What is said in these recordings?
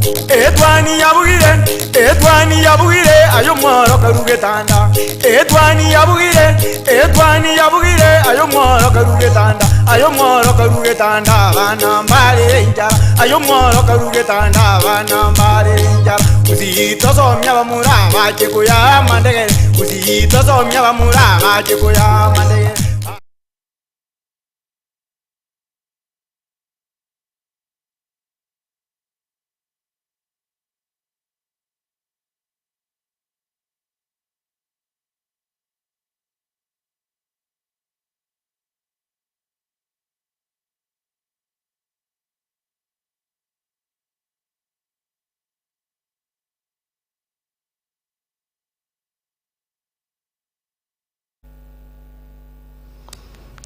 Etwani yabugire, etwani yabugire, aye omworo karu getanda. Etwani yabugire, etwani yabugire, aye omworo karu getanda. Aye omworo karu getanda, abana mbarere enchara. Aye omworo karu getanda, abana mbarere enchara. Gusii tosomia abamura abache koyaa amandegere, Gusii tosomia abamura abache koyaa amandegere.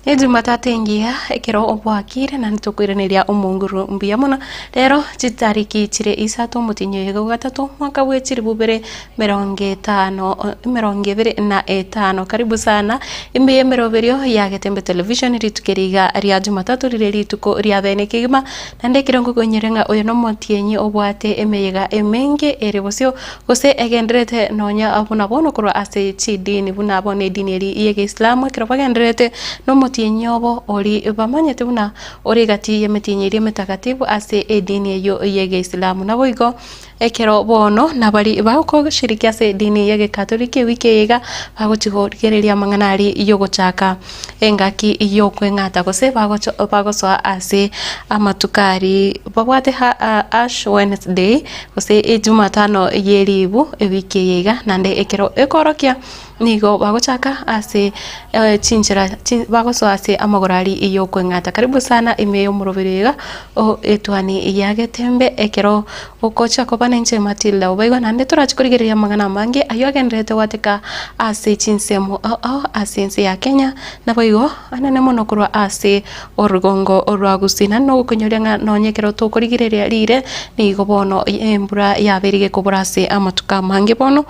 Ejumatatu engiya ekero obwakire naende tokoiraneria omonguru mbuya mono. Rero chitariki chire isato omotienyi oyo bwa gatato omwaka bwe chilifu bibere emerongo etano emerongo ebere na etano. Karibu sana ime y'emeroberio ya Getembe Television rituko eri iga ria jumatatu rire rituko ria bene kegima naende ekero ngokonyora ng'a oyo nomotienyi obwate emeyega emenge ere bosio Gose egendererete nonya buna bono korwa ase chidini buna bono edini eria y'Egeislamu ekero bagendererete nomotienyi obo oria bamanyete buna ore egati y'emetienyi eria emetagatifu ase edini eyio y'Egeislamu. Naboigo ekero bono nabari bagoshiriki ase edini y'Egekatoliki ewiki eye iga bagochia korigereria amang'ana aria yogochaka engaki y'okweng'ata gose bagosoa ase amatuko aria babwate Ash Wednesday. Gose Ejumatano ye ribu ewiki eye iga, naende ekero ekoorokia nigo bagochaka ase chinchera bagosoa ase amagoro aria y'okweng'ata. Karibu sana ime y'omoroberi iga o etuani ya Getembe ekero ogocha koba ninche Matilda Obaigwa naende torache korigereria amang'ana amange ayio agendererete goateka ase chinsemo ao ao ase ense ya Kenya naboigo anene mono korwa ase Orugongo rwa Gusii. Naende nogokonyoria ng'a nonye ekero tokorigereria riire, nigo bono embura yabeire gekobora ase amatuko amange bono,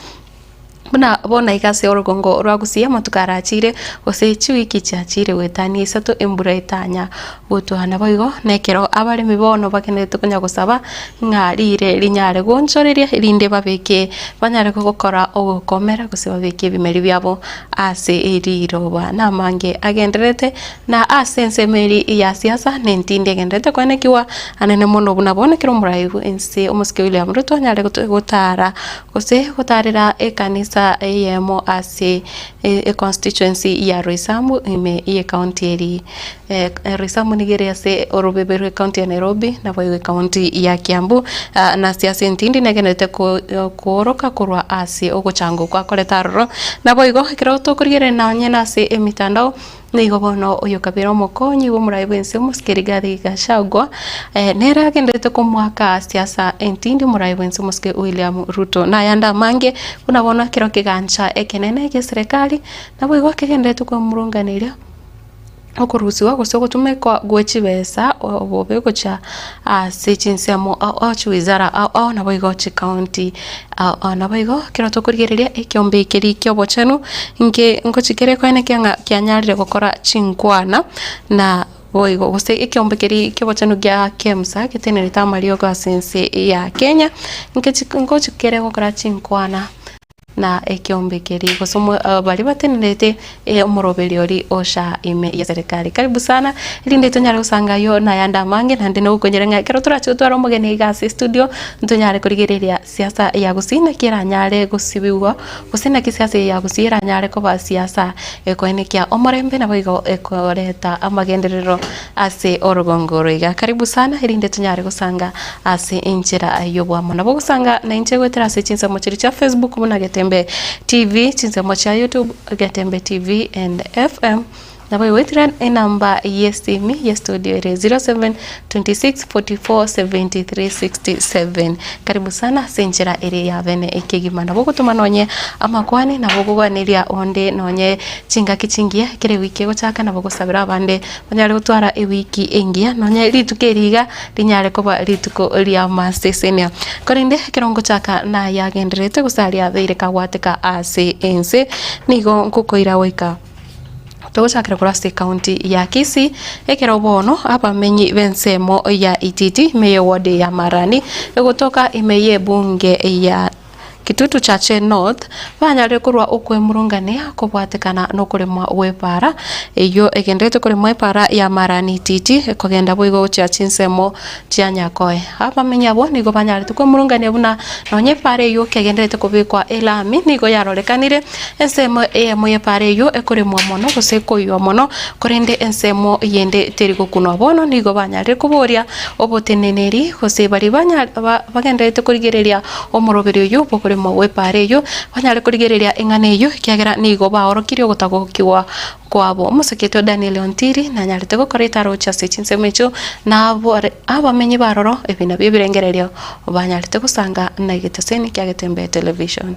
buna bono iga ase orugongo rwa Gusii amatuko arachire, gose chiwiki chiachire goetania isato embura etanya gotwa. Naboigo nekero abaremi bono bagendererete konya gosaba ng'a riire rinyare goonchoreria erinde babeke banyare gokora ogokomera gose babeke ebimeri biabo ase riroba. Namange agendererete Na ase ensemo eria ya siasa nentindi egendererete koenekigwa anene mono buna bono ekero omorai bw'ense omosike William Ruto anyare gotara gose gotarera ekanisa eyemo ase econstituency ya Roysambu ime ye county eria. Roysambu nigo ere ase orobebe rwe county ya Nairobi naboigo ecounty ya Kiambu na siasa entindi negendererete kooroka korwa ase ogochanga okwo akorete aroro. Naboigo ekero tokorigereria nonye nase emitandao. Nigo bono oyo kabere omokonyi bw'omorai bw'ense omosike Rigathi Gachagua nere agenderete komoaka siasa entindi omorai bw'ense omosike William Ruto. Na ayande amange buna bono ekero kegancha ekenene gie serekari naboigo kegenderete komurunganeria okorusiwa gose ogotumekwa gwe chibesa obobe gochia ase chinsemo ao ao chiwizara ao ao naboigo chicounty ao ao. Naboigo ekero tokorigereria ekiombe keria kia obochenu inke ngochi kere koenekia ng'a kianyarire gokora chinkwana na boigo gose ekiombe keria kia obochenu gia KEMSA getenerete amariogo ase ense ya Kenya, nkechi ngochi kere gokora chinkwana. Na ekeombe keria gose baria batenerete omoroberi oria ocha ime ya serikali. Karibu sana erinde tonyare gosanga ayio na ayande amange naende nogokonyera ng'a ekero torache gotwara omogeni iga ase estudio ntonyare korigereria siasa ya gusii naki eranyare gosibigwa gose naki siasa eye ya gusii eranyare koba siasa ekoenekia omorembe naboigo ekoreta amagenderero ase orogongo oro iga. Karibu sana erinde tonyare gosanga ase enchera y'obwamo. Nabo ogosanga nainche goetera ase chinsemo chiria chia Facebook buna Getembe TV, chinsemo chia YouTube Getembe TV and FM. Nabo goetera enamba y'esimi ye studio ere 07 26 44 73 67. Karibu sana ase enchera ere ya bene ekegima. Nabo ogotoma nonye amakwani, nabo ogokwaneria onde nonye chingaki chingiya ekero ewiki egochaka nabo ogosabera abande Onyare gotwara ewiki engiya, nonya rituko eri iga rinyare koba rituko ri'amasesenia. Korende ekero ngochaka nayagendererete gose aria abeire kagwateka ase ense, nigo ngokoira goika. Togochakera korwa ase ekaunti ya Kisii, ekero bono abamenyi b'ensemo ya Ititi ime y'eward ya Marani egotoka ime y'ebunge ya Kitutu Chache North banyarire korwa okwemurungania kobwatekana nokoremwa gw'epaara eyio egenderete koremwa epaara ya Marani Ititi ekogenda boigo gochia chinsemo chia Nyakoe. Abamenyi abwo nigo banyarete kwemurungania buna nonya epaara eyio kegenderete kobekwa elami nigo yarorekanire Ensemo eyemo y'epaara eyio ekoremwa mono gose ekoiywa mono, korende ensemo yende teri gokunwa. Bono nigo banyarire koboria oboteneneri, gose baria bagendererete korigereria omoroberi oyio bw'okoremwa gw'epaara eyio, banyare korigereria eng'ana eyio, ekiagera nigo baorokirie ogotagokigwa kwabo. Omosike oito Daniel Ontiri nanyarete gokora etarochi ase chinsemo echio, na abamenyi b'aroro ebi nabio ebirengererio banyarete gosanga na egetaseni kia Getembe Television.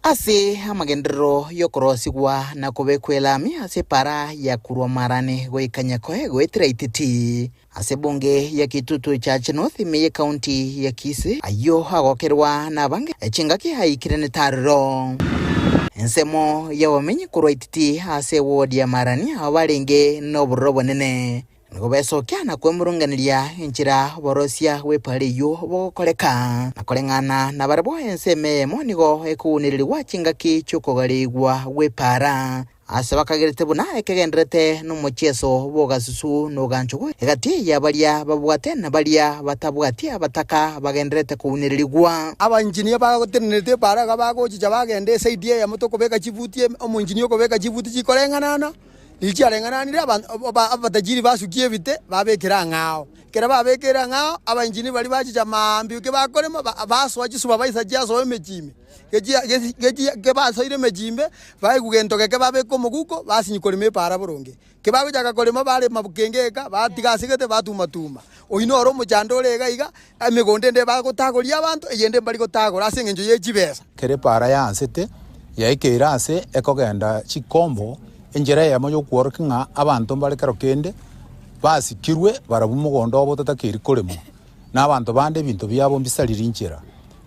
Ase amagenderero y'okorosigwa na kobekwa elami ase epaara ya korwa Marani goika Nyakoe goetera Ititi, ase ebunge ya Kitutu Chache North ime y'ecounty ya Kisii, ayio agokerwa nabange chingaki aikiranete aroro. Ensemo y'abamenyi korwa Ititi ase eward ya Marani aba barenge nobororo obonene. Nigo besokia na kwemurunganeria enchera oborosia bw'epaara eyio bogokoreka. Na koreng'ana nabarabwo ensemo eyemo nigo ekounererigwa chingaki chi'okogareigwa gw'epaara. Ase bakagerete buna ekegenderete nomochieso bw'ogasusu na oganchogu egati ya baria babwate na baria batabwati abataka bagendererete kounererigwa. Abainjinia bagotenenerete epaara iga bagochicha bagenda esaidi eyemo tokobeka chibuti omoinjinia okobeka chibuti chikoreng'anana. Riria chiareng'ananire, abatajiri basukia ebite, babekera ang'ao. Ekero babekeire ang'ao, abaengineer baria bachicha maambia eke bakorema, basoa chisupervisor chiasoa emechie ime. Kebasoire emechie ime, baigwa gento geke babeka omoguko, basinywa korema epaara boronge. Kebagochaka korema barema kenge eka, batiga ase gete batuma tuma. Oyio noro omochando ore iga iga, emegondo ende bagotagoria abanto, eyende mbari gotagora ase eng'encho ye chibesa. Ekero epaara yaansete, yaikeire aase ekogenda chikombo, Enchera eyemo y'okworokia ng'a abanto mbare kero kende basikirwe barabwo mogondo obo ototakeiri koremwa, na abanto bande ebinto biabo mbisariri inchera.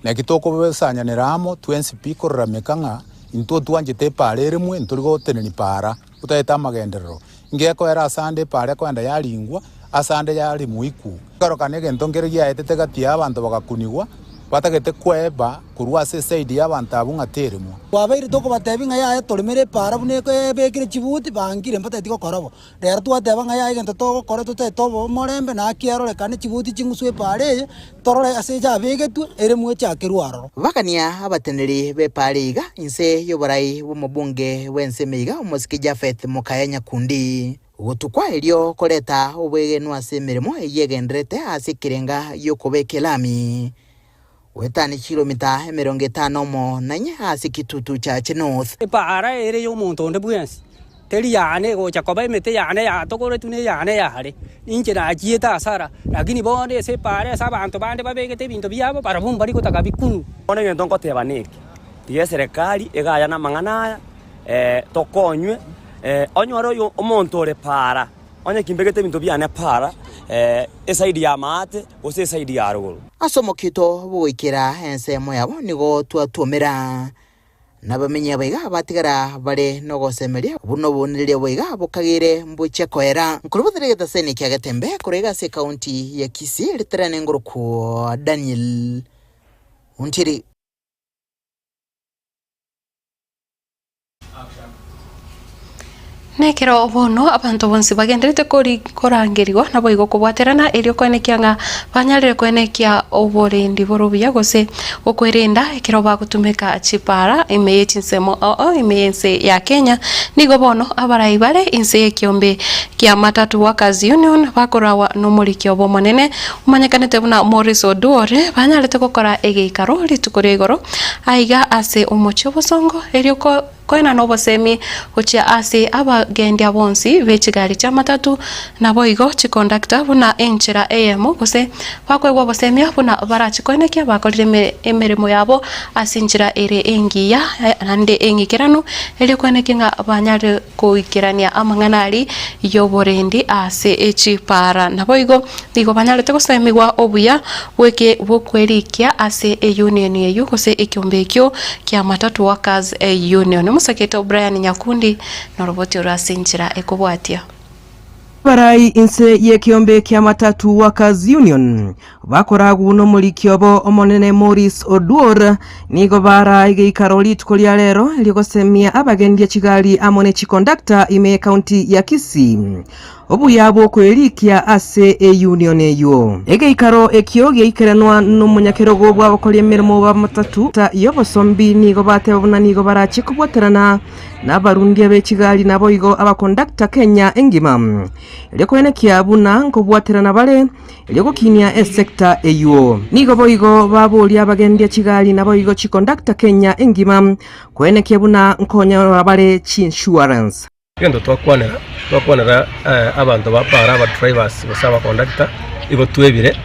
Naki tokobesanyanera amo twensi pi kororameka ng'a intwe twanchete epaara eremwe ntori gotenenia paara otaete amagenderero. Ngekoera asande epaara ekoenda yaringwa, asande yaremwa ikwo. Ekerokano egento nkere giaetete gati y'abanto bagakunigwa, batagete kweba korwa ase esaidi y'abanto abwo ng'a teremwa. Twabeire tokobatebia ng'a yaya toremere epaara buna ebekire chibuti, bangire mbatageti gokora bo. Rero twateba ng'a yaya egento togokora totagete obe omorembe naki erorekane chibuti ching'usu epaara eye, torore ase yabegetwe eremwe echakerwe aroro. Bakania abateneri b'epaara iga inse y'oborai bw'omobunge bw'ensemo iga omosike Japheth Mokaya Nyakundi. Gotukwa erio koreta obwegenwa ase emeremo eyio egendererete ase ekerenga gi'okobeka elami, goetania chikilomita 50 omo na inye ase Kitutu Chache North. Epaara ere y'omonto onde bwensi, teri yane egocha koba emete yane yatogoretwe na eyane yare, ninche nachiete asara, lakini bono ase epaara ase abanto bande babegete ebinto biabo, barabwo mbari gotaka bikunwe. Bono egento ngoteba neke, tiga eserekari egayane amang'ana aya, tokonywe, onyore oyo omonto ore paara, onye kimbegete ebinto biane paara, eside ya maate gose eside ya rogoro. Ase omokito bw'ogoikera ensemo yabo nigo twatuomera, nabamenyi abaiga batigara bare nogosemeria buna obonereria bwaiga bokageire mbochia koera. Nkorobotera egetaseni kia Getembe korwa iga ase ekaunti ya Kisii ritarane ngorokwo Daniel Ontiri. Nekero bono abanto bonsi bagenderete korangerigwa, naboigo kobwaterana erio koenekia ng'a banyarire koenekia oborendi bore obuya gose okwerenda ekero bagotumeka chipara ime ye chinsemo ao ime y'ense ya Kenya. Nigo bono abarai bare inse y'ekiombe kia Matatu Workers Union bakorawa nomoriki obo omonene omanyekanete buna Maurice Oduor banyarete gokora egeikaro rituko ria igoro Aiga ase omochie obosongo, erio koenana obosemi gochia ase aba. abagendia bonsi be chigari chi'amatatu naboigo chikondakta buna enchera eyemo gose bakoegwa obosemia buna barachikoenekia bakorire emeremo yabo ase enchera ere engiya naende eng'ikeranu erio koenekia ng'a banyare goikerania amang'ana aria y'oborendi ase chipara. Naboigo nigo banyarete gosemigwa obuya bw'eke bw'okwerikia ase eunion eyio gose ekiombe ekio kia Matatu Workers Union. Omosakete Brian Nyakundi noroboti oro ase enchera ekobwatia. Abarai inse y'ekeombe kia Matatu Workers Union bakoragwo nomoriki obo omonene Maurice Oduor nigo baraa egeikaro rituko ria rero erio gosemia abagendia chigari amo ne chikondakta ime y'ecounty ya Kisii obuya bw'okwerikia ase eunion eyio. Egeikaro ekio giaikeranwa nomonyakerogo bw'abakori emeremo ba matatu y'obosombi nigo bateba buna nigo barachie kobwaterana Nabarundia be chigari naboigo abakondakta Kenya engima, erio koenekia buna nkobwaterana bare erio gokinia esekta eywo. Nigo boigo baboria abagendia chigari naboigo chikondakta Kenya engima koenekia buna nkonyora bare chiinsurance. Egento twakwanera, twakwanera abanto ba para, abadrivers gose abakondakta, igo twebire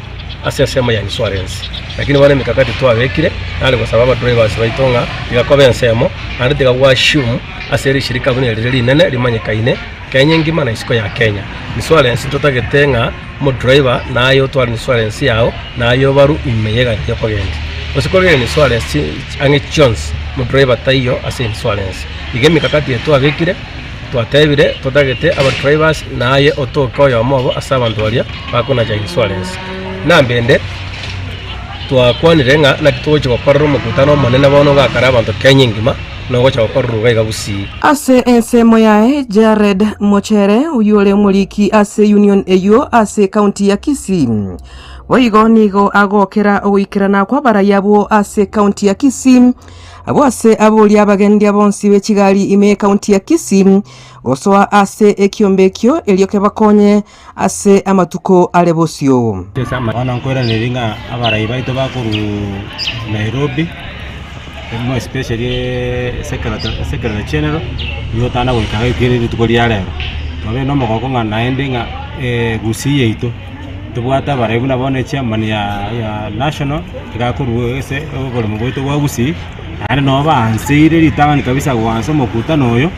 ase ensemo ya insurance. Lakini bono emikakati twabekire, nare gosaba abadrivers baito ng'a tiga koba ensemo, naende tiga go assume ase rishirika buna erire rinene rimanyekaine Kenya engima na isiko ya Kenya. Insurance ntotagete ng'a omodriver naye otware insurance yao, naye obarwe ime y'egari eria okogendia. Gose korigereria insurance chi ang'e chionsi, omodriver taiyo ase insurance. Iga emikakati eye twabekire, twatebire totagete abadrivers naye otoke oyomo obo ase abanto baria bakonacha insurance. Nambende twakwanire ng'a naki togochia gokorera omokutano omonene bono ogakare abanto Kenya engima, nogocha gokorerwa iga iga Gusii. Ase ensemo yaye Jared Mochere, oyio ore omoriki ase union eyio ase ekaunti ya Kisii, boigo nigo agokera ogoikerana kw'abarai abwo ase ekaunti ya Kisii, Abwo ase aboria abagendia bonsi be chigari ime y'ekaunti ya Kisii gosoa ase ekiombe ekio erio kebakonye ase amatuko are bosio. Bono nkoiraneria ng'a abarai baito bakorwa Nairobi, more especially secretary secretary general, nigo otana goika iga ekero rituko ria rero. Twabeire na omogoko ng'a naende ng'a gusii yaito. Tobwate abarai buna bono echairman ya ya national iga akorwa ase oboremo bwaito bwa Gusii, naende nabo baanseire ritang'ani kabisa goansa omokutano oyo,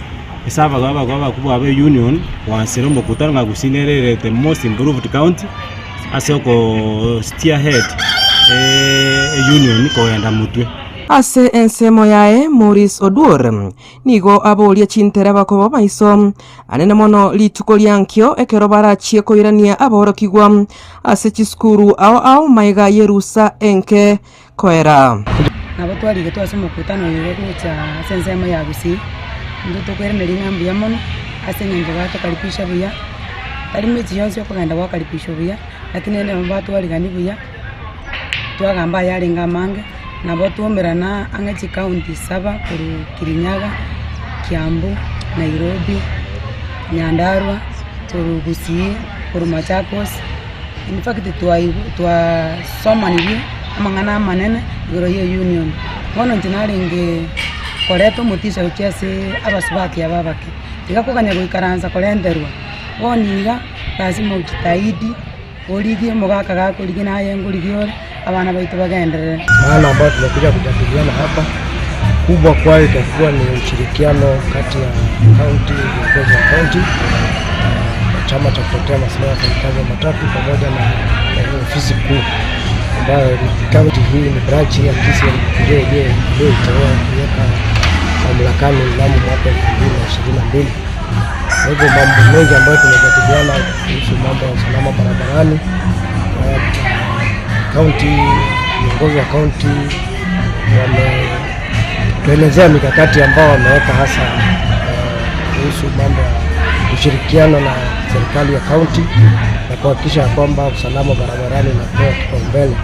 ase abaga abaga abakubwa ba eunion, goansera omokutano ng'a Gusii nere ere the most improved county, ase okoo steer head eunion kogenda motwe. Ase ensemo yaye Maurice Oduor nigo aboria chintereba koba maiso Anene mono rituko ria nkio ekero barachie koirania aborokigwa ase chisukuru ao ao maiga y'erusa enke koera. Nabo twarigetwe ase omokutano oyo iga gocha ase ensemo ya Gusii, intwe tokoiraneria ng'a mbuya mono, ase eng'encho batokaribisha buya, tari mechi yonsi okogenda gwakaribishwa buya, lakini rende nabo batwarigania buya, twagamba ayarenge amange, nabo twaumerana ang'e chikaunti saba korwa Kirinyaga, Kiambu, Nairobi, Nyandarua, korwa Gusii, korwa Machakos, in fact twaigu twasomanirie amang'ana amanene igoro ya eunion. Bono inche narenge koreta omotisha gochia ase abasubati aba abake, tiga koganya goikaransa korenterwa, bono iga lazima ojitahidi. Origie omogaka gakorigia naye ngorigie ore, abana baito bagenderere. Maana ambayo tumekuja kujadiliana hapa kubwa kwayo itakuwa ni ushirikiano kati ya kaunti, viongozi wa kaunti, chama cha kutetea maslahi ya wafanyikazi wa matatu pamoja na ofisi kuu ambayo kaunti hii ni branch ya Kisii ndio iliyoiteua kuweka mamlakani mnamo mwaka 2022. Kwa hivyo mambo mengi ambayo tumejadiliana kuhusu mambo ya usalama barabarani, kaunti, viongozi wa kaunti wametuelezea mikakati ambao wameweka hasa kuhusu mambo ya ushirikiano na serikali ya kaunti na kuhakikisha kwamba usalama barabarani unapewa kipaumbele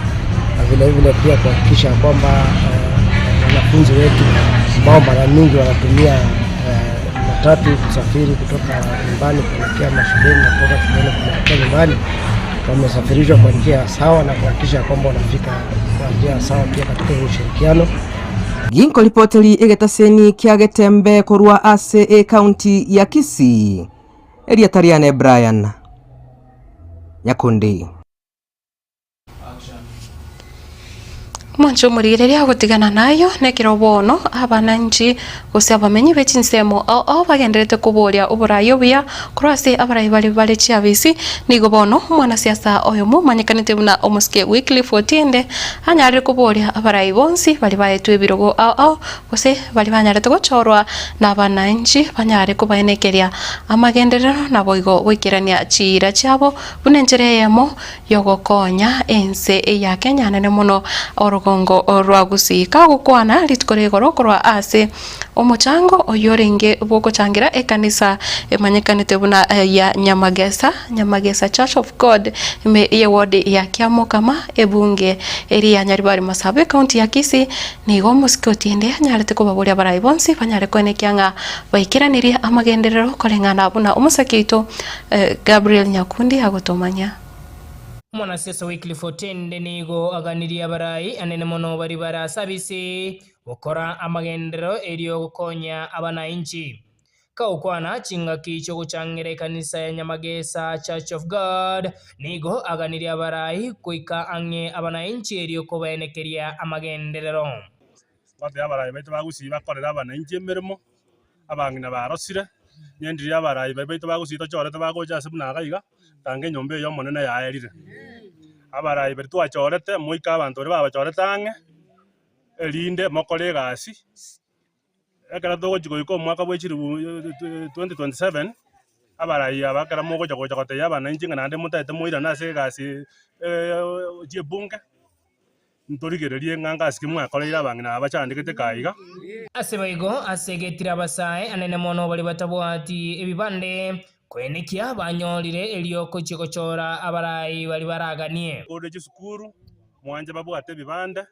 na vilevile pia kuhakikisha kwamba wanafunzi wetu ambao mara nyingi wanatumia matatu kusafiri kutoka nyumbani kuelekea mashuleni na kutoka shuleni kuelekea nyumbani wamesafirishwa kwa njia sawa na kuhakikisha kwamba wanafika kwa njia sawa pia katika ushirikiano. Ginkoripoteri egetaseni kia Getembe korwa ase ecounty ya Kisii, erieta riane Brian Nyakundi. Omonche omorigereria agotigana nayio nekero bono abananchi gose abamenyi be chinsemo ao ao bagendererete koboria oborai obuya korwa ase abarai baria bare chiabisi. Nigo bono omwanasiasa oyomo omanyekanete buna omosike Wycliffe Otiende anyarire koboria abarai bonsi baria baetwe ebirogo ao ao gose baria banyarete gochorwa nabananchi banyare kobaenekeria amagenderero naboigo goikerania chiira chiabo buna enchera eyemo y'ogokonya ense ya Kenya nene mono orogongo rwa Gusii. Kagokwana rituko ria igoro korwa ase omochango oyio orenge bw'ogochangera ekanisa emanyekanete buna ya Nyamagesa, Nyamagesa Church of God, ime ye ward ya Kiamokama, ebunge eria ya Nyaribari Masaba, ecounty ya Kisii, nigo omosike Otiende anyarete kobaboria abarai bonsi banyare koenekia ng'a baikeranirie amagenderero koreng'ana buna omosake oito Gabriel Nyakundi agotomanya. Omwanasiasa Wycliffe Otiende nigo aganirie abarai anene mono baria bare ase abisi gokora amagenderero erio gokonya abanainchi. Kagokwana chingaki chiogochangera ekanisa ya Nyamagesa Church of God, nigo aganirie abarai goika ang'e abanainchi erio kobaenekeria amagenderero. Gotebi abarai baito ba Gusii bakorere abanainchi emeremo, abang'ina barosire, nyendirie abarai baria baito ba Gusii tochorete bagocha ase buna iga iga, tanga enyomba eye y'Omonene yaerire. Abarai baria twachorete, moike abanto baria babachorete ang'e, erinde mokore egasi, ekero togochia goika omwaka bwa chilifu 2027, abarai aba ekero mogocha gocha gotebia abanainchi ng'a naende motaete moirane ase egasi chiebunge. Ntorigererie ng'a ngasi ki mwakoreire abang'ina aba bachandegete kaa iga. Ase boigo ase egetire abasae anene mono baria batabwati ebibande, koenekia banyorire erio gochia gochora abarai baria baraganie. Korende chisukuru mwanche babwate ebibande,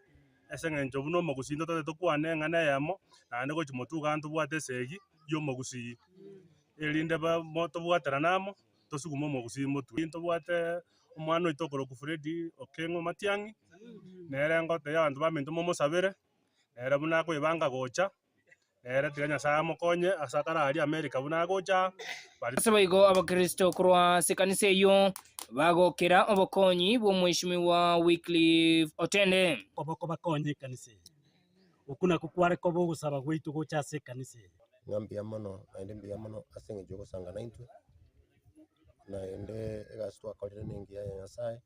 ase eng'encho buna omogusii ntotagete tokwane eng'ana eyemo, naende gochia motwe igaa ntobwate esegi y'omogusii, erinde ba mo tobwaterane amo, tosugume omogusii motwe. Ntobwate Omwana oito okorokwa Fred Okeng'o Matiang'i, nere ngotebia abanto baminto momosabere, nere buna akoebanga gocha, nere tiga Nyasaye amokonye ase akare aria America buna agocha aa, bari. Ase boigo abakristo korwa ase ekanisa eyio bagokera obokonyi bw'omweshimiwa Wycliffe Otende. Koboko bakonye ekanisa eye. Okwo nakwo kware koba ogosaba gwaito gocha ase ekanisa eye. Ng'a mbuya mono naende mbuya mono ase eng'encho yogosanga naintwe. Naende egasi twakorire nengiya ya Nyasae,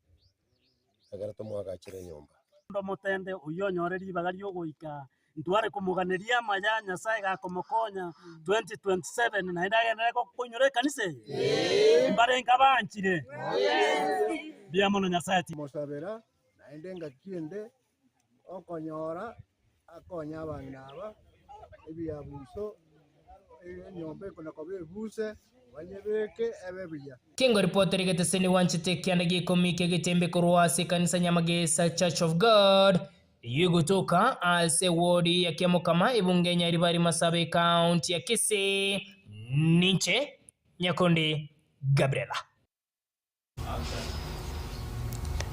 ekero tomoagachere enyomba. Onde omotende oyio onyore ribaga riogoika ntware komoganeria amaya Nyasae gakomokonya 2027 naende agenderere koinyora ekanisa eye? Mbarenge abanchire? Mbuya mono Nyasae ti. Mosabera, naende engaki ende okonyora akonye abang'ina aba ebiabuso, enyomba ekona koba ebuse, banyebeke ebe buya. Kingo ripoti rigeteseni gwanchete ekianda gia ikomi ki'egetembe korwa ase ekanisa Nyamagesa Church of God eyio egotoka ase ewodi ya Kiamokama ebunge ya Nyaribari Masaba ecounty ya Kisii. Ninche Nyakundi Gabriela.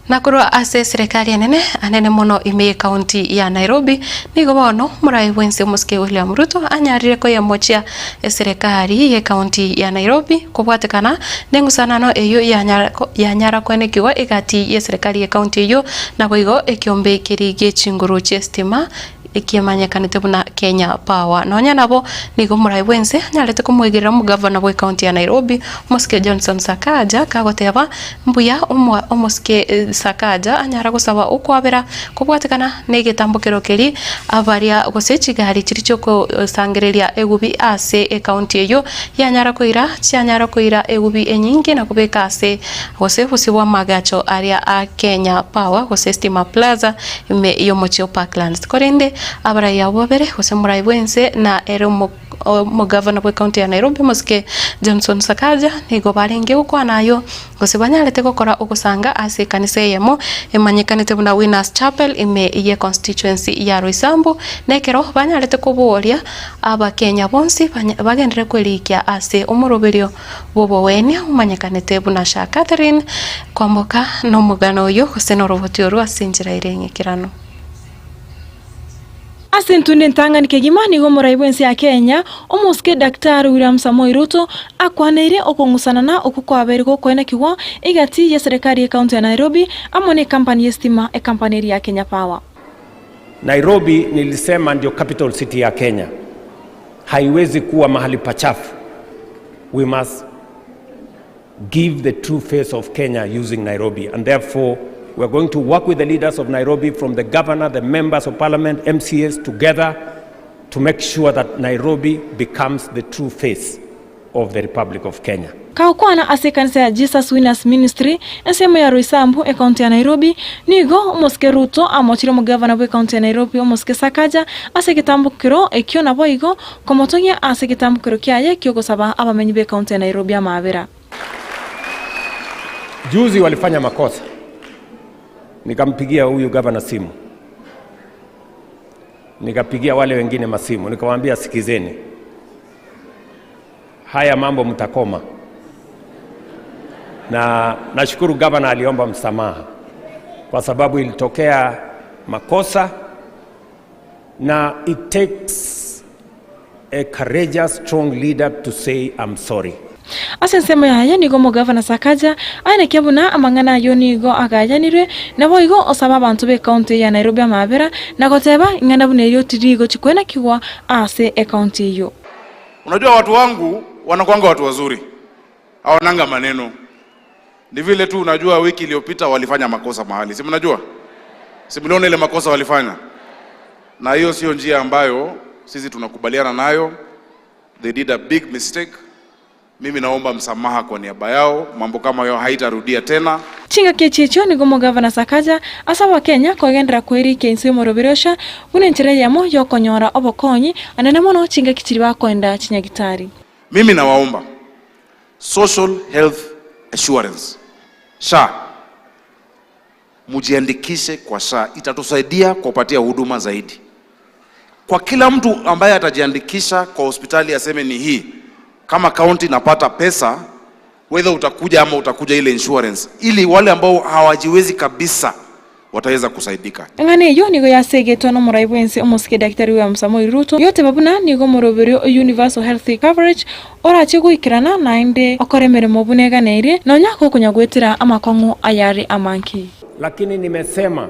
Na korwa ase eserekari enene anene mono ime y'ecounty ya Nairobi, nigo bono omorai bwense omosike William Ruto anyarire koyemochia eserekari y'ecounty ya Nairobi kobwatekana neng'usanano eyio yanyara koenekigwa egati y'eserekari y'ecounty eyio naboigo ekiombe keria gi'echinguru chi'esitima Ekiamanyekanete buna Kenya Power. Nonya nabo, nigo omorai bw'ense anyarete komoigerera omogavana bw'ecounty ya Nairobi, omosike Johnson Sakaja, kagoteba mbuya omosike Sakaja anyara gosaba okwabera kobwatekana negetambokero keria abaria gose chigari chiria chiokosangereria egubi ase ecounty eyio yanyara koira chianyara koira egubi enyinge na kobeka ase gose bosio bw'amagacho aria a Kenya Power gose Stima Plaza ime y'omochie o Parklands. Korende abarai abwo babere, gose omorai bw'ense na ere omogavana bw'ecounty ya Nairobi omosike Johnson Sakaja, nigo barenge gokwana ayio gose banyarete gokora ogosanga ase ekanisa eyemo emanyekanete buna Winners Chapel ime ye constituency ya Roysambu, na ekero banyarete koboria Abakenya bonsi bagenderere kwerikia ase omoroberio bw'obogwenia omanyekanete buna Sha Catherine kwamboka nomogano oyio gose noroboti orwo ase enchera ere eng'ekeranu. Ase entunda entang'ani kegima nigo omorai bw'ense ya Kenya, omosike Daktari William Samoei Ruto, akwaneire okong'usanana okwo kwabeire gokoenekigwa egati y'eserekari y'ecounty ya Nairobi amo n'ekampani y'esitima ekampani eria ya Kenya Power. Nairobi nilisema ndio capital city ya Kenya, haiwezi kuwa mahali pachafu. We must give the true face of Kenya using Nairobi and therefore we are going to work with the leaders of Nairobi from the governor, the members of parliament, MCAs together to make sure that Nairobi becomes the true face of the Republic of Kenya. Kagokwana ase ekanisa ya Jesus Winners Ministry, ensemo ya Roysambu, ekaunti ya Nairobi, nigo omosike Ruto amochire omogavana bw'ekaunti ya Nairobi omosike Sakaja ase egetambokero ekio naboigo komotogia ase egetambokero kiaye ki'ogosaba abamenyi b'ekaunti ya Nairobi amaabera. Juzi walifanya makosa, nikampigia huyu gavana simu, nikapigia wale wengine masimu, nikawaambia sikizeni, haya mambo mtakoma. Na nashukuru gavana aliomba msamaha kwa sababu ilitokea makosa, na it takes a courageous strong leader to say I'm sorry. Ase ensemo yaye nigo omogavana Sakaja aenekia buna amang'ana ayio nigo agayanirwe, naboigo osaba abanto b'ecounty eye ya Nairobi amaabera na goteba ing'ana buna erio tirigochi kwenekigwa ase ecounty eyio. Unajua watu wangu wanakuanga watu wazuri, hawananga maneno. Ni vile tu unajua, wiki iliyopita walifanya makosa mahali, si mnajua, si mliona ile makosa walifanya, na hiyo sio njia ambayo sisi tunakubaliana nayo. They did a big mistake. Mimi naomba msamaha kwa niaba yao, mambo kama hayo haitarudia tena. Chingaki echi echio nigo omogavana Sakaja ase Abakenya kogenderera kwerikia inse y'omoroberi osha buna enchera eyemo y'okonyora obokonyi anene mono chingaki chiria bakoenda chinyagitari. Mimi nawaomba Social Health Assurance SHA, mujiandikishe kwa SHA, itatusaidia kuwapatia huduma zaidi. Kwa kila mtu ambaye atajiandikisha kwa hospitali aseme ni hii, kama county napata pesa, whether utakuja ama utakuja ile insurance, ili wale ambao hawajiwezi kabisa wataweza kusaidika. Eng'ana eyio nigo yasegetwe nomorai bw'ense omosike Daktari William Samoei Ruto, yoteba buna nigo omoroberio o Universal Health Coverage orache goikerana naende okore emeremo buna eganeirie nonya gokonya goetera amakong'u ayare amange. Lakini nimesema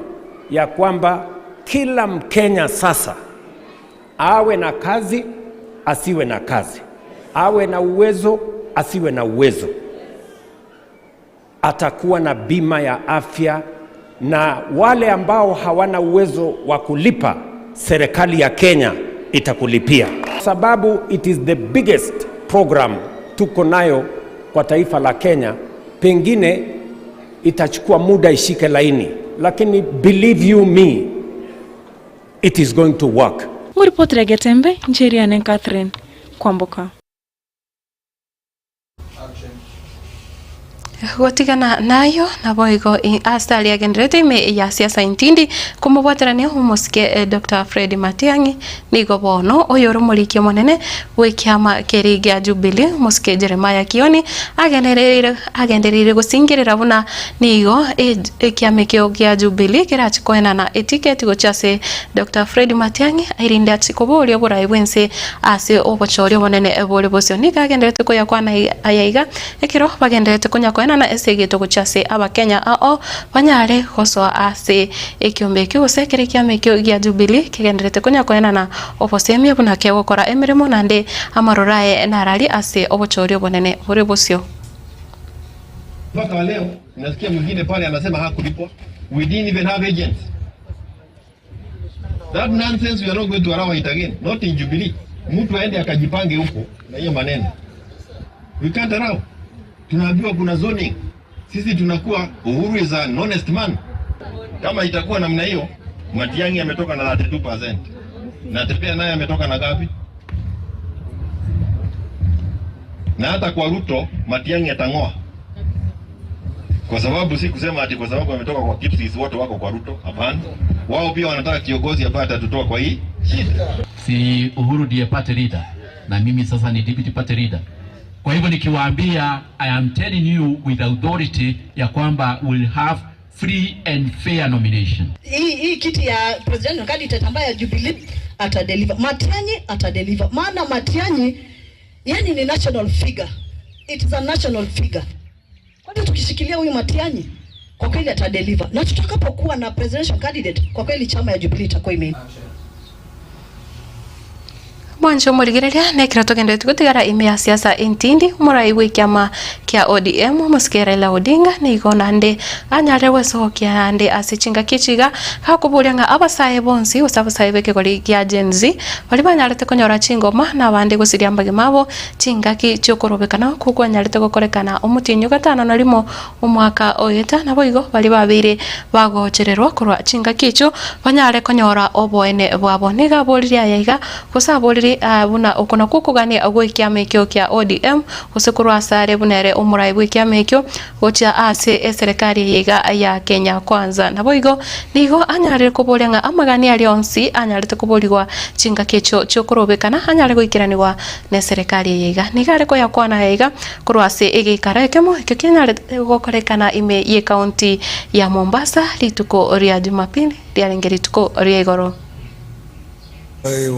ya kwamba kila Mkenya sasa awe na kazi asiwe na kazi, awe na uwezo asiwe na uwezo, atakuwa na bima ya afya, na wale ambao hawana uwezo wa kulipa, serikali ya Kenya itakulipia, sababu it is the biggest program tuko nayo kwa taifa la Kenya. Pengine itachukua muda ishike laini, lakini believe you me, it is going to work. Ngoripotera Getembe, inche Eriane Catherine Kwamboka. Gotigana nayo naboigo ase aria agenderete ime ya siasa intindi komobwaterania omosike eh, Dr. Fred Matiang'i nigo bono oyo ore omoriki omonene bw'ekiama keria gia Jubilee omosike Jeremiah Kioni agendereire agendereire gosingerera buna nigo ekiama ekio gia Jubilee kerachi koenana etiketi gochia ase Dr. Fred Matiang'i erinde achi koboria oborai bw'ense ase obochori obonene bore bosio. Nigo agenderete koyakwana aya iga ekero bagenderete konya koenana ase egeto gochia ase Abakenya ao banyare gosoa ase ekiombe ekio gose ekero ekiama ekio gia Jubilee kegenderete konya koenana obosemia buna kegokora emeremo naende amaroro aye nararie ase obochori obonene bore bosio. Mpaka wa leo nasikia mwingine pale anasema hakulipwa. We didn't even have agents. That nonsense we are not going to allow it again. Not in Jubilee. Mtu aende akajipange huko na hiyo maneno. We can't allow. Tunaambiwa kuna zoning. Sisi tunakuwa Uhuru is an honest man. Kama itakuwa namna hiyo, Matiang'i ametoka na 32%. Na Tepea naye ametoka na ngapi? Na hata kwa Ruto Matiang'i atang'oa. Kwa sababu si kusema ati kwa sababu ametoka kwa Kipsis wote wako kwa Ruto. Hapana, wao pia wanataka kiongozi ambaye atatutoa kwa hii shida. Si Uhuru ndiye party leader na mimi sasa ni deputy party leader. Kwa hivyo nikiwaambia, I am telling you with authority ya kwamba we'll have free and fair nomination. Hii hii kiti ya presidential candidate ambaye ya Jubilee atadeliver. Matiang'i atadeliver. Maana Matiang'i yani ni national figure. It is a national figure. Kwa hivyo tukishikilia huyu Matiang'i kwa kweli atadeliver. Na tutakapokuwa na presidential candidate kwa kweli chama ya Jubilee itakuwa ime Mwanche omorigereria nekero togendereti gotigara ime ya siasa entindi, omorai bw'ekiama kia ODM omosike Raila Odinga nigo naende anyarire gwesokia naende ase chingaki echi iga gakoboria ng'a abasae bonsi gose abasae b'ekegori gia Gen Z baria banyarete konyora chingoma na abande gosiria ambagima abo chingaki chiokorobekana okwo kwanyarete gokorekana omotienyi o gatano na rimo Omwaka oeta naboigo baria babeire bagochererwa korwa chingaki echio banyare konyora oboene bwabo. Nigo aboririe aya iga, gose aboririe buna oko nakwo okogania gw'ekiama ekio kia ODM, gose korwa asare buna ere omorai bw'ekiama ekio gochia ase eserekari eye iga ya Kenya Kwanza. Naboigo nigo anyarire koboria ng'a amagani aria onsi anyarete koborigwa chingaki echio chiokorobekana anyare goikeranigwa neserekari eye iga. Nigo are koyakwana aya iga Korwa ase egeikaro ekemo ekio kianyarete gokorekana ime y'ekaunti ya Mombasa rituko ria Jumapili riarenge rituko ria igoro. Ambaye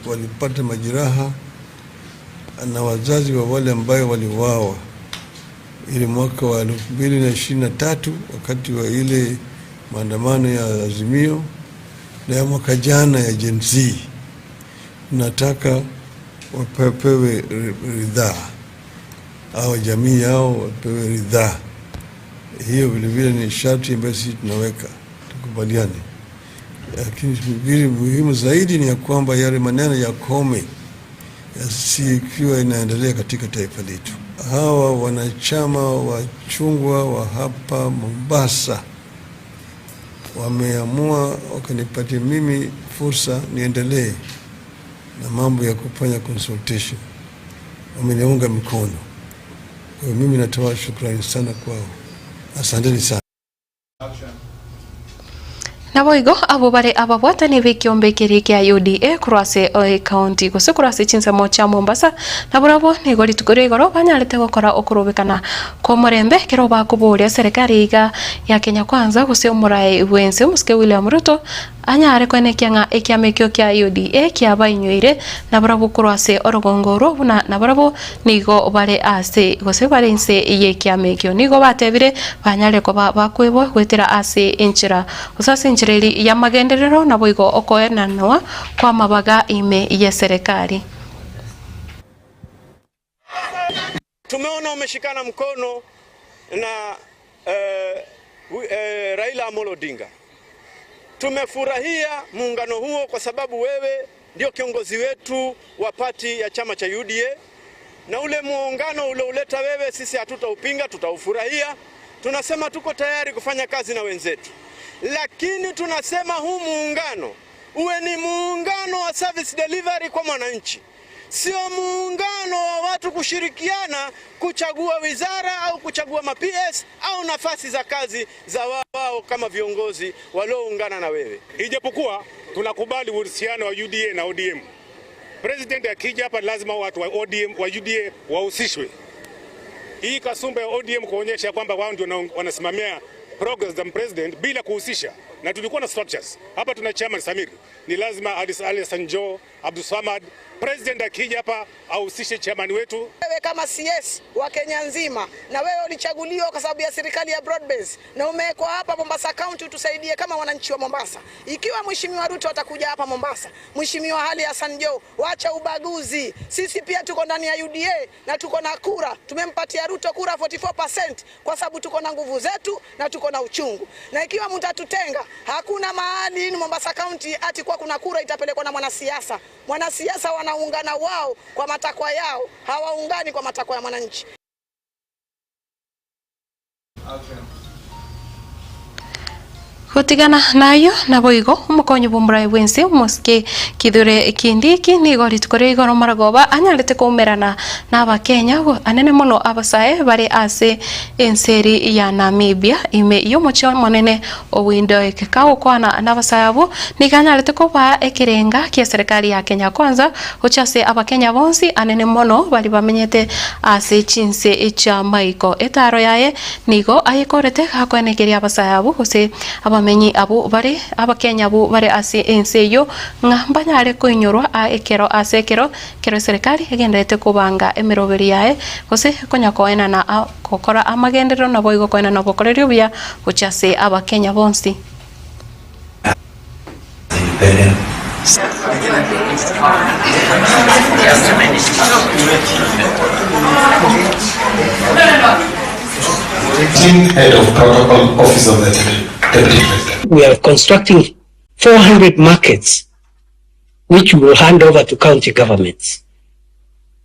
walipata majeraha na wazazi wa wale ambaye waliuawa ile mwaka wa 2023 wakati wa ile maandamano ya Azimio na ya mwaka jana ya Gen Z. Nataka wapewe ridhaa au jamii yao wapewe ridhaa. Hiyo vilevile ni sharti ambayo sisi tunaweka tukubaliane, lakini vile muhimu zaidi ni ya kwamba yale maneno yakome yasikiwa inaendelea katika taifa letu. Hawa wanachama wa chungwa wa hapa Mombasa wameamua wakanipatia mimi fursa niendelee na mambo ya kufanya consultation, wameniunga mkono. Kwa hiyo mimi natoa shukrani sana kwao, asanteni sana. Naboigo abwo bare ababwatani b'ekiombe keria kia UDA korwa ase ekaunti gose korwa ase chinsemo chia Mombasa, nabarabwo nigo rituko ria igoro banyarete gokora okorobekana kw'omorembe ekero bakoboria serikali iga ya Kenya Kwanza gose omoraai bw'ense omosike William Ruto Anyare koenekia ng'a ekiama ekio kia UDA kiabainyoire nabarabwo korwa ase orogongo orwo buna nabarabwo nigo bare ase gose bare inse y'ekiama ekio. Nigo batebire banyare koba bakwebwa goetera ase enchera gose ase enchera eria y'amagenderero naboigo okoenanwa kw'amabaga ime y'eserekari. Tumeona umeshikana mkono na eh, eh, Raila Amolo Odinga. Tumefurahia muungano huo kwa sababu wewe ndio kiongozi wetu wa pati ya chama cha UDA, na ule muungano uliouleta wewe sisi hatutaupinga, tutaufurahia. Tunasema tuko tayari kufanya kazi na wenzetu, lakini tunasema huu muungano uwe ni muungano wa service delivery kwa mwananchi sio muungano wa watu kushirikiana kuchagua wizara au kuchagua ma PS au nafasi za kazi za wao kama viongozi walioungana na wewe. Ijapokuwa tunakubali uhusiano wa UDA na ODM, President akija hapa lazima watu wa ODM, wa UDA wahusishwe. Hii kasumba ya ODM kuonyesha kwamba wao ndio wanasimamia progress za president bila kuhusisha, na tulikuwa na structures hapa. Tuna chairman Samir, ni lazima Ali Hassan Joho, Abdul Samad, president akija hapa ahusishe chairman wetu. Wewe kama CS wa Kenya nzima, na wewe ulichaguliwa kwa sababu ya serikali ya broad base, na umewekwa hapa Mombasa County utusaidie kama wananchi wa Mombasa. Ikiwa Mheshimiwa Ruto atakuja hapa Mombasa, Mheshimiwa Ali Hassan Joho, wacha ubaguzi. Sisi pia tuko ndani ya UDA na tuko na kura, tumempatia Ruto kura 44% kwa sababu tuko na nguvu zetu na tuko na uchungu, na ikiwa mtatutenga, hakuna mahali ni Mombasa County ati kwa kuna kura itapelekwa na mwanasiasa. Mwanasiasa wanaungana wao kwa matakwa yao, hawaungani kwa matakwa ya mwananchi. Gotigana nayio, naboigo omokonyi bw'omoraia bw'ense omosike Kithure Kindiki nigo rituko ria igoro maragoba anyarete koumerana n'Abakenya anene mono abasae bare ase ense eri ya Namibia ime y'omochie omonene o Windhoek. Kagokwana n'abasae abwo nigo anyarete kobaa ekerenga ki'eserekari ya Kenya Kwanza gochia ase Abakenya bonsi anene mono baria bamenyete ase chinse chi'amaiko. Etaaro yaye Nigo ayekorete gakoenekeria abasae abwo, gose abamenyi abwo bare Abakenya abwo bare ase ense eyio, ng'a mbanyare koinyorwa aa ekero ase ekero, ekero eserekari egendererete kobanga emeroberi yaye, gose konya koenana a gokora amagenderero naboigo koenana obokoreri obuya gochia ase Abakenya bonsi. Head of Protocol, Office of the Deputy President. We are constructing 400 markets which we will hand over to county governments.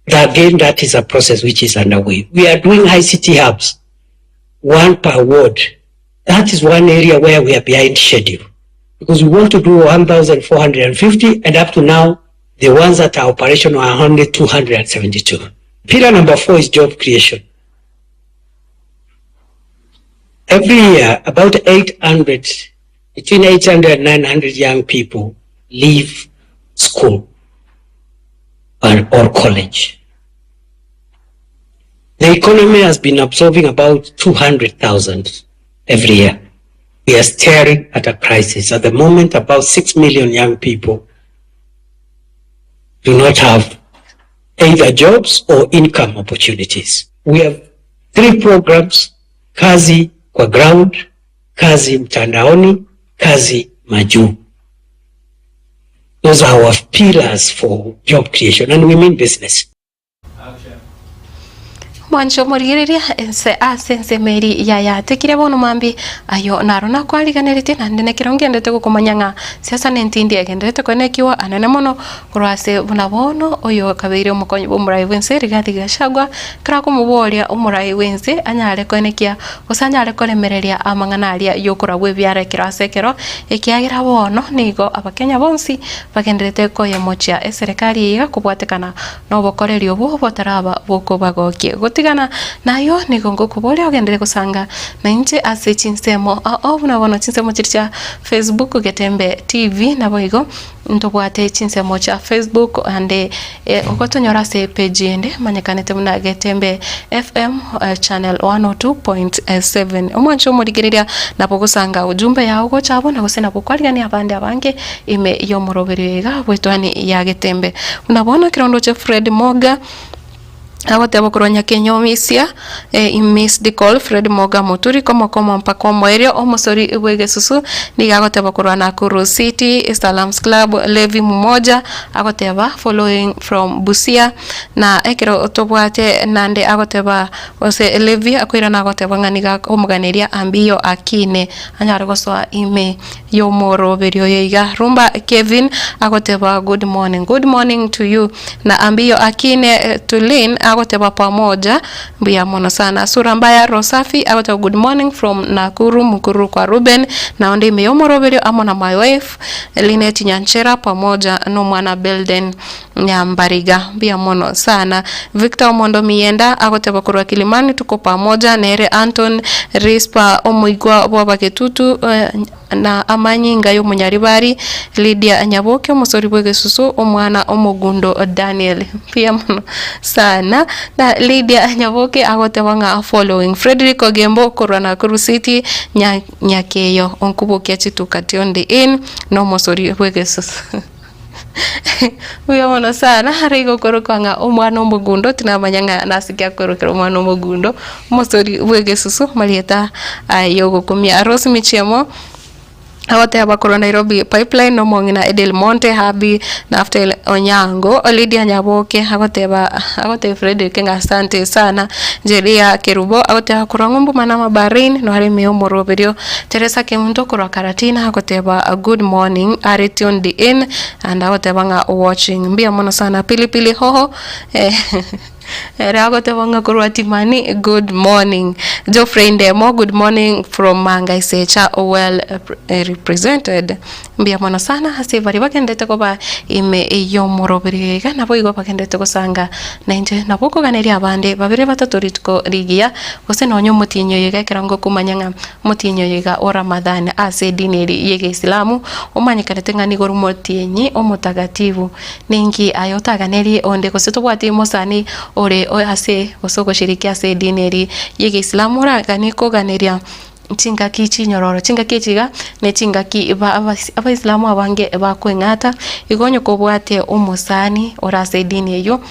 Again, that is a process which is underway. We are doing ICT hubs, one per ward. That is one area where we are behind schedule because we want to do 1,450 and up to now, the ones that are operational are only 272. Pillar number four is job creation. Every year, about 800, between 800 and 900 young people leave school or, or college. The economy has been absorbing about 200,000 every year. We are staring at a crisis. At the moment, about 6 million young people do not have either jobs or income opportunities. We have three programs, Kazi kwa ground, Kazi mtandaoni, Kazi majuu. Those are our pillars for job creation and we mean business. Mwanche omorigereria ense ase ensemo eria yayatekire bono mambia ayio naro nakwariganeretie naende nekero ngenderete gokomanya ng'a siasa nentindi egendererete koenekiwa anene mono korwa ase buna bono oyo okabeire omokonyi bw'omorai bw'ense Rigathi Gachagua ekero akomoboria omorai bw'ense anyare koenekia gose anyare koremereria amang'ana aria yokoragwa ebiara ekero ase ekero ekiagera bono nigo abakenya bonsi bagendererete koyemochia eserekari eye iga kobwatekana Nobokoreri obwo botaraba bokobagokia. Gotigana nayio nigo ngokoboria ogenderere gosanga nainche ase chinsemo ao buna bono chinsemo chiria chia Facebook Getembe TV naboigo ntobwate chinsemo chia Facebook ande ogotonyora ase epage ende emanyekanete buna Getembe FM channel 102.7. Omwanche omorigereria nabo ogosanga ujumbe yao gocha abwo na gose nabo okwarigania abande abange ime y'omoroberio iga bw'etwani ya Getembe. Buna bono ekero ndoche Fred Moga agoteba korwa Nyakenyomisia eh, missed call Fred Moga Moturi komokomo mpaka omoerio omosori bw'egesusu nigo agoteba korwa Nakuru City Salams Club Levi Mumoja agoteba following from Busia na ekero tobwate nande agoteba gose Levi akoirana agoteba ng'a nigo akomoganeria ambiyo akine anyare gosoa ime y'omoroberio oyo iga. Rumba Kevin agoteba good morning. Good morning to you. Na Ambiyo Akine Tulin agoteba pamoja. Mbuya mono sana. Sura mbaya Rosafi agoteba good morning from Nakuru Mukuru kwa Ruben. Naonde ime y'omoroberio amo na my wife Linet Nyanchera pamoja nomwana Belden Nyambariga. Mbuya mono sana. Victor Omondo Miyenda agoteba korwa Kilimani tuko pamoja nere Anton Rispa omoigwa bw'abagetutu na amanyinga y'omonyaribari Lydia Nyaboke omosori bw'egesusu omwana omogundo Daniel. Mbuya mono sana. Na Lydia Nyaboke agoteba ng'a following Fredrick Ogembo korwa Nakuru City Nya Nyakeyo onkubokia chituka tionde in nomosori bw'egesusu. Mbuya mono sana, are igo okorokwa ng'a omwana omogundo, tinamanya ng'a nase ki akorokera omwana omogundo, omosori bw'egesusu, amarieta aya yogokumia. Rose Michiemo, agoteba korwa Nairobi Pipeline, na omong'ina Edel Monte, Habi Naftal Onyango, Lydia Nyaboke, agoteba agotebia Fredrick ng'a asante sana. Jeria Kerubo, agoteba korwa ng'umbu Manama Bahrain, nore ime y'omoroberio. Teresa Kemunto korwa Karatina agoteba good morning are tuned in and agoteba ng'a watching mbuya mono sana pilipili hoho eh. Ere agoteba ng'a korwa Timani, good morning. Geoffrey Ndemo, good morning from Manga Isecha, well represented. Mbuya mono sana ase baria bagenderete koba ime y'omoroberi iga, naboigo bagenderete gosanga naintwe. Nabo okoganeria abande babere batato rituko rigiya, gose nonya omotienyi oyo iga ekero ngokomanya ng'a omotienyi oyo iga o Ramadhan ase edini eri y'egeisilamu, omanyekanete ng'a nigo ore omotienyi omotagatifu. Ninki aye otaganerie onde gose tobwati mosani ore ase gose ogoshiriki ase edini eri y'egeisilamu oraganie koganeria chingaki chinyororo? Chingaki echi iga ne chingaki ba abaisilamu abange bakoeng'ata, igo onye kobwate omosani ore ase edini eyio.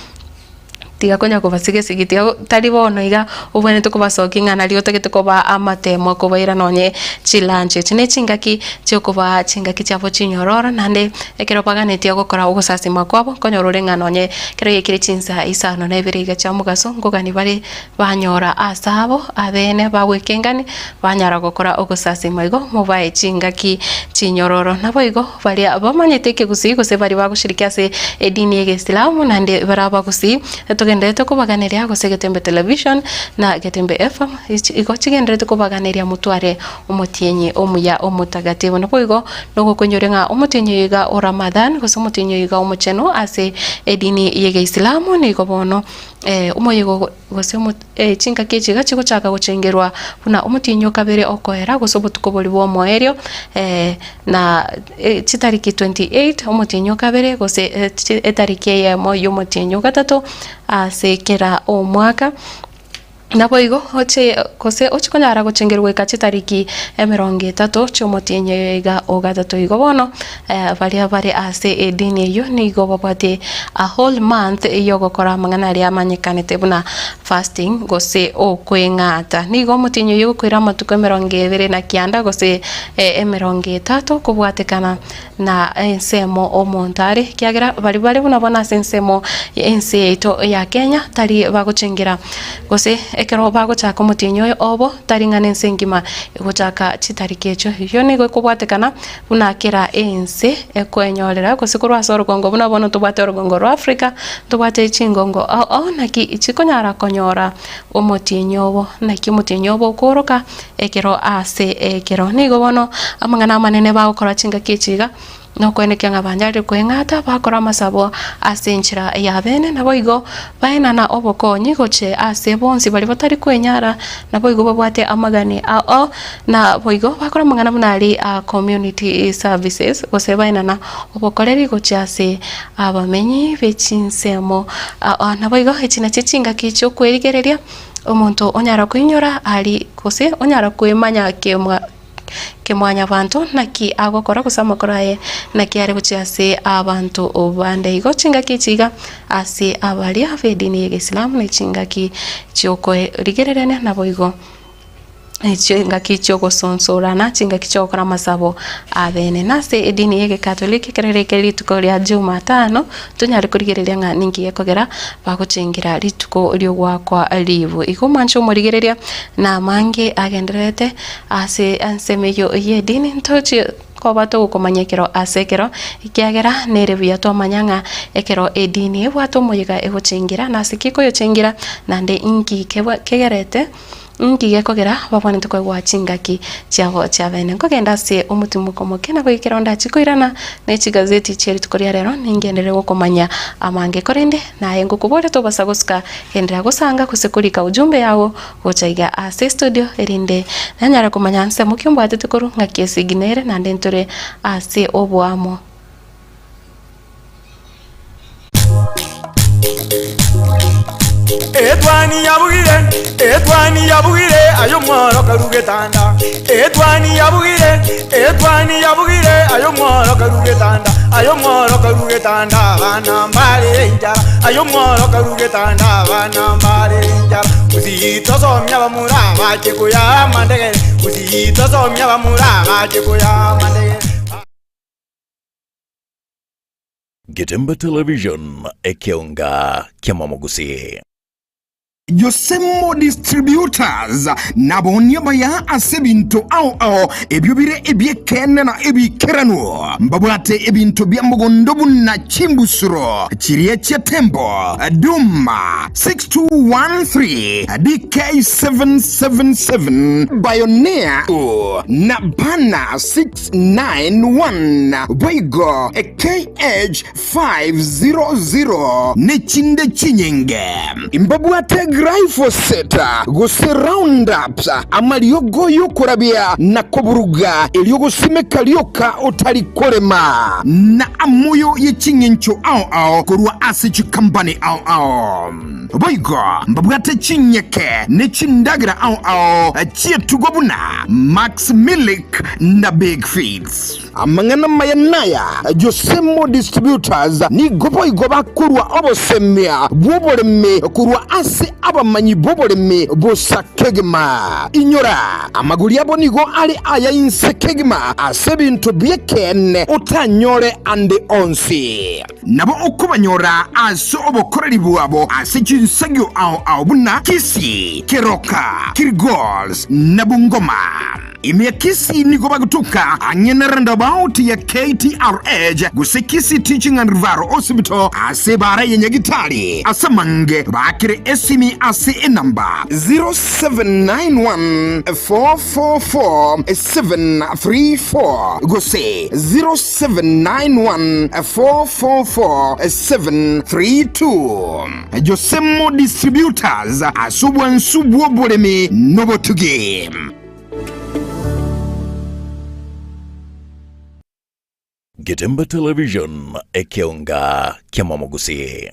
Tiga konya kobasiga esegi, tiga tari bono iga obwenerete kobasokia ng'a nario otagete kobaa amatemo kobaira nonye chilunch. Echi ne chingaki chiokobaa chingaki chiabo chinyororo naende ekero baganetie gokora ogosasima kwabo nkonyora ore ng'a nonye ekero yaikire chinsa isano na ibere iga chia mogaso nkogani bare banyora ase abo abene bagwekengani banyara gokora ogosasima igo mobae chingaki chinyororo. Naboigo Baria bamanyete ekegusii gose baria bagoshiriki ase edini y'Egesilamu naende bare abagusii, togendererete kobaganeria gose Getembe Television na Getembe FM igo chigendererete kobaganeria motware omotienyi omuya omotagatifu. Naboigo nogokoinyoria ng'a omotienyi oyo iga o Ramadhan gose omotienyi oyo iga omochenu ase edini y'Egeisilamu nigo bono omoyega Gose chingaki echi iga chigochaka gochengerwa buna omotienyi o kabere okoera, gose obotuko boria bw'omoerio, na chitariki 28 omotienyi o kabere, gose etariki eyemo y'omotienyi o gatato ase kera omwaka. Naboigo oche gose ochie konyara gochengerwa goika chitariki emerongo etato chi'omotienyi oyo iga o gatato. Igo bono Baria bare ase edini eyio nigo babwate a whole month yogokora amang'ana aria amanyekanete buna fasting gose okweng'ata. Nigo omotienyi oyio ogokoira amatuko emerongo ebere na kianda gose emerongo etato kobwatekana na ensemo omonto are ekiagera baria bare buna bono ase ensemo ense yaito ya Kenya tari bagochengera gose ekero bagochaka omotienyi oyo obo tari ng'a nense engima egochaka chitariki echio. Eyio nigo ekobwatekana Buna kera ense ekwenyorera, gose korwa ase orogongo buna bono tobwate orogongo rwa Africa, ntobwate chingongo ao ao, naki chikonyara konyora omotienyi obo, naki omotienyi obo okooroka ekero ase ekero. Nigo bono amang'ana amanene bagokora chingaki echi iga, nokwenekia ng'a banyarire koeng'ata bakore amasabo ase enchera y'abene, naboigo baenana obokonyi gochia ase bonsi baria batari kwenyara, naboigo babwate amagani ao ao. Na boigo bakora amang'ana buna aria a community services, gose baenana obokoreri gochia ase abamenyi be chinsemo. Naboigo echi nachio chingaki chiokwerigereria omonto onyara koinyora aria gose onyara kwemanya kemwa kemwanyabanto naki agokora gose amakoro aye naki are gochia ase abanto bande. Igo chingaki echi iga ase abaria b'edini y'egesilamu ne chingaki chiokoerigererania naboigo. Chingaki chi'ogosonsorana, chingaki chi'ogokora amasabo abene. Nase edini y'Egekatoliki ekero riaikire rituko ria Jumatano, tonyare korigereria ng'a ninki gekogera bagochengera rituko ri'ogoakwa ribu. Igo omwanche omorigereria na amange agendererete ase ensemo eyio y'edini ntochie koba togokomanya ekero ase ekero, ekiagera nere buya twamanya ng'a ekero edini ebwate omoyega egochengera, nase ki ekoyochengera, naende inki kegerete. Inki gekogera babwanete koegwa chingaki chiabo chi'abene? Nkogenda ase omotimoko omoke na goikera onde achie koirana ne chigazeti chie rituko ria rero, ningenderere gokomanyia amange. Korende naye ngokoboria tobasa gosuka genderera gosanga gose korika ujumbe yao gocha iga ase estudio erinde nanyare komanya nsemo ki ombwatete korwa ng'aki esegi nere naende ntore ase oboamo. Etwani yabugire, etwani yabugire, aye omworo karu getanda. Etwani yabugire, etwani yabugire, aye omworo karu getanda. Aye omworo karu getanda, abana mbare enchara. Aye omworo karu getanda, abana mbare enchara. Gusii tosomia abamura bache koyaa amandegere, Gusii tosomia abamura bache koyaa amandegere. Getembe Television, ekeonga ki'amamogusii. Josemo Distributors nabaonia abaya ase ebinto ao ao ebio bire ebi'ekeene na ebiikeranu. Mbabwate ebinto bia mogondo buna chimbusuro chiria chia Tembo, Duma 6213, DK777, Bioneer na Banner 691, boigo KH 500 nechinde chinyinge. Mbabwate glyphosate gose Roundup, amariogo y'okorabia na koburuga erio gosimeka rioka otari korema, na amoyo ye ching'encho ao ao korwa ase chikampani ao ao. Boigo mbabwate chinyeke ne chindagera ao ao chi'etugo buna Max Milk na Big Feeds. Amang'ana amaya naya, Josemo Distributors nigo boigo bakorua obosemia bw'oboremi korwa ase abamanyi b'oboremi bosa kegima. Inyora, amagori abo nigo are aya inse kegima ase ebinto bi'ekeene otanyore ande onsi. Nabo okobanyora ase obokoreri bwabo ase chinsagio ao ao buna Kisii, Keroka, Kilgoris na Bungoma. Ime ya Kisii nigo bagotoka ang'e na roundabout ya KTRH gose Kisii Teaching and Referral Hospital ase ebara ya Nyagitari. Ase amange baakere esimi ase enamba 0791 444 734 gose 0791 444 732. Josemo Distributors ase obwansu bw'oboremi nobotugi. Getembe Television, ekeonga ki'amamogusii.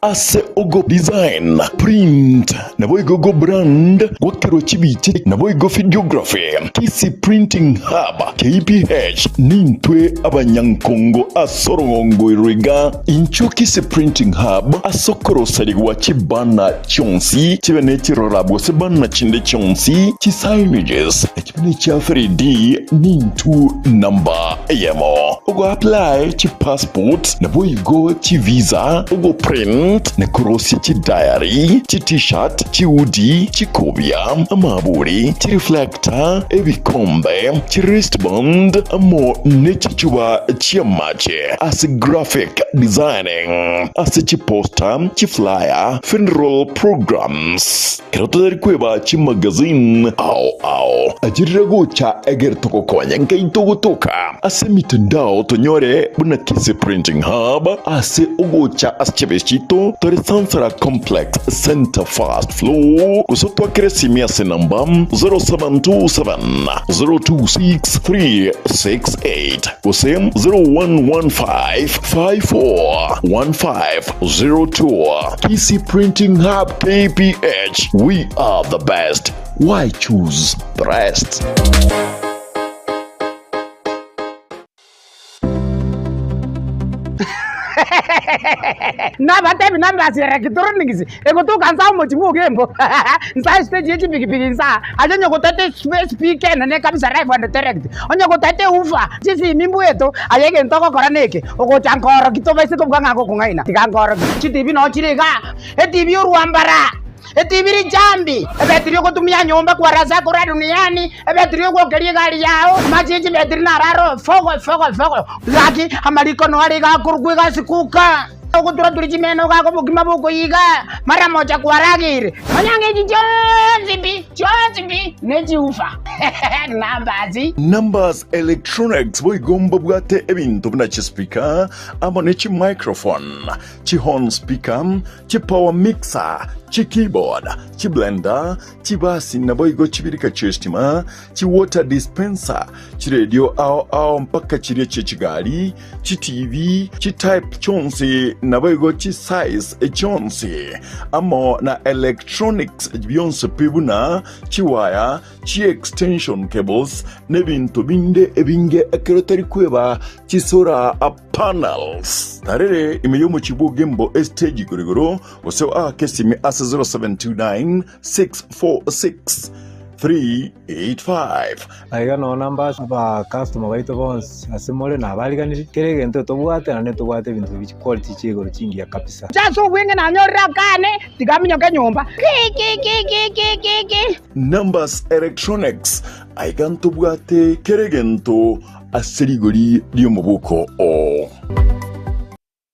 Ase ogo design, print, naboigo go brand, gwakerwa chibicha naboigo videography, Kisii Printing Hub, KPH, nintwe abanyankongo ase orogongo ero iga. Inchuo Kisii Printing Hub ase okoroserigwa chibanner chionsi chibe ne chirora gose banner chinde chionsi, chisignages, echibe ne chia 3D nintu namba eyemo. Ogo apply chipassport naboigo chivisa, ogo print na korosia chidiary, chi t-shirt, chihoodie, chikobia, amaburi, chireflector, ebikombe, chiwristband amo ne chichuba chi'amache ase graphic designing, ase chiposter, chiflyer, funeral programs. Ekero totari kweba chimagazine ao ao achirire gocha egere togokonye nkaito gotoka ase emitandao tonyore buna Kisii Printing Hub ase ogocha ase chiabesi chiaito tore Sansara Complex Center First Floor gose otwakere esimi ase enamba 0727 026 368 gose 0115 54 1502. Kisii Printing Hub KPH, we are the best, why choose the rest? Nabatebi nambasiere electronics egotoka nsa omochi bwa Ogembo nsa estage ye chipikipiki nsa aye onye gotete espeaker enene kabisa live and direct onye gotete ewoofer chisimi mbweto aye egento ogokora neke ogocha nkoroki tobaise kobuga ng'a gokong'aina tiga nkoroki chitibi noo chire igaa etibi orwambara etibi richambi ebetiri ogotumia nyomba kwarasa korwa duniani ebetiri ogwokeria egari yao amache ye chibetiri naro aro fogo fogo fogo gaki amariko noaro iga akorokwa egasi kuka. Ogotura-turia chimeno gaka obokima bokoyiga, mara mocha kwarageire. Nonya ng'echi chionsi pi, chionsi pi, nechiufa. Numbers. Numbers Electronics boigo mbabwate ebinto buna chispeaker amo ne chimicrophone, chihorn speaker, chipower mixer, chikeyboard, chiblender, chibasi naboigo chibirika chi'estima, chiwater dispenser, chiredio ao ao mpaka chiria chie chigari, chiTV, chitype chionsi naboigo chisize chionsi, amo na electronics bionsi pi buna chiwaya, chiextension cables, nebinto binde ebinge ekero tari kweba chisolar panels. Tarere ime y'omochie bw'Ogembo estage igoro igoro, gose oake esimi ase 0729 646. 385. Aiga nonya namba aba customer baito bonsi ase more nabariganirie, kera egento tobwate naende ntobwate ebinto bi chiquality chia igoro chingiya kabisa. Inche ase obweng'e nanyorire akane, tiga aminyoke nyomba. Kikikikikiki. Numbers Electronics, aiga ntobwate kera egento ase rigori ri'omobuko oo.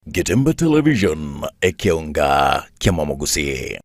Getembe Television, ekeonga ki'amamogusii.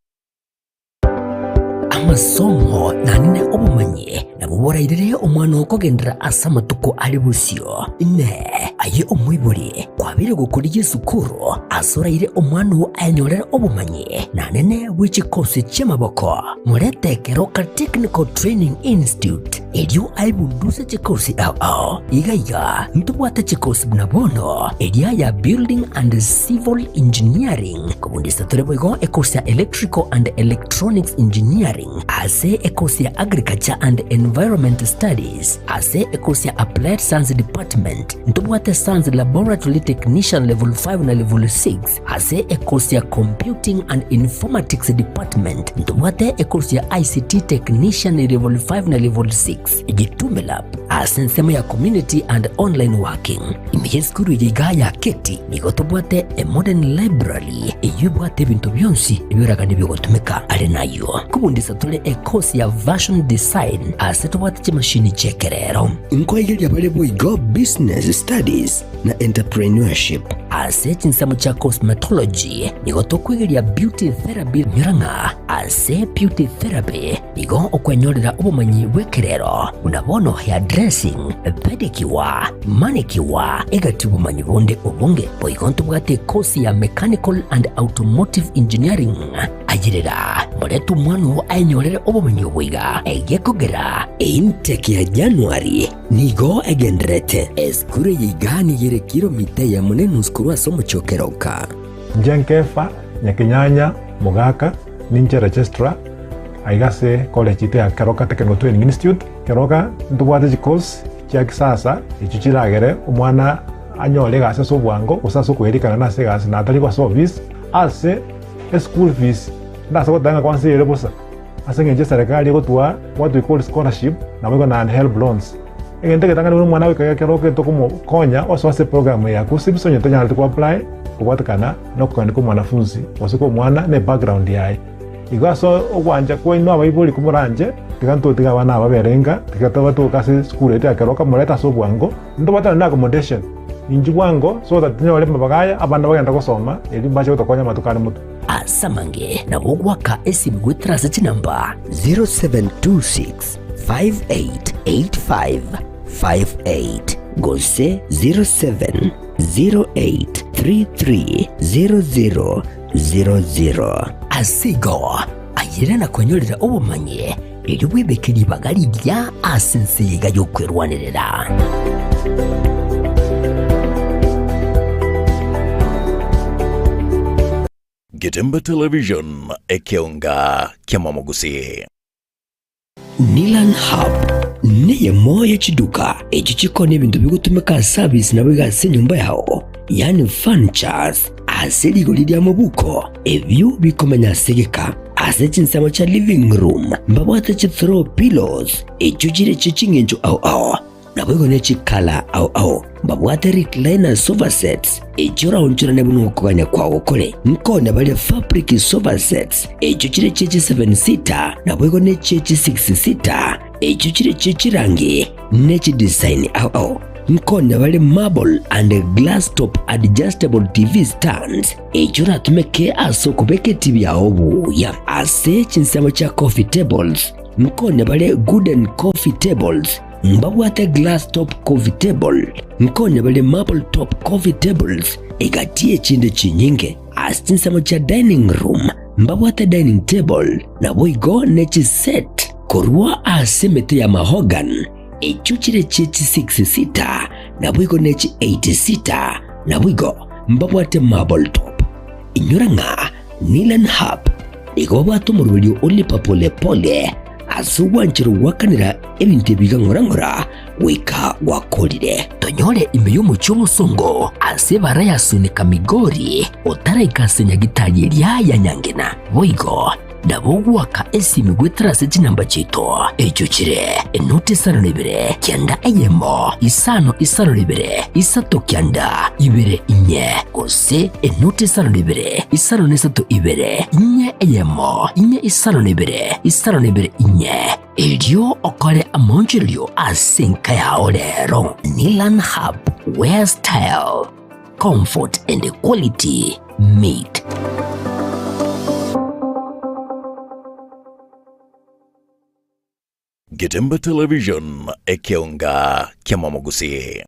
Amasomo naende obomanyi nabwo borairere omwana okogenderera ase amatuko are bosio. Inee! Aye omoibori, kwabeire gokorigia esukuru ase oraire omwana oo ayenyorere obomanyi naende bwe chikosi chi'amaboko? Morete Keroka Technical Training Institute erio aebunduse chikosi ao ao. Iga iga ntobwate chikosi buna bono eria ya Building and Civil Engineering, Kobundisa tore boigo ekosi ya Electrical and Electronics Engineering, ase ekosi ya Agriculture and Environment Studies, ase ekosi ya Applied Science Department, ntobwate Science Laboratory Technician Level 5 na Level 6, ase ekosi ya Computing and Informatics Department, ntobwate ekosi ya ICT Technician Level 5 na Level 6, Gitume Lab, ase ensemo ya Community and Online Working. Ime y'esukuru eye iga ya Keti, Nigo tobwate a modern library eyio ebwate ebinto bionsi ebioragani bigotumeka. Are nayio kobundisa tore e course ya Fashion Design ase tobwate chimashini chi'ekerero. Nkoigeria bare boigo Business Studies na Entrepreneurship. Ase chinsemo chia Cosmetology nigo tokwegeria Beauty Therapy nyora ng'a ase Beauty Therapy nigo okwenyorera obomanyi bw'ekerero buna bono hairdressing, pedicure, manicure, egati obomanyi bonde obonge. Boigo ntobwate ekosi ya Mechanical and Automotive Engineering. Ayerera, morete omwana oo aenyorere obomanyi obo iga, egekogera. Eintake ya January nigo egendererete. Esukuru eye iga nigo ere kilomita eyemo na enusu korwa ase omochie o Keroka. Inche Nkefa, Nyakenyanya, Mogaka, ninche registrar aiga ase college yaito ya Keroka Technical Training Institute. Keroka ntobwate chicourse chia kisasa echio chiragere omwana anyore egasi ase obwango gose ase okoerikana nase egasi na atari ase office. Ase eschool fees ndase goteba ng'a kwansa ere bosa ase eng'encho eserekari egotwaa what we call scholarship naboigo naende helb loans. Egento egetang'ani buna omwana goika Keroka etokomokonya osoa ase eprogram eye ya KUCCPS onye tonyareti ko apply kobwatekana na okogania kwa omwanafunzi gose kwa omwana na ebackground yaye. Igo ase ogwancha kwaino abaibori komoranche, tiga ntotige abana aba babere inka, tiga tobatoke ase esukuru yaito ya Keroka morete ase obwango, ntobwatane na accommodation inchuo bwango so that tonyore amabaga aya abana bagende gosoma erio mbache gotokonya amatuko are motwe. Ase amange nabo ogoaka esimi goetera ase chinamba. 0726 588558 gose 0708330000. Ase igo, ayere na kwenyorera obomanyi, erio bwebeke ribaga rigiya ase ense eye iga y'okwerwanerera. Getembe Television, ekeonga ki'amamogusii. Nilan Hub neyemo ye chiduka echio chikoonia ebinto bigotumeka ase service naboigo ase enyomba yao, yaani furnitures, ase rigori ria mobuko, ebio bikomenya ase egeka. Ase chinsemo chia living room mbabwate chi throw pillows echio chire chie ching'encho ao ao. Naboigo ne chikala ao ao mbabwate recliner sofa sets, echio oraonchorane buna okogania kwao kore. Nkonya bare fabric sofa sets, echio chire chie chi seven seater, naboigo ne chie chi six seater, echio chire chie chirangi ne chidesign ao ao. Nkonya bare marble and glass top adjustable TV stands, echio oratumeke ase okobeka etibi yao buya. Ase chinsemo chia coffee tables, nkonya bare gooden coffee tables, Mbabwate glass top coffee table, nkonya bare marble top coffee tables, egati y'echinde chinyinge. Ase chinsemo chia dining room mbabwate dining table, naboigo ne chiset korwa ase emete ya mahogany, echio chire chie chi six seater, naboigo ne chi eight seater, naboigo mbabwate marble top. Inyora ng'a Nilan Hub nigo babwate omoroberio o Lipa Pole Pole ase ogwancherwa goakanera ebinto ebi iga ng'ora ng'ora goika gwakorire. Tonyore ime y'omochie omosongo ase ebara ya Sunika Migori otaraika ase nyagitari eria ya Nyangena. Boigo. Nabo ogoaka esimi goetera ase chinamba chiaito, echio chire, enoti isano na ibere, kianda eyemo, isano isano na ibere, isato kianda, ibere inye, gose enoti isano na ibere, isano na isato ibere, inye eyemo, inye isano na ibere, isano na ibere inye. Erio okore amaonchorerio ase enka yao rero. Nilan Hub, where style, comfort and quality meet. Getembe Television, ekeonga ki'amamogusii.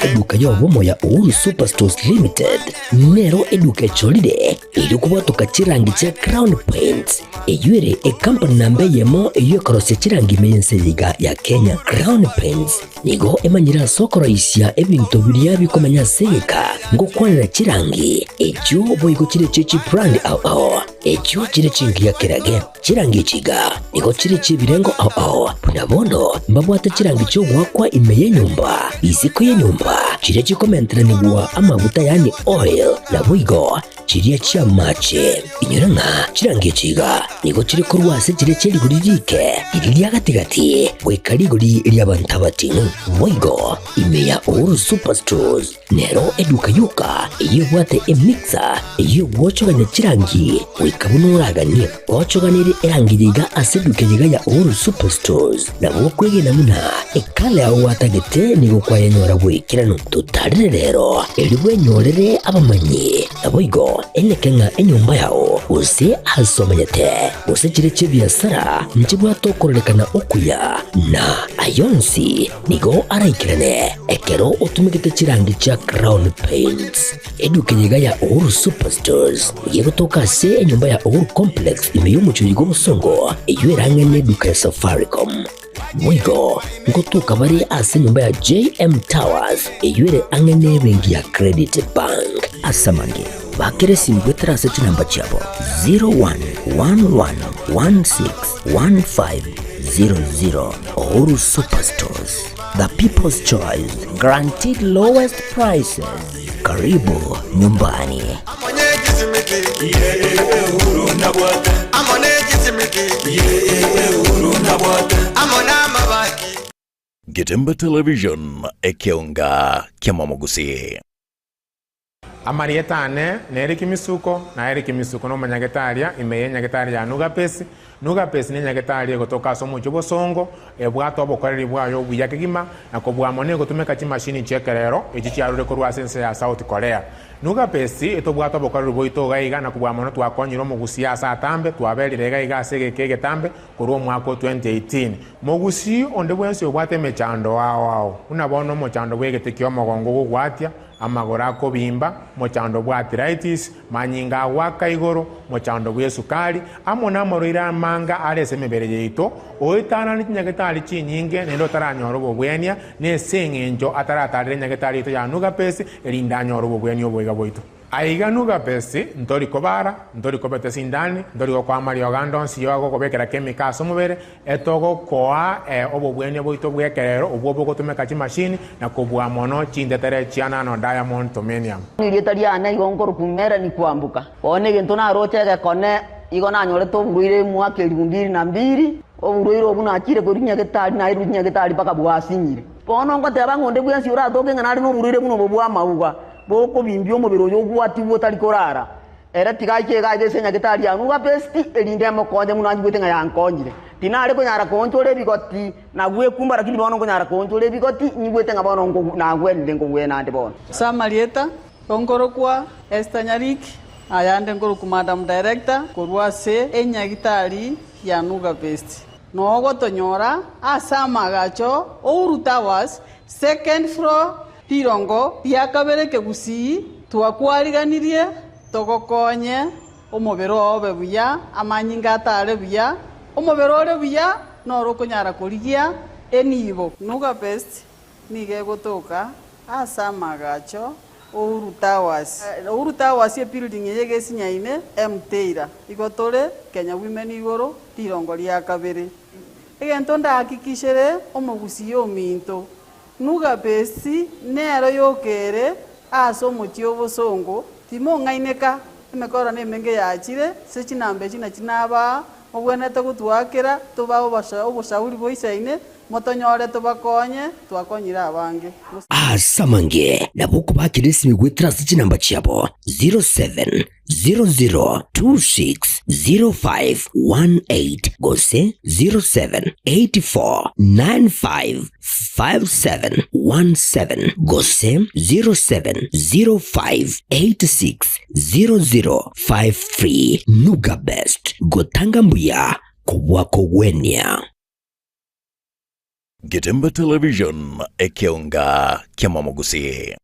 Eduka y'obomo ya Uhuru Superstores Limited nero eduka echorire erio kobwatoka chirangi chia Crown Paints eyio ere ekampani namba eyemo eyio ekorosia chirangi ime y'ense eye iga ya Kenya. Crown Paints nigo emanyire ase okoroisia ebinto biria bikomenya ase egeka ngokwanera chirangi echio boigo chire chie chibrand ao ao echio chire chingiya kerage. Chirangi echi iga nigo chire chi'ebirengo ao ao, buna bono mbabwate chirangi chi'ogoakwa ime y'enyomba, isiko y'enyomba, chiria chikomenteranigwa amaguta yaani oil, naboigo chiria chi'amache. Inyora ng'a chirangi echi iga nigo chire korwa ase chiria chie rigori riike, riria ria gati-gati, goika rigori ri'abanto abating'u. Boigo ime ya Uhuru Superstores Nero eduka yoka eyio ebwate emixer eyio egwochogania chirangi goika buna oraganie. Gochoganerie erangi eye iga ase eduka eye iga ya Uhuru Superstores nabo okwegena buna ekala yao gwatagete nigo kwayenyora bw'ekeranu. Totarere rero erio bwenyorere abamanyi naboigo eneke ng'a enyomba yao gose ase omenyete gose chire chi'ebiasara nchibwate okororekana okuya na ayonsi Nigo araikerane ekero otumegete chirangi chia Crown Paints. Eduka eye iga ya Uhuru Superstores nigo egotoka ase enyomba ya Uhuru Complex ime y'omochie oyo bw'obosongo eyio erang'e neduka ya Safaricom. Boigo ngotoka bare ase enyomba ya JM Towers eyio ere ang'e nebenki ya Credit Bank. Ase amange, bakera esimi goetera ase chinamba chiabo 0111161500. Uhuru Superstores, the people's choice, guaranteed lowest prices. Karibu nyumbani. Getembe Television, ekeonga ki'amamogusii. Amarieta ane nere Kimisuko, na ere Kimisuko nomonyagetaria ime y'enyagetari ya Nugapesi. Nugapesi nenyagetari egotoka ase omochie obosongo, ebwate obokoreri bwaye obuya kegima, na kobua mono egotumeka chimashini chi'ekerero echio chiarure korwa ase ense ya South Korea. Nugapesi etobwate obokoreri bwaito iga iga na kobua mono twakonyire omogusii ase atambe, twaberire iga iga ase egeka egetambe korwa omwaka o 2018. Mogusii onde bwensi obwate emechando ao ao, buna bono omochando bw'egete ki'omogongo ogogwatia, amagoro akobimba, mochando bw'arthritis, manyinga agoaka igoro, mochando bw'esukari, amo namarwaire amanga are ase emebere yaito, oetanane chinyagetari chinyinge naende otaranyora obobwenia, nese eng'encho ataratarera enyagetari yaito ya Nugapesi, erinde anyore obobwenia oboiga bwaito. Aiga Nugapesi ntori kobara, ntori kobeta esindani, ntori gokoa amariogo ande onsi y'ogokobekera chemical ase omobere, Etogokoa obobwenia bwaito bw'ekerero obwo bogotumeka chimashini na kobua mono chintetere chia nano diamond tomenium. Erieta riane igo nkorokwa Melanie Kwamboka. Bono egento naroche egekone igo nanyorete oborwaire emwaka elifu mbili na mbili, oborwaire obwo nachire korwa nyagetari nairwe nyagetari mpaka bwasinyire. Bono ngoteba ng'a onde bwensi oratoke ng'a nare noborwaire buna obo bw'amauga, bokobimbia omobere oyo ogwatigwe otari korara, Ere tiga aike iga aye ase enyagetari ya Nugapesti, erinde emokonye buna anyigwete ng'a yankonyire. Tinare konyara koonchora ebigoti na gwekumba, lakini bono nkonyara koonchora ebigoti, nyigwete ng'a bono nagwenire nkogwena ande bono. Ase amarieta, nkorokwa Esther Nyariki, ayande nkorokwa Madam Director korwa ase enyagitari ya Nugapesti. Noo ogotonyora ase amaagacho Uhuru Towers, second floor, Rirongo ria kabere kegusii, twakwariganirie togokonye omobere oo obe buya, amanyinga atare buya, omobere ore buya noro okonyara korigia enibo. Nuga Best nigo egotoka ase amagacho Uhuru Towers. Uhuru Towers ebuilding eye egesinyaine Mteira. Igo tore Kenya Women igoro rirongo ria kabere. Egento ndahakikishere omogusii ominto Nugabesi nero yoka ere ase omochie obosongo, timong'aineka. Emekoro nemenge yachire, ase chinamba echi nachi nabaa, mobwenerete gotwakera, tobae oboshauri boisaine, motonyore tobakonye, twakonyire abange. Ase amange nabo okobakera esimi goetera ase chinamba chiabo 0700260518 gose 0784955717 gose 0705860053. Nuga Best, gotanga mbuya kobua kogwenia. Getembe Television, ekeonga ki'amamogusii.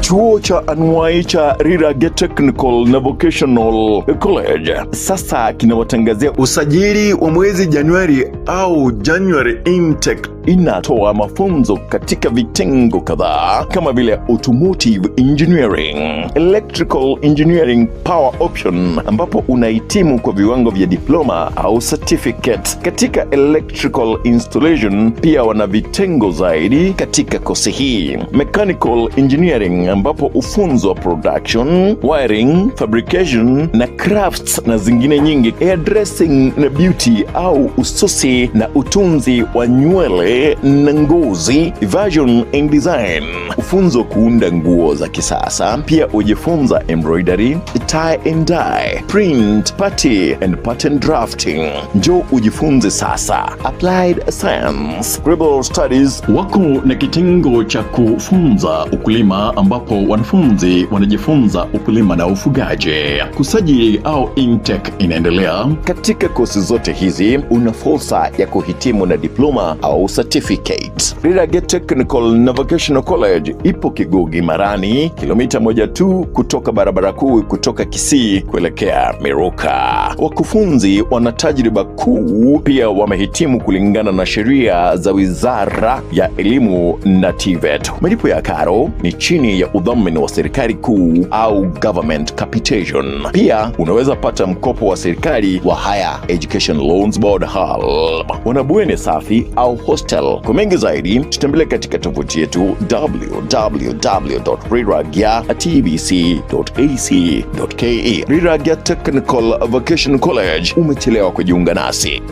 Chuo cha anuai cha Rirage Technical na Vocational College sasa kinawatangazia usajili wa mwezi Januari au January intake. Inatoa mafunzo katika vitengo kadhaa kama vile automotive engineering, electrical engineering power option, ambapo unahitimu kwa viwango vya diploma au certificate katika electrical installation. Pia wana vitengo zaidi katika kosi hii, mechanical engineering, ambapo ufunzwa production, wiring, fabrication na crafts na zingine nyingi, hairdressing na beauty au ususi na utunzi wa nywele na ngozi, fashion and design, ufunzo kuunda nguo za kisasa. Pia ujifunza embroidery, tie and dye, print, party and pattern drafting. Njoo ujifunze sasa. Applied Science, Global Studies wako na kitengo cha kufunza ukulima ambapo wanafunzi wanajifunza ukulima na ufugaji. Kusajili au intake inaendelea. Katika kosi zote hizi una fursa ya kuhitimu na diploma au certificate. Rirage Technical na Vocational College ipo Kigugi Marani, kilomita moja tu kutoka barabara kuu kutoka Kisii kuelekea Miruka. Wakufunzi wana tajriba kuu, pia wamehitimu kulingana na sheria za Wizara ya Elimu na TVET. Malipo ya karo ni chini ya udhamini wa serikali kuu au government capitation. Pia unaweza pata mkopo wa serikali wa Higher Education Loans Board HELB. Wana bweni safi au hostel. Kwa mengi zaidi tutembelee katika tovuti yetu www.riragya.tbc.ac.ke. Riragya Technical Vocational College, umechelewa kujiunga nasi.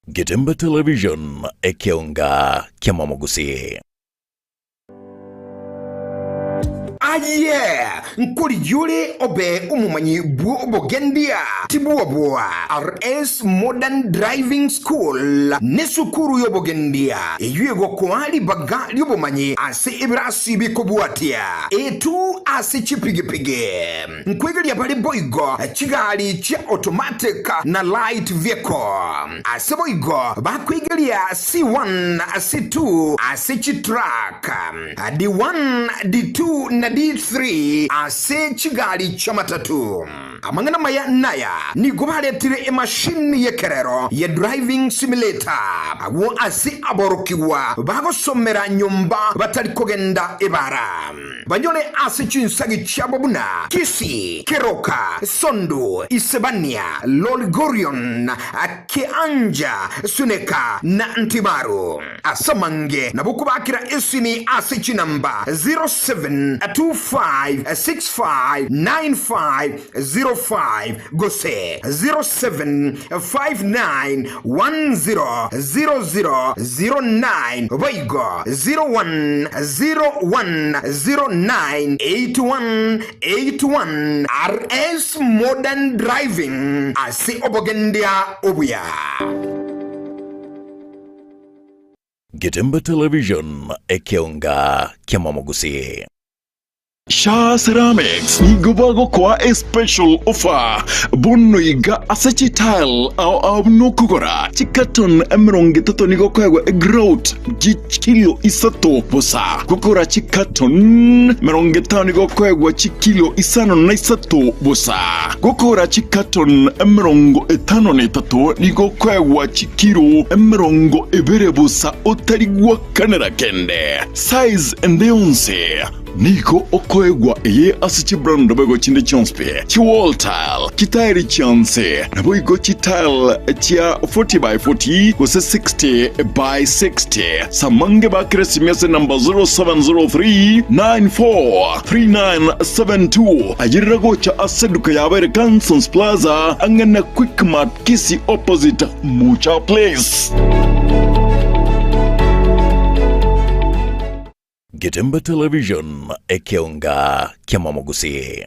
Getembe Television, ekeonga kiamamogusi. Aye, nkorigia ore obe omomanyi bw'obogendia, tibwoboa. RS Modern Driving School nesukuru y'obogendia eyio egokoa ribaga ri'obomanyi ase ebirasi bikobwatia etu ase chipigipigi. Nkwegeria bare boigo chigari chia automatic na light vehicle. Ase boigo bakwegeria C1, C2 ase chitruck, D1, D2 na D3 ase chigari chi'amatatu. Amang'ana amaya naya, nigo baretire emashini y'ekerero ye driving simulator agwo ase aborokigwa bagosomera nyomba batari kogenda ebara. Banyore ase chinsagi chiabo buna Kisii, Keroka, Sondu, Isebania, Lolgorion, Kianja, Suneka, na Ntimaru. Ase amange nabo kobakera esimi ase chinamba 0725659505 gose 0759100009 boigo 0101098181 RS Modern Driving ase obogendia obuya. Getembe Television, ekeonga ki'amamogusii. Shaa Ceramics nigo bagokoa a special offer bono iga ase chitile ao ao buna okogora chicarton 30 nigo okoegwa egrout chikilo isato bosa. Gokora chicarton 50 nigo okoegwa chikilo isano na isato bosa. Gokora chicarton 53 nigo okoegwa chikilo 20 bosa otari gwakanera kende. Size ende yonsi. Nigo okoegwa eye ase chibrand naboigo chinde chionsi pi, chiwall tile, chitairi chionsi, naboigo chitile chia 40 by 40 gose 60 by 60. Samange bakere esimi ase enamba 0703 94 3972. Ayerera gocha ase eduka yabo ere Kansons Plaza ang'e na Quickmart Kisii opposite Mucha Place. Getembe Television, ekeonga ki'amamogusii.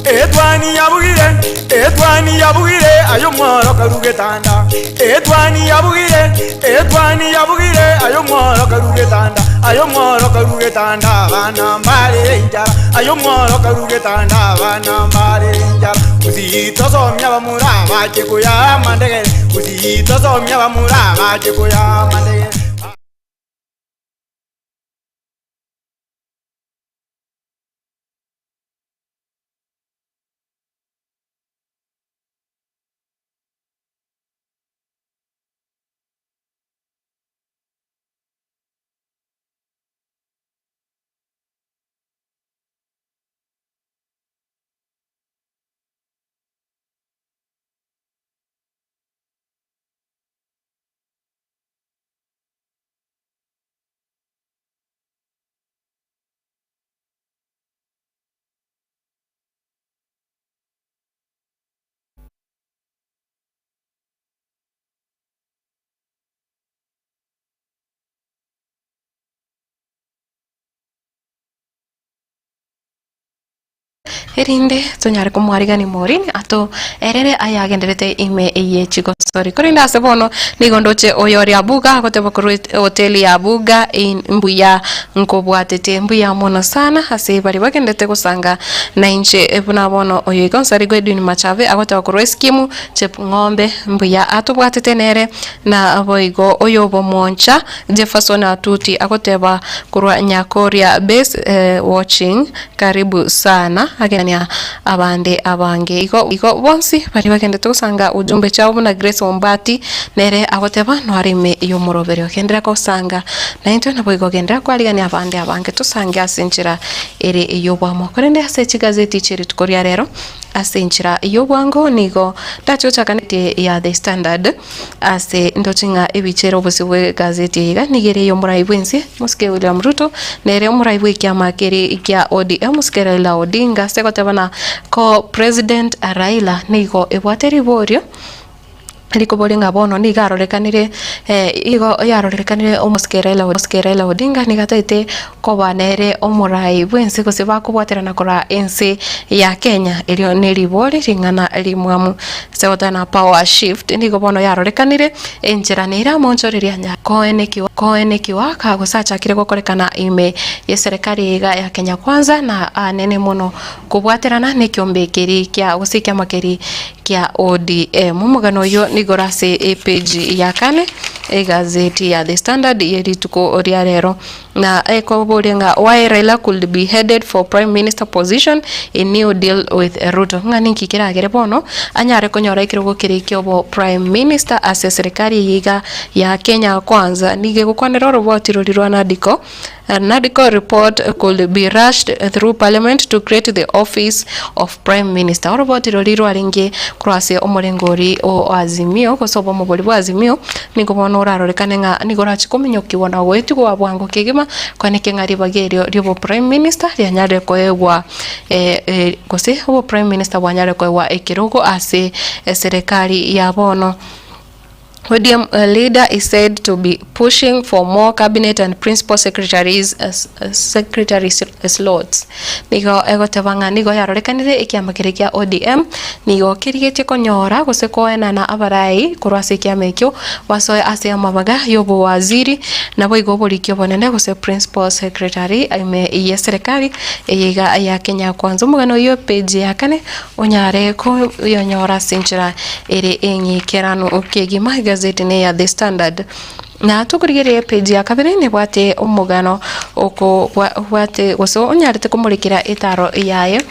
Etwani yabugire, etwani yabugire, aye omworo karu getanda. Etwani yabugire, etwani yabugire, aye omworo karu getanda. Aye omworo karu getanda, abana mbare enchara. Aye omworo karu getanda, abana mbare enchara. Gusii tosomia abamura abache koya amandegere, Gusii tosomia abamura abache koya amandegere. Erinde tonyare komwarigania Maureen ato erere ayagenderete ime ye chigosori. Korende ase bono nigo ndoche oyore Abuga agoteba korwa ehoteli ya Abuga in mbuya nkobwatete mbuya mono sana ase baria bagenderete gosanga nainche buna bono oyo iga onsarigwe Edwin Machabe agoteba korwa eskimu Chepng'ombe mbuya atobwatete nere naboigo oyobomoncha Jefferson Atuti agoteba korwa Nyakoria base watching Karibu sana agenia abande abange igo igo bonsi baria bagendete gosanga ujumbe chiabo buna Grace Ombati nere agoteba noare ime y'omoroberio genderera gosanga naintwe naboigo genderera kwarigania abande abange tosange ase enchera ere ey'obwamo korende ase chigazeti chie rituko ria rero ase enchera y'obwango nigo ndache gochaka ne ya The Standard. Ase ndoche ng'a ebicha ere obosio bw'egazeti eye iga nigo ere ey'omorai bw'ense, Mosike William Ruto, nere omorai bw'ekiama keria kia ODM, Mosike Raila Odinga, ase gotebana ko President Raila nigo ebwate riborio rikoboria ng'a bono nigo arorekanire igo yarorekanire omosike Raila Mosike Raila Odinga nigo atagete koba nere omorai bw'ense gose bakobwaterana korwa ense ya Kenya, erio neribori ring'ana rimwamu. Ase gotana power shift nigo bono yarorekanire enchera nere amonchoreria nya koenekiwa koenekiwa gose achakire gokorekana ime yeserekari iga ya Kenya Kwanza na anene mono kobwaterana nekiombe keri kia gose ekiama keri kia ODM. Omogano oyio nigo ore ase epage ya kane egazeti ya The Standard ye rituko ria rero. Na ekoboria ng'a why Raila could be headed for prime minister position in new deal with Ruto. Ng'a ninki keragere bono anyare konyora ekerogo keria kiobo prime minister ase eserekari eye iga ya Kenya Kwanza. Nigo egokwanera oroboti roria rwa NADCO. NADCO report could be rushed through parliament to create the office of prime minister. Oroboti roria rwarenge korwa ase omorengo oria o Azimio gose obomobori bwa Azimio Nigo bono orarorekane ng'a nigo orache kominyokigwa na goetigwa bwango kegima, kwaneke ng'a ribaga erio ri'oboprime minister rianyarire koegwa gose oboprime minister bwanyarire koegwa ekerogo ase eserekari ya bono. ODM leader is said to be pushing for more cabinet and principal secretaries secretary slots. Nigo egoteba ng'a nigo yarorekanire ekiama keria kia ODM nigo kerigetie konyora gose koenana abarai korwa ase ekiama ekio basoe ase amabaga y'obowaziri naboigo oboriki obonene gose principal secretary ime y'eserekari eye iga ya Kenya Kwanza. Omogano oyio epage ya kane onyare koyonyora ase enchera ere eng'ikeranu kegima egazeti neya The Standard. Na tokorigereria epage ya kabere nebwate omogano oko bwate gose onyarete komorekera etaro yaye.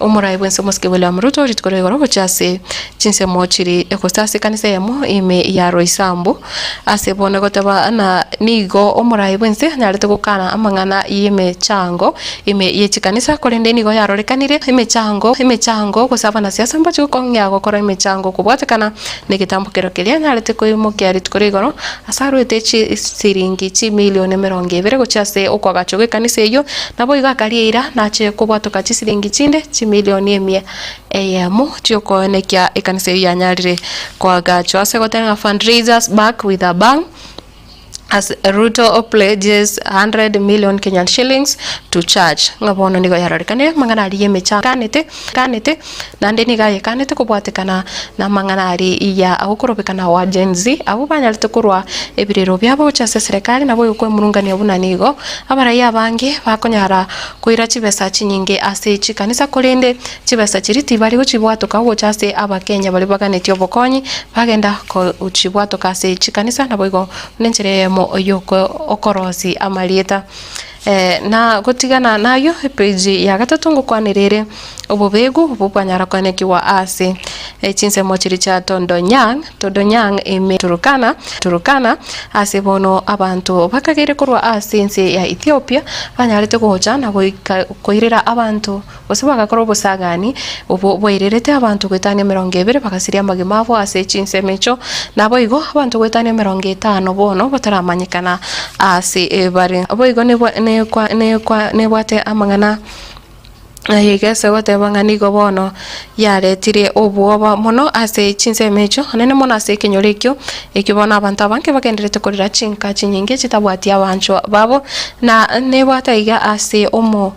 Omorai bwense omosike William Ruto rituko ria igoro gochia ase chinsemo chiri gose ase ekanisa eyemo ime ya Roysambu ase bono goteba ng'a nigo omorai bwense anyarete gokana amang'ana y'emechango ime ye chikanisa korende nigo yarorekanire emechango emechango gose abanasiasa mbache gokong'ea gokora emechango kobwatekana na egetambokero keria anyarete koimokia rituko ria igoro ase arwete chisiringi chimilioni emerongo ebere gochia ase okoagachwa gw'ekanisa eyio, naboigo akaria eira nache kobwatoka chisiringi chinde chimilioni emia eyemo chi'okoenekia ekanisa eyio yanyarire koagachwa. Ase goteba ng'a fundraisers back with a bang as Ruto pledges 100 million Kenyan shillings to church. Ng'a bono nigo yarorekanire amang'ana aria y'emechando kanete kanete naende nigo ayekanete kobwatekana namang'ana aria ya agokorobekana wa Gen Z abwo banyarete korwa ebirero biabo gochia ase eserekari nabo okwemurungania buna nigo abarai abange bakonyara koira chibesa chinyinge ase chikanisa korende Chibesa chiria tibari gochibwatoka gocha ase Abakenya baria baganetie obokonyi, bagenda gochibwatoka ase chikanisa naboigo buna enchera eyemo y'okorosia amarieta. Na gotigana nayio epage ya gatato ngokwanera ere obobegu obwo bwanyara koenekigwa ase chinsemo chiria chia Tondonyang, Todonyang ime Turkana, Turkana, ase bono abanto bakageire korwa ase ense ya Ethiopia banyarete gocha na goika koirera abanto Gose bagakora obosagani obwo bwairerete abanto goetania emerongo ebere, bagasiria amagima abo ase chinsemo echio. Naboigo abanto goetania emerongo etano bono bataramanyekana aase bare. Boigo nebwate amang'ana ayaiga ase goteba ng'a nigo bono yaretire obwoba mono ase chinsemo echio, anene mono ase ekenyoro ekio, ekio bono abanto abange bagendererete korera chinka chinyinge chitabwati abanchwa babo, na nebwate aiga ase omo.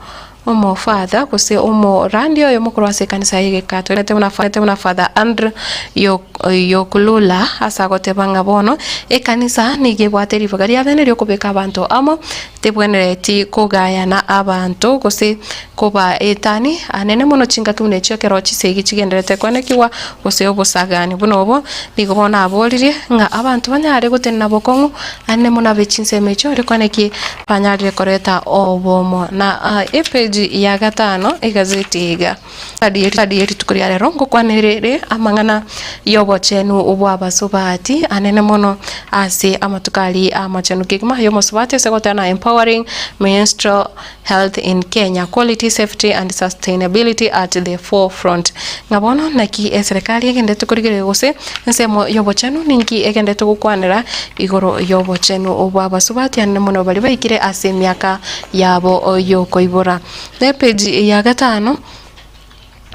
Omofather gose omorandia oyomo korwa ase ekanisa y'egekatoliki buna Father Andrew Yokulula ase agoteba ng'a bono ekanisa nigo ebwate ribaga ria bene ri'okobeka abanto amo, tebwenereti kogayana abanto gose kobaetani anene mono chingaki buna echio ekero chisegi chigendererete koenekigwa gose obosagani buna obo. Nigo bono aboririe ng'a abanto banyare gotenena bokong'u anene mono abe chinsemo echio rikwana eki Banyarire koreta obomo. Na epeji ya gatano egazeti iga adi rituko ria rero ngokwanerere amang'ana y'obochenu bw'abasubati anene mono ase amatuko aria amachenu kegima y'omosubati ase goteba empowering menstrual health in Kenya, quality, safety and sustainability at the forefront. Ng'a bono naki eserekari egenderete korigereria gose ensemo y'obochenu ninki egenderete gokwanera igoro y'obochenu bw'abasubati anene mono baria baikire ase emiaka yabo y'okoibora. Na epeji ya gatano.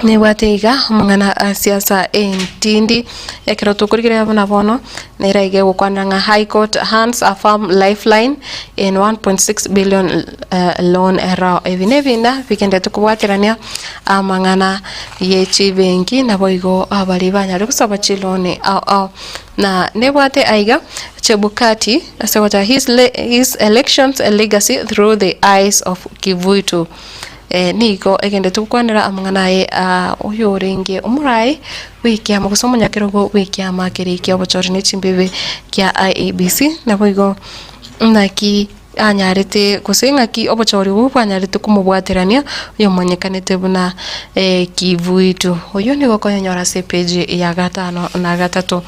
Nebwate iga amang'ana a siasa entindi, ekero tokorigereria buna bono, nere iga egokwanera ng'a High Court hands a farm lifeline in 1.6 billion loan row. Ebi nebinda bigenderete kobwaterania amang'ana ye chibenki naboigo abaria banyare gosaba chiloni ao ao. Na nebwate aiga Chebukati ase ogoteba his his elections legacy through the eyes of Kivuitu. Nigo egenderete gokwanera amang'ana aye oyorenge omoraai bw'ekiama gose omonyakerogo bw'ekiama keria ki'obochori ne chimbibe kia IEBC, naboigo naki anyarete gose ng'aki obochori obwo bwanyarete komobwaterania oyomanyekanete buna Kivuitu. Oyio nigo okoyenyora ase epage ya gatano na gatato.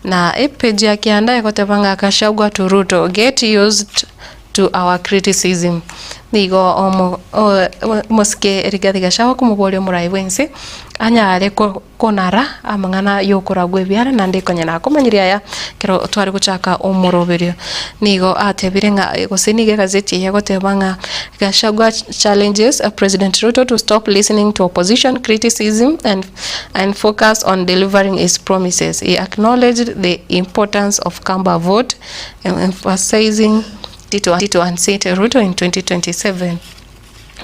Na epage ya kianda egoteba ng'a Gachagua to Ruto, get used to our criticism. Nigo omo omosike Rigathi Gachagua akomoboria omorai bwense anyare konara amang'ana yokoragwa ebiara naende konya nakomanyirie aya ekero tware gochaka omoroberio. Nigo atebire ng'a gose nigo egazeti eye egoteba ng'a Gachagua challenges President Ruto to stop listening to opposition criticism and and focus on delivering his promises. He acknowledged the importance of Kamba vote Emphasizing to unseat Ruto in 2027.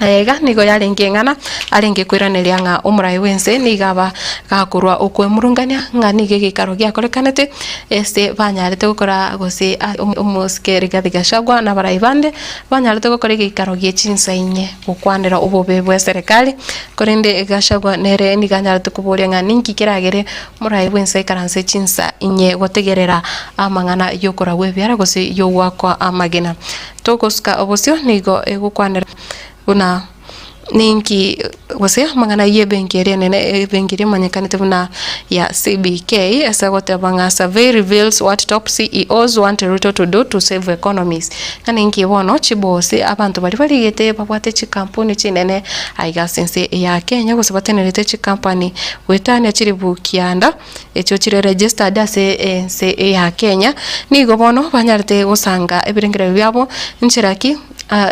Aya iga nigo yarenge eng'ana arenge koiraneria ng'a omorai bw'ense nigo aba gakorwa okwemurungania ng'a nigo egeikaro giakorekanete ase banyarete gokora gose omosike Rigathi Gachagua na abarai bande banyarete gokora egeikaro gie chinsa inye gokwanera obobe bw'eserekari korende Gachagua nere nigo anyarete koboria ng'a ninki keragere Morae bw'ense ikaranse chinsa inye gotegerera amang'ana y'okoragwa ebiara gose y'ogoakwa amagena. Togosuka obosio nigo egokwanera buna. Ninki gose amang'ana y'ebenki eria enene, ebenki eria emanyekanete buna ya CBK, ase ogoteba ng'a survey reveals what top CEOs want Ruto to do to save economies. Ng'a ninki bono chibosi abanto baria barigete babwate chikampuni chinene aiga ase ense ya Kenya gose batenerete chikampani goetania chilifu kianda echio chire registered ase ense ya Kenya, nigo bono banyarete gosanga ebirengererio biabo nchera ki.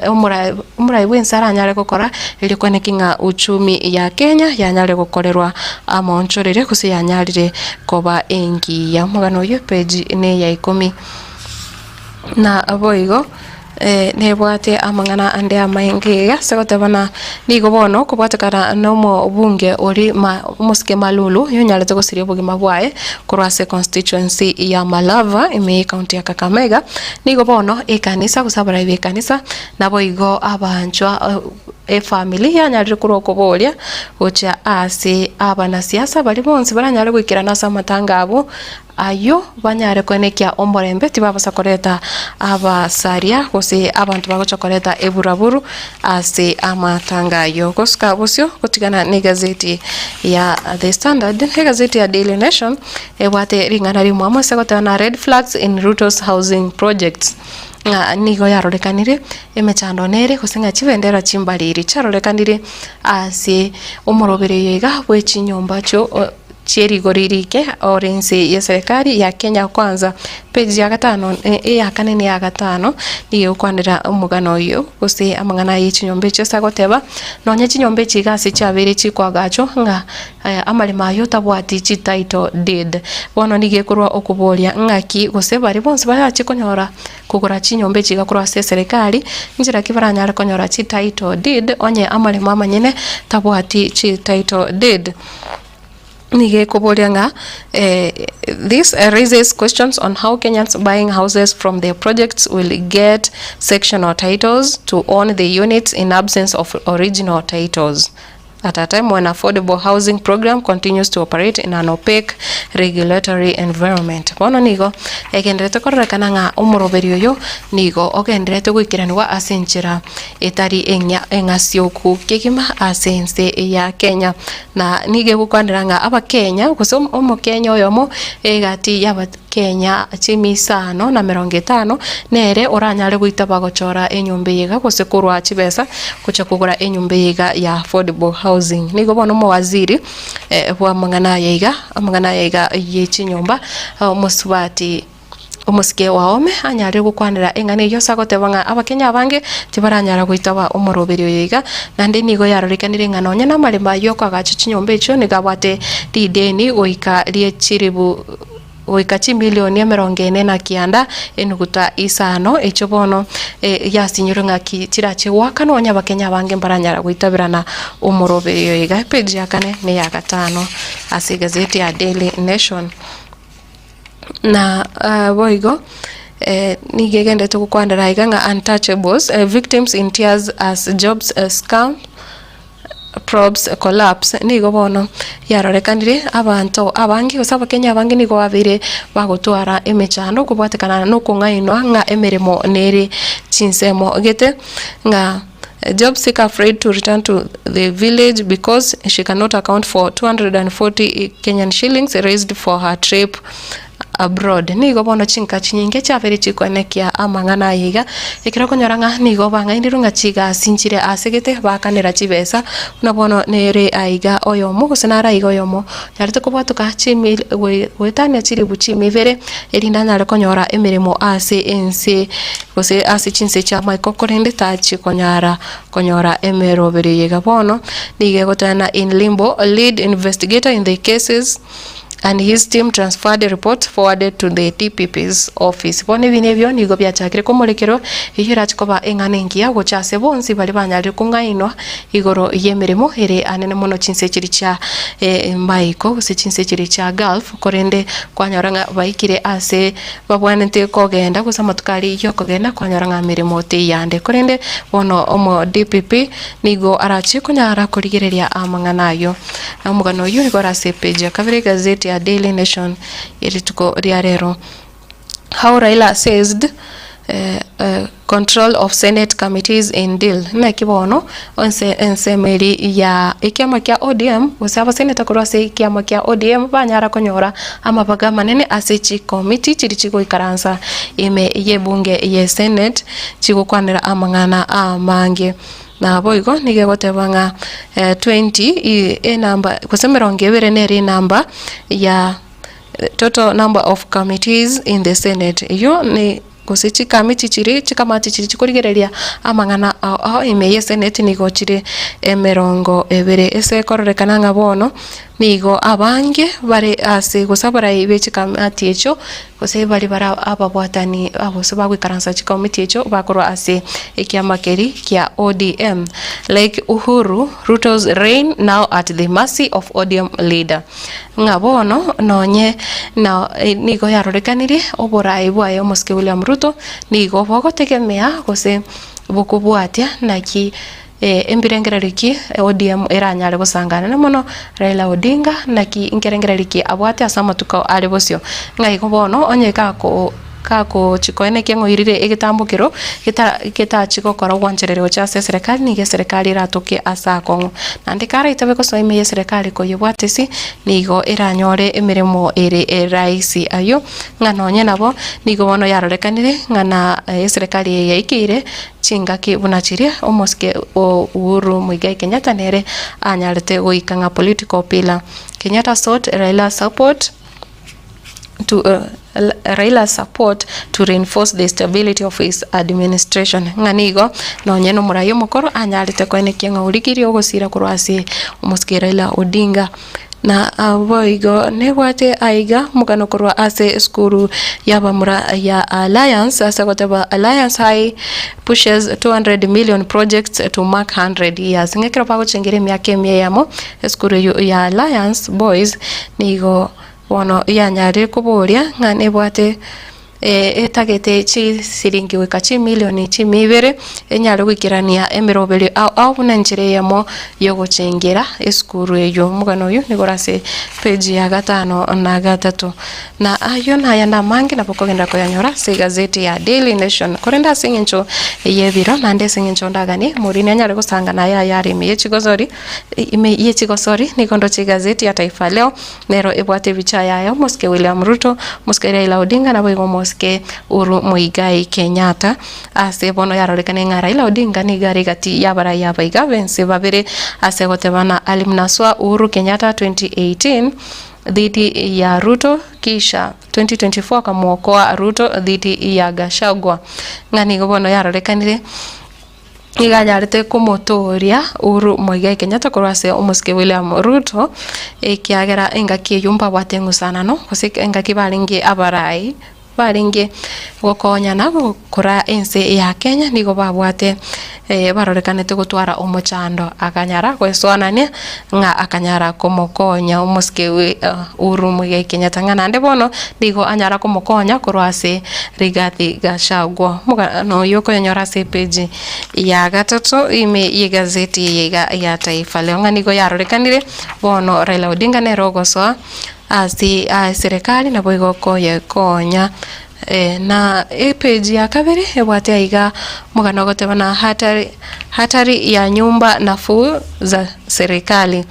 Omorai bw'ense aranyare gokora, erio kweneki ng'a uchumi ya Kenya yanyare gokorerwa amaonchorere gose yanyarire koba engiya. Omogano oyio epeji neya ikomi. Na boigo nebwate amang'ana ande amaenge iga ase goteba ng'a nigo bono okobwatekana na omobunge oria omosike Malulu oyio onyarete gosiria obogima bwaye korwa ase econstituency ya Malava ime ye county ya Kakamega. Nigo bono ekanisa gose abarai b'ekanisa naboigo abanchwa efamiri yanyarire korwa okoboria gochia ase abanasiasa baria bonsi baranyare goikerana ase amatanga abwo, ayio banyare koenekia omorembe tibabasa koreta abasaria gose abanto bagocha koreta eburaburu ase amatanga ayio. Gosuka bosio gotigana na egazeti ya The Standard, egazeti ya Daily Nation. Ebwate ring'ana rimwamu ase goteba na Red Flags in Ruto's Housing Projects, ng'a nigo yarorekanire emechando nere gose ng'a chibendera chimbariri chiarorekanire ase omoroberio iga bwe chinyomba chio chie rigori rike ore inse ye serikali ya Kenya Kwanza. Page ya gatano eya kane na eya gatano nigo egokwanera omogano oyio gose amang'ana ye chinyomba echio ase agoteba nonye chinyomba echi iga ase chiabeire chikoagachwa ng'a Amaremo ayio tabwati chi title deed. Bono nigo ekorwa okoboria ng'aki gose baria bonsi barache konyora kogora chinyomba echi iga korwa ase eserekari, nchera ki baranyare konyora chi title deed onye amaremo amanyene tabwati chi title deed. Nigo ekoboria ng'a this raises questions on how Kenyans buying houses from the projects will get sectional titles to own the units in absence of original titles. At a time when affordable housing program continues to operate in an opaque regulatory environment. Bono nigo egendererete kororekana ng'a omoroberio oyo nigo ogendererete goikeranigwa ase enchera etari eng'ia eng'asioku kegima ase ense ya Kenya. Na nigo egokwanera ng'a abakenya gose omokenya oyomo egati y'aba Kenya chimisano na merongo etano nere oranyare goitaba gochora enyomba eye iga gose korwa chibesa gochia kogora enyomba eye iga ya affordable housing. Nigo bono omowaziri bw'amang'ana aya iga, amang'ana aya iga ye chinyomba omosubati omosike Wahome anyare gokwanera eng'ana eyio ase agoteba ng'a abakenya abange tibaranyara goitaba omoroberi oyo iga, naende nigo yarorekanire ng'a nonye namaremo ayio okoagacha chinyomba echio nigo abwate rideni goika rie chiribu goika chimilioni emerongo ene na kianda, enuguta isano, echio bono yasinyirwe ng'aki chirache goakanwa onye abakenya abange mbaranyara goitaberana omoroberio oyo iga. Epeji ya kane na eya gatano ase egazeti ya Daily Nation. Na boigo nigo egenderete gokwanera iga ng'a untouchables, victims in tears as jobs scam. Probs collapse, nigo bono yarorekanire abanto abange gose abakenya abange nigo babeire bagotwara emechando kobwatekana na okong'ainwa ng'a emeremo nere chinsemo gete ng'a job seeker afraid to return to the village because she cannot account for 240 Kenyan shillings raised for her trip abroad. Nigo bono chinka chinyinge chiabeire chikoenekia amang'ana aya iga, ekero okonyora ng'a nigo bang'ainirwe ng'a chigasi nchire ase gete baakanera chibesa, buna bono nere aiga oyomo gose nare aiga oyomo onyarete kobwatoka chimi goetania chilifu chimia ibere, erinde anyare konyora emeremo ase ense gose ase chinse chi'amaiko korende tachi konyara konyora emeroberio eye iga. Bono nigo egoteba in limbo, lead investigator in the cases. and his team transferred reports forwarded to the DPP's office. Bono ebi nebio nigo biachakire komorekerwa, eyio erache koba eng'ana engiya gocha ase bonsi baria banyarire kong'ainwa igoro y'emeremo ere anene mono chinse chiria chia Maiko gose chinse chiria chia Gulf, korende kwanyora ng'a baikire ase babwanete kogenda gose amatuko aria y'okogenda kwanyora ng'a meremo teyande. Korende bono omo DPP nigo arache konyara korigereria amang'ana ayio. Na omogano oyio igoro ase epeji ya kabere egazeti ya Daily Nation ye rituko ria rero. How Raila seized. Control of Senate Committees in Deal. Naki bono onse ensemo eri ya ekiama kia ODM gose abaseneta korwa ase ekiama kia ODM banyara konyora amabaga amanene ase chikomiti chiria chigoikaransa ime y'ebunge ye Senate chigokwanera amang'ana amange. Naboigo nigo egoteba ng'a 20 enamba gose emerongo ebere nere enamba ya total number of committees in the senate. Eyio ni gose chikamiti chiria chikamati chiria chikorigereria amang'ana ao ao ime ye senate nigo chire emerongo ebere. Ase ekororekana ng'a bono nigo abange bare ase gose abarai be chikamati echio Gose baria bare ababwatani gose bagoikaransa chikomiti echio bakorwa ase ekiama keria kia ODM. Like Uhuru, Ruto's reign now at the mercy of ODM leader. Ng'a bono nonye na nigo yarorekanirie oborai bwaye omosike William Ruto nigo bogotegemea gose bokobwatia naki Embirengererio ki ODM eranyare gosangana na mono Raila Odinga? Naki nkerengererio ki abwate ase amatuko are bosio? Ng'a igo bono onye gako gagochikoenekia ng'a oirire egetambokero geta getachi gokora ogwanchereria gochia ase eserekari nigo eserekari eratoke ase akong'u. Naende karaitabe gosoa ime y'eserekari koyebwate ase nigo eranyore emeremo ere eraisi ayio ng'a nonye nabo nigo bono yarorekanire ng'a na eserekari eye yaikeire Chingaki buna chiria omosike o Uhuru Muigai Kenyatta nere anyarete goika ng'a political pillar. Kenyatta sought Raila's support to Raila's support to reinforce the stability of his administration. Ng'a nigo nonye nomorai omokoro anyarete koenekia ng'a origirie ogosira korwa ase omosike Raila Odinga. Na boigo nebwate aiga omogano korwa ase esukuru y'abamura ya Alliance ase goteba Alliance High pushes 200 million projects to mark 100 years. Ng'a ekero bagochengera emiaka emia eyemo, esukuru eyio ya Alliance Boys nigo bono yanyarire koboria ng'a nebwate etagete chisiringi goika chimilioni chimia ibere, enyare goikerania emeroberio ao ao buna enchera eyemo y'ogochengera esukuru eyio. Omogano oyio nigo ore ase page ya gatano na gatato. Na ayio nayande amange nabo okogenda koyanyora ase egazeti ya Daily Nation. Korende ase eng'encho y'ebiro naende ase eng'encho ndaganie, Morini anyare gosanga naye ayare ime ye chigosori, ime ye chigosori nigo ndoche egazeti ya Taifa Leo. Nero ebwate ebicha yaye omosike William Ruto, omosike Raila Odinga naboigo omosike Uhuru Muigai Kenyatta. Ase bono yarorekane ng'a Raila Odinga nigo are egati y'abarai aba iga b'ense babere ase gotebana alimnaswa Uhuru Kenyatta 2018 dhidi ya Ruto kisha 2024 akamwokoa Ruto dhidi ya Gachagua. Ng'a nigo bono yarorekanire. Nigo anyarete komotooria Uhuru Muigai Kenyatta korwa ase omosike William Ruto, ekiagera engaki eyio mbabwate eng'usanano, gose engaki barenge abarai barenge gokonyana gokora ense ya Kenya nigo babwate barorekanete gotwara omochando akanyara goesoanania ng'a akanyara komokonya omosike Uhuru Muigai Kenyatta ng'a naende bono nigo anyara komokonya korwa ase Rigathi Gachagua. Omogano oyio okoyonyora ase epeji ya gatato ime y'egazeti eye iga ya Taifa Leo ng'a nigo yarorekanire bono Raila Odinga nere ogosoa ase eserekari naboigo koyekonya Na epeji ya kabere ebwate aiga omogano ogoteba na hatari hatari ya nyumba nafuu za serikali,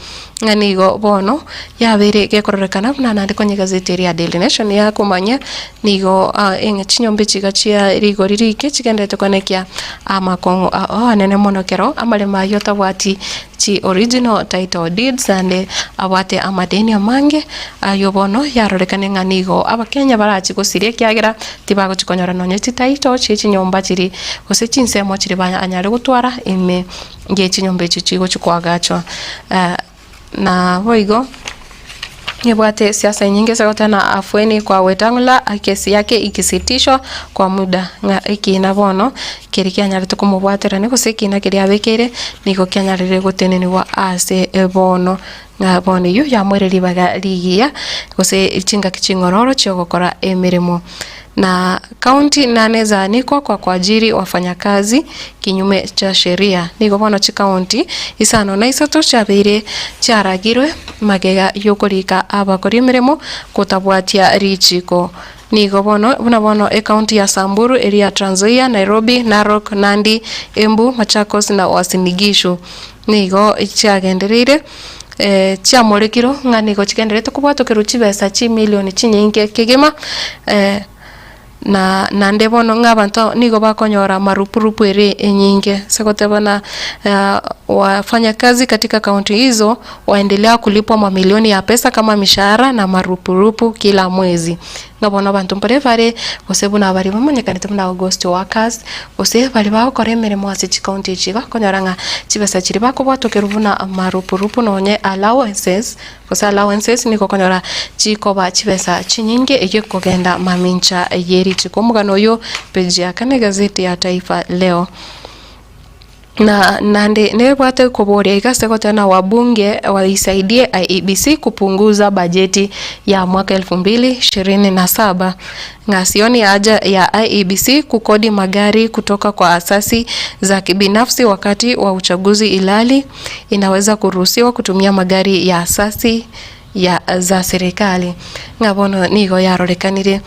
ng'a nigo bono yabeire gekororekana buna naende konya egazeti eria ya Daily Nation yakomanya nigo eng'a chinyomba echi iga chia rigori rike chigenderete koenekia amakong'u ao anene mono ekero amaremo ayio otabwati Chi original title deeds naende abwate amadeni amange, ayio bono yarorekane ng'a nigo abakenya barachi gosiria ekiagera tibagochi konyora nonye chititle chie chinyomba chiria gose chinsemo chiria banyare gotwara ime ye chinyomba echio chigochi koagachwa. Na boigo. Nebwate siasa enyinge ase goteba afueni kwa Wetang'ula kesi yake ikisitishwa kwa muda ng'a ekina bono keria kianyarete komobwaterania gose ekina keria abekeire nigo kianyarire gotenenigwa ase bono ng'a bono eyio yamoire ribaga rigiya gose chingaki ching'ororo chiogokora emeremo. Na county nane zaanikwa kwa kuajiri wafanyakazi kinyume cha sheria. Nigo bono chikaunti isano na isato chiabeire chiaragirwe magega y'okorika abakori emeremo gotabwatia richiko. Nigo bono buna bono ekaunti ya Samburu, eria ya Trans Nzoia, Nairobi, Narok, Nandi, Embu, Machakos na Uasin Gishu nigo chiagendereire chiamorekirwe ng'a nigo chigendererete kobwatokerwa chibesa chimilioni chinyinge kegima. Na naende bono ng'a abanto nigo bakonyora marupurupu ere enyinge, ase goteba na wafanyakazi katika county hizo waendelea kulipwa mamilioni ya pesa kama mishahara na marupurupu kila mwezi. Ng'a bono abanto mbare bare gose buna baria bamanyekanete buna ghost workers, gose baria bagokora emeremo ase chicounty echi iga, okonyora ng'a chibesa chiria bakobwatokerwa buna marupurupu nonye allowances, Gose allowances nigo okonyora chikoba chibesa chinyinge eyio ekogenda mamincha ye rituko. Omogano oyio page ya kane egazeti ya Taifa Leo. Na nande nebwate koboria iga ase goteba na wabunge waisaidie IEBC kupunguza bajeti ya mwaka elfu mbili ishirini na saba. Ng'a sioni haja ya IEBC kukodi magari kutoka kwa asasi za kibinafsi wakati wa uchaguzi ilhali inaweza kuruhusiwa kutumia magari ya asasi ya za serikali. Ng'a bono nigo yarorekanire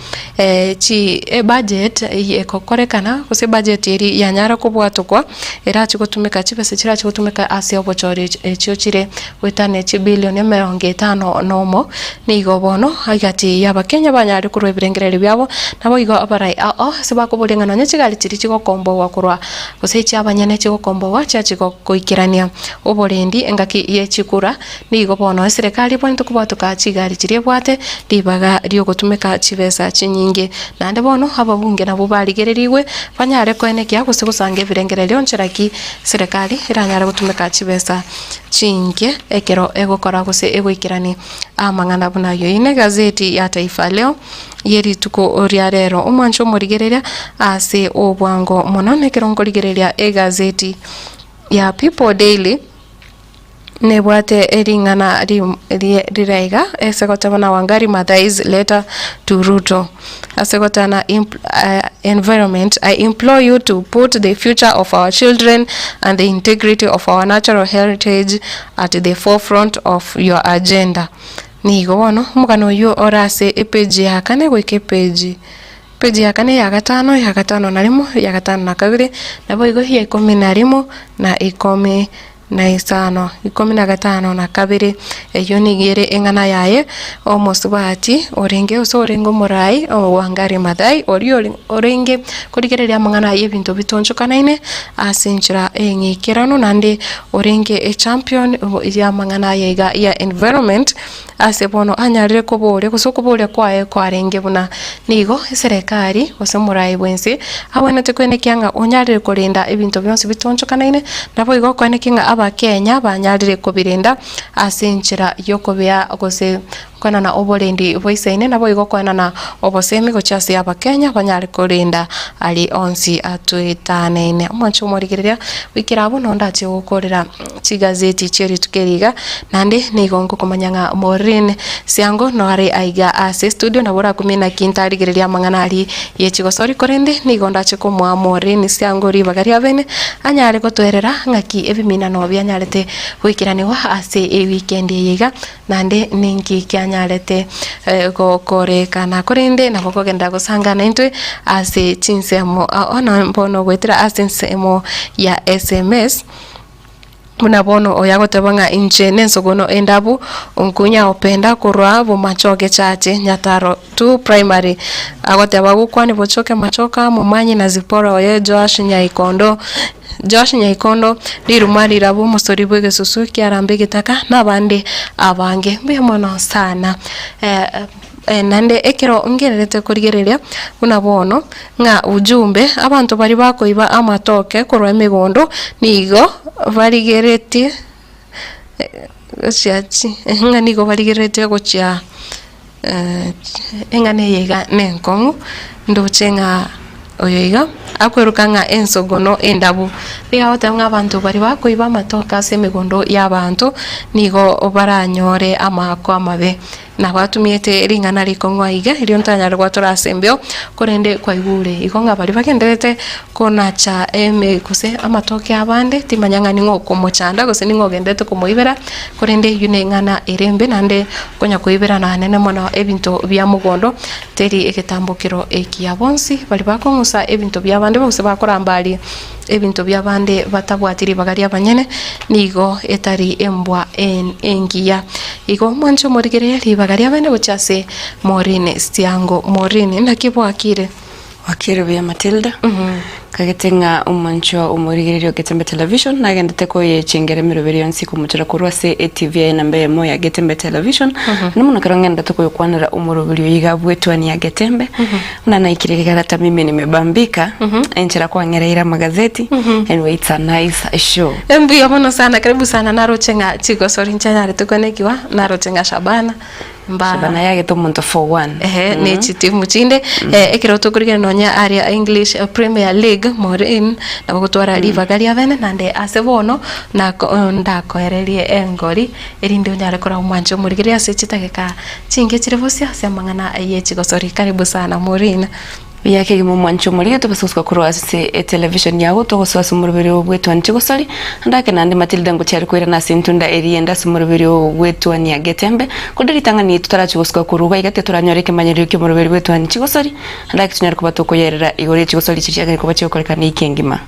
chi ebudget egokorekana gose ebudget eria yanyara kobwatokwa erache gotumeka chibesa chirache gotumeka ase obochori echio chire goetania chibilioni emerongo etano na omo, nigo bono egati y'Abakenya banyare korwa ebirengererio biabo, naboigo abarai ao ase bakoboria ng'a nonye chigari chiria chigokombowa korwa gose echi'abanyene chigokombowa chiachia goikerania oborendi engaki ye chikura, nigo bono eserekari ebwenerete kobwatoka chigari chiria ebwate ribaga riogotumeka chibesa chinyinge. Naende bono ababunge nabwo barigererigwe banyare koenekia gose gosanga ebirengererio nchera ki eserekari eranyare gotumeka chibesa chinke ekero egokora gose egoikerania amang'ana buna ayio. Eye negazeti ya Taifa Leo ye rituko ria rero. Omwancho omorigereria ase obwango mono nekero nkorigereria egazeti ya People Daily nebwate ring'ana rire iga ase goteba na Wangari Maathai's letter to Ruto. Ase goteba environment, I implore you to put the future of our children and the integrity of our natural heritage at the forefront of your agenda. Nigo bono omogano oyio ore ase epage ya kane goika epage page ya kane ya gatano, ya gatano na rimo, ya gatano na kabere, naboigo ya ikomi na rimo na ikomi na isano, ikomi na gatano na kabere, eyio nigo ere eng'ana yaye, omosubati orenge gose orenge omorai o Wangari Maathai, oria ore orenge korigereria amang'ana aye ebinto bitonchokanaine ase enchera eng'ikeranu naende orenge echampion y'amang'ana aya iga ya environment. Ase bono anyarire koboria, gose okoboria kwaye kwarenge buna, Nigo eserekari, gose omoraai bw'ense, agwenerete koenekia ng'a onyarire korenda ebinto bionsi bitonchokanaine, naboigo okoenekia ng'a Abakenya banyarire kobirenda ase enchera y'okobea gose koenana oborendi boisaine, naboigo koenana obosemi gochia ase Abakenya banyare korenda aria onsi atoetaneine. Omwancho omorigereria, goikera abwo nondache gokorera. Chigazeti chie rituko eri iga, naende nigo ngokomanya ng'a Maureen Siango noare aiga ase estudio nabo orakumie naki ntarigereria amang'ana aria ye chigosori korende nigo ndache komoa Maureen Siango ribaga ria bene anyare gotoerera ng'aki ebiminano bianyarete goikeranigwa ase ewikendi eye iga naende ninki kianyarete gokorekana korende nabo kogenda gosangana intwe ase chinsemo ao bono goetera ase ensemo ya sms. Buna bono oyo agoteba ng'a inche nensogono endabu, onkunya openda korwa bomachoge chache, Nyataro 2 Primary. Agoteba gokwane bochoke machoka, Momanyi na Zipporah oye Joash Nyaikondo, Joash Nyaikondo, riruma rirabu omosori bw'egesusu kiarambe egetaka, na abande abange. Mbuya mono sana. Naende ekero ngendererete korigereria buna bono, ng'a ujumbe, abanto baria bakoiba amatoke korwa emegondo nigo barigeretie gochia chi ng'a nigo barigeretie gochia eng'ana eye iga nenkong'u, ndoche ng'a oyo iga akweruka ng'a ensogono endabu. Nigo agoteba ng'a abanto baria bakoiba amatoke ase emegondo y'abanto, nigo baranyore amaako amabe. Nabo atumiete ring'ana rikong'u aiga, erio ntanyare gwatora ase embeo, korende kwaigure igo ng'a baria bagendererete konacha eme gose amatoke abande, timanya ng'a ning'o okomochanda gose ning'o ogendererete komoibera, korende eyio neng'ana ere embe naende konya koiberana anene mono ebinto bia mogondo, teri egetambokero ekiya. Bonsi baria bakong'usa ebinto biabande gose bakoramba aria ebinto biabande batabwati ribaga ri'abanyene, nigo etari embwa engiya. Igo mwanche omorigererie ribaga riabande gochia ase Maureen Siango. Maureen, naki bwakire? Bwakire buya Matilda, nkagete ng'a omwanchwa omorigereria o Getembe Television nagendete koyechengera emeroberi yonsi komochera korwa ase etv yaye namba eyemo ya Getembe Television, naende mono ekero ngendete koyokwanera omoroberi oyo iga bw'etuani ya Getembe, buna naikire iga hata mimi nimebambika, enchera kwang'ereire amagazeti, anyway it's a nice show. Mbuya mono sana, karibu sana naroche ng'a chigosori nchianyarete koenekiwa, naroche ng'a Shabana. mba Shabana yagete omonto for one. Ehe, ne chitimu chinde eh, ekero tokorigera nonya aria English Premier League Maureen nabo gotwara ribaga ria bene naende ase bono nako ndakoererie engori erinde onyare koraba omwanche omorigereria ase chidageka chinke chire bosio ase amang'ana ye chigosori. Karibu sana Maureen. Buya kegima omwanche omorige tobase gosuka korwa ase etelevision yago togosoa ase omoroberi oo bw'etuani chigosori ande ake naende Matilda ngochia are koirana ase entunda eria ende ase omoroberi oo bw'etuani ya Getembe korende ritang'ani totarachi gosuka korwa iga iga titoranyore ekemanyererio ki'omoroberi bw'etuani chigosori ande ake tonyare koba tokoyerera igoro ye chigosori echi chiagere koba chigokorekana eiki engima.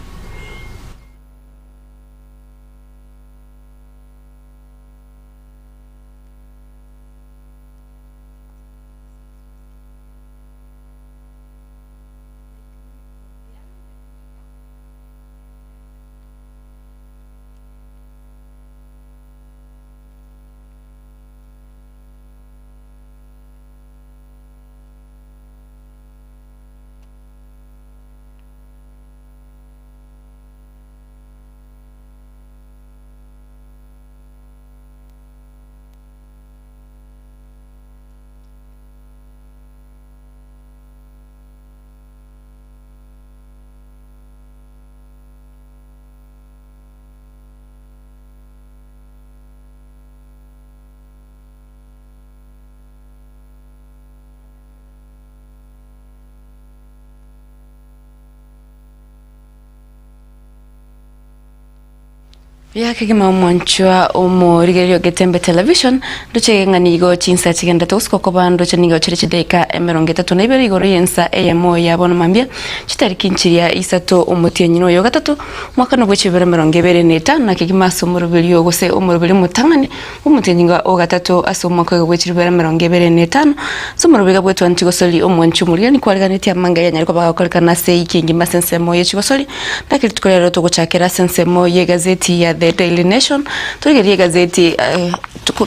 Buya kegima omwanchwa omorigereria o Getembe Television, ndoche ng'a nigo chinsa chigenderete gosuka koba ndoche nigo chire chidaika emerongo etato na ibere igoro y'ensa eyemo ya bono mambia, chitariki nchiria isato omotienyi noyo ogatato, omwakano bwe chibere emerongo ebere na etano na kegima ase omoroberio gose omoroberi omotang'ani bw'omotienyi ng'a ogatato ase omwaka oyo bwe chiribere emerongo ebere na etano, ase omoroberi bw'etwani chigosori omwanchwa omorigereria nikwariganetie amanga yanyare koba agokorekana ase eiki engima ase ensemo ye chigosori. Naki rituko riarero togochakera ase ensemo y'egazeti ya The Daily Nation, torigererie egazeti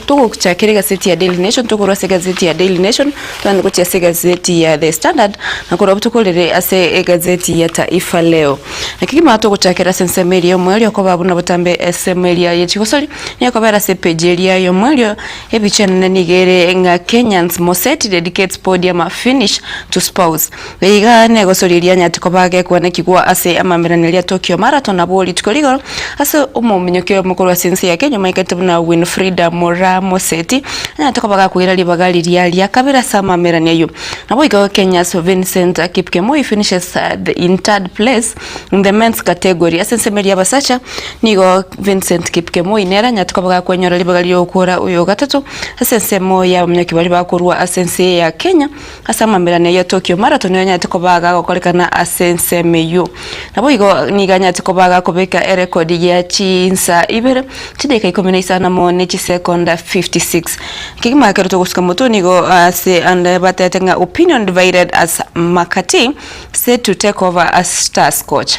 togochakera egazeti ya Daily Nation, tokorwa ase egazeti ya Daily Nation, togende gochia ase egazeti ya The Standard, na korwa abwo tokorere ase egazeti ya Taifa Leo. Naki kegima togochakera ase ensemo eria y'omoerio okoba buna botambe esemo eria ye chigosori, nigo ekobera ase epeji eria y'omoerio, ebicha enene nigo ere ng'a Kenyans Moseti dedicates podium finish to spouse. Iga negosoria eria nyati koba gekwanekigwa ase amamberanio ria Tokyo Marathon abwo rituko rigoro ase omominyoki oyomo korwa ase ense ya Kenya omanyekanete buna Winfrida Moraa Moseti anyarete koba gakoira ribaga riria ria kabere ase amamberanio ayio. Naboigo Kenya's Vincent Kipkemoi finishes in third place in the men's category. Ase ensemo eria y'abasacha nigo Vincent Kipkemoi nere anyarete koba gakwenyora ribaga ri'okora oyo gatato ase ensemo y'abaminyoki baria bakorwa ase ense ya Kenya. Ase amamerano ya Tokyo Marathon anyarete koba agagokorekana ase ensemo eyio. Naboigo nigo anyarete koba agakobeka erekodi ya chinsa ibere, chidaeka ikomi na isano amo ne chisekonda 56. Kegima ekero togosuka motwe nigo ase ande batete ng'a opinion divided as Makati set to take over as Stars coach.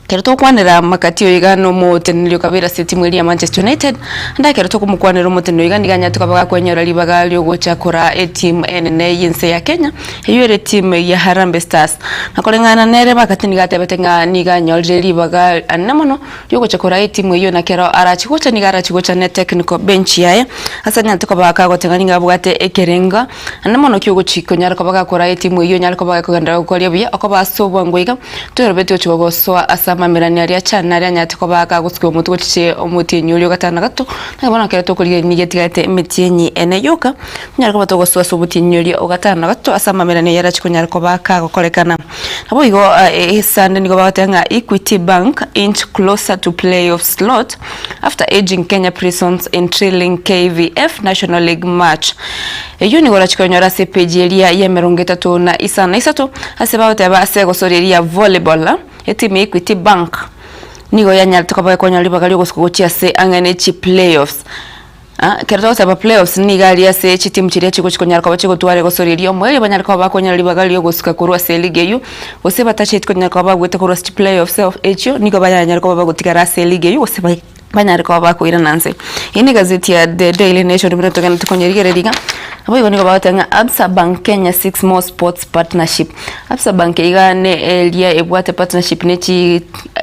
Ekero togokwanera Makati oyo iga nomoteneneri okabera ase etimu eria ya Manchester United, naende ekero tokomokwanera omoteneneri oyo iga nigo anyarete koba gakwenyora ribaga riogocha koraa etimu enene y'ense ya Kenya, eyio ere etimu ya Harambee Stars. Na koreng'ana nere Makati nigo atebete ng'a nigo anyorire ribaga anene mono riogocha koraa etimu eyio na kero arachi gocha nigo arachi gocha ne technical bench yaye ase anyarete koba kagoteba nigo abwate ekerengo anene mono kiogochi konyara koba gakoraa etimu eyio enyare koba gekogenderera gokoria buya okoba ase obwango iga. Toerobeti gochia gogosoa ase. amamerani aria achane aria anyarete koba akagosukia omotwe gochiche omotienyi oria ogatano na gatato, naki bono ekero tokorigereria nigo etigarete emetienyi ene yoka, tonyare koba togosoa ase omotienyi oria ogatano na gatato ase amamerani ayio arachie konyara koba akagokorekana. Naboigo esande nigo bagoteba ng'a Equity Bank inch closer to playoff slot after edging Kenya Prisons in thrilling KVF National League match. Eyio nigo orachie koyenyora ase epeji eria y'emerongo etato na isano na isato ase bagoteba ase egosori eria ya volleyball etimu ya Equity Bank nigo yanyarete koba gekonyora ribaga riogosuka gochia ase ang'e ne chiplayoffs. Ekero togoteba playoffs nigo aria ase chitimu chiria chigochi konyara koba chigotwara egosori eria omoerio banyare koba bakonyora ribaga riogosuka korwa ase eligi eyio gose batacheti konyara koba bagoeta korwa ase chiplayoffs echio nigo bayanyare koba bagotigara ase eligi eyio gose banyare koba bakoirana nse. Eye ne egazeti ya The Daily Nation buna togenderete konyerigereria iga, naboigo nigo bagoteba ng'a Absa Bank Kenya seeks more sports partnership. Absa Bank iga ne eria ebwate partnership ne chi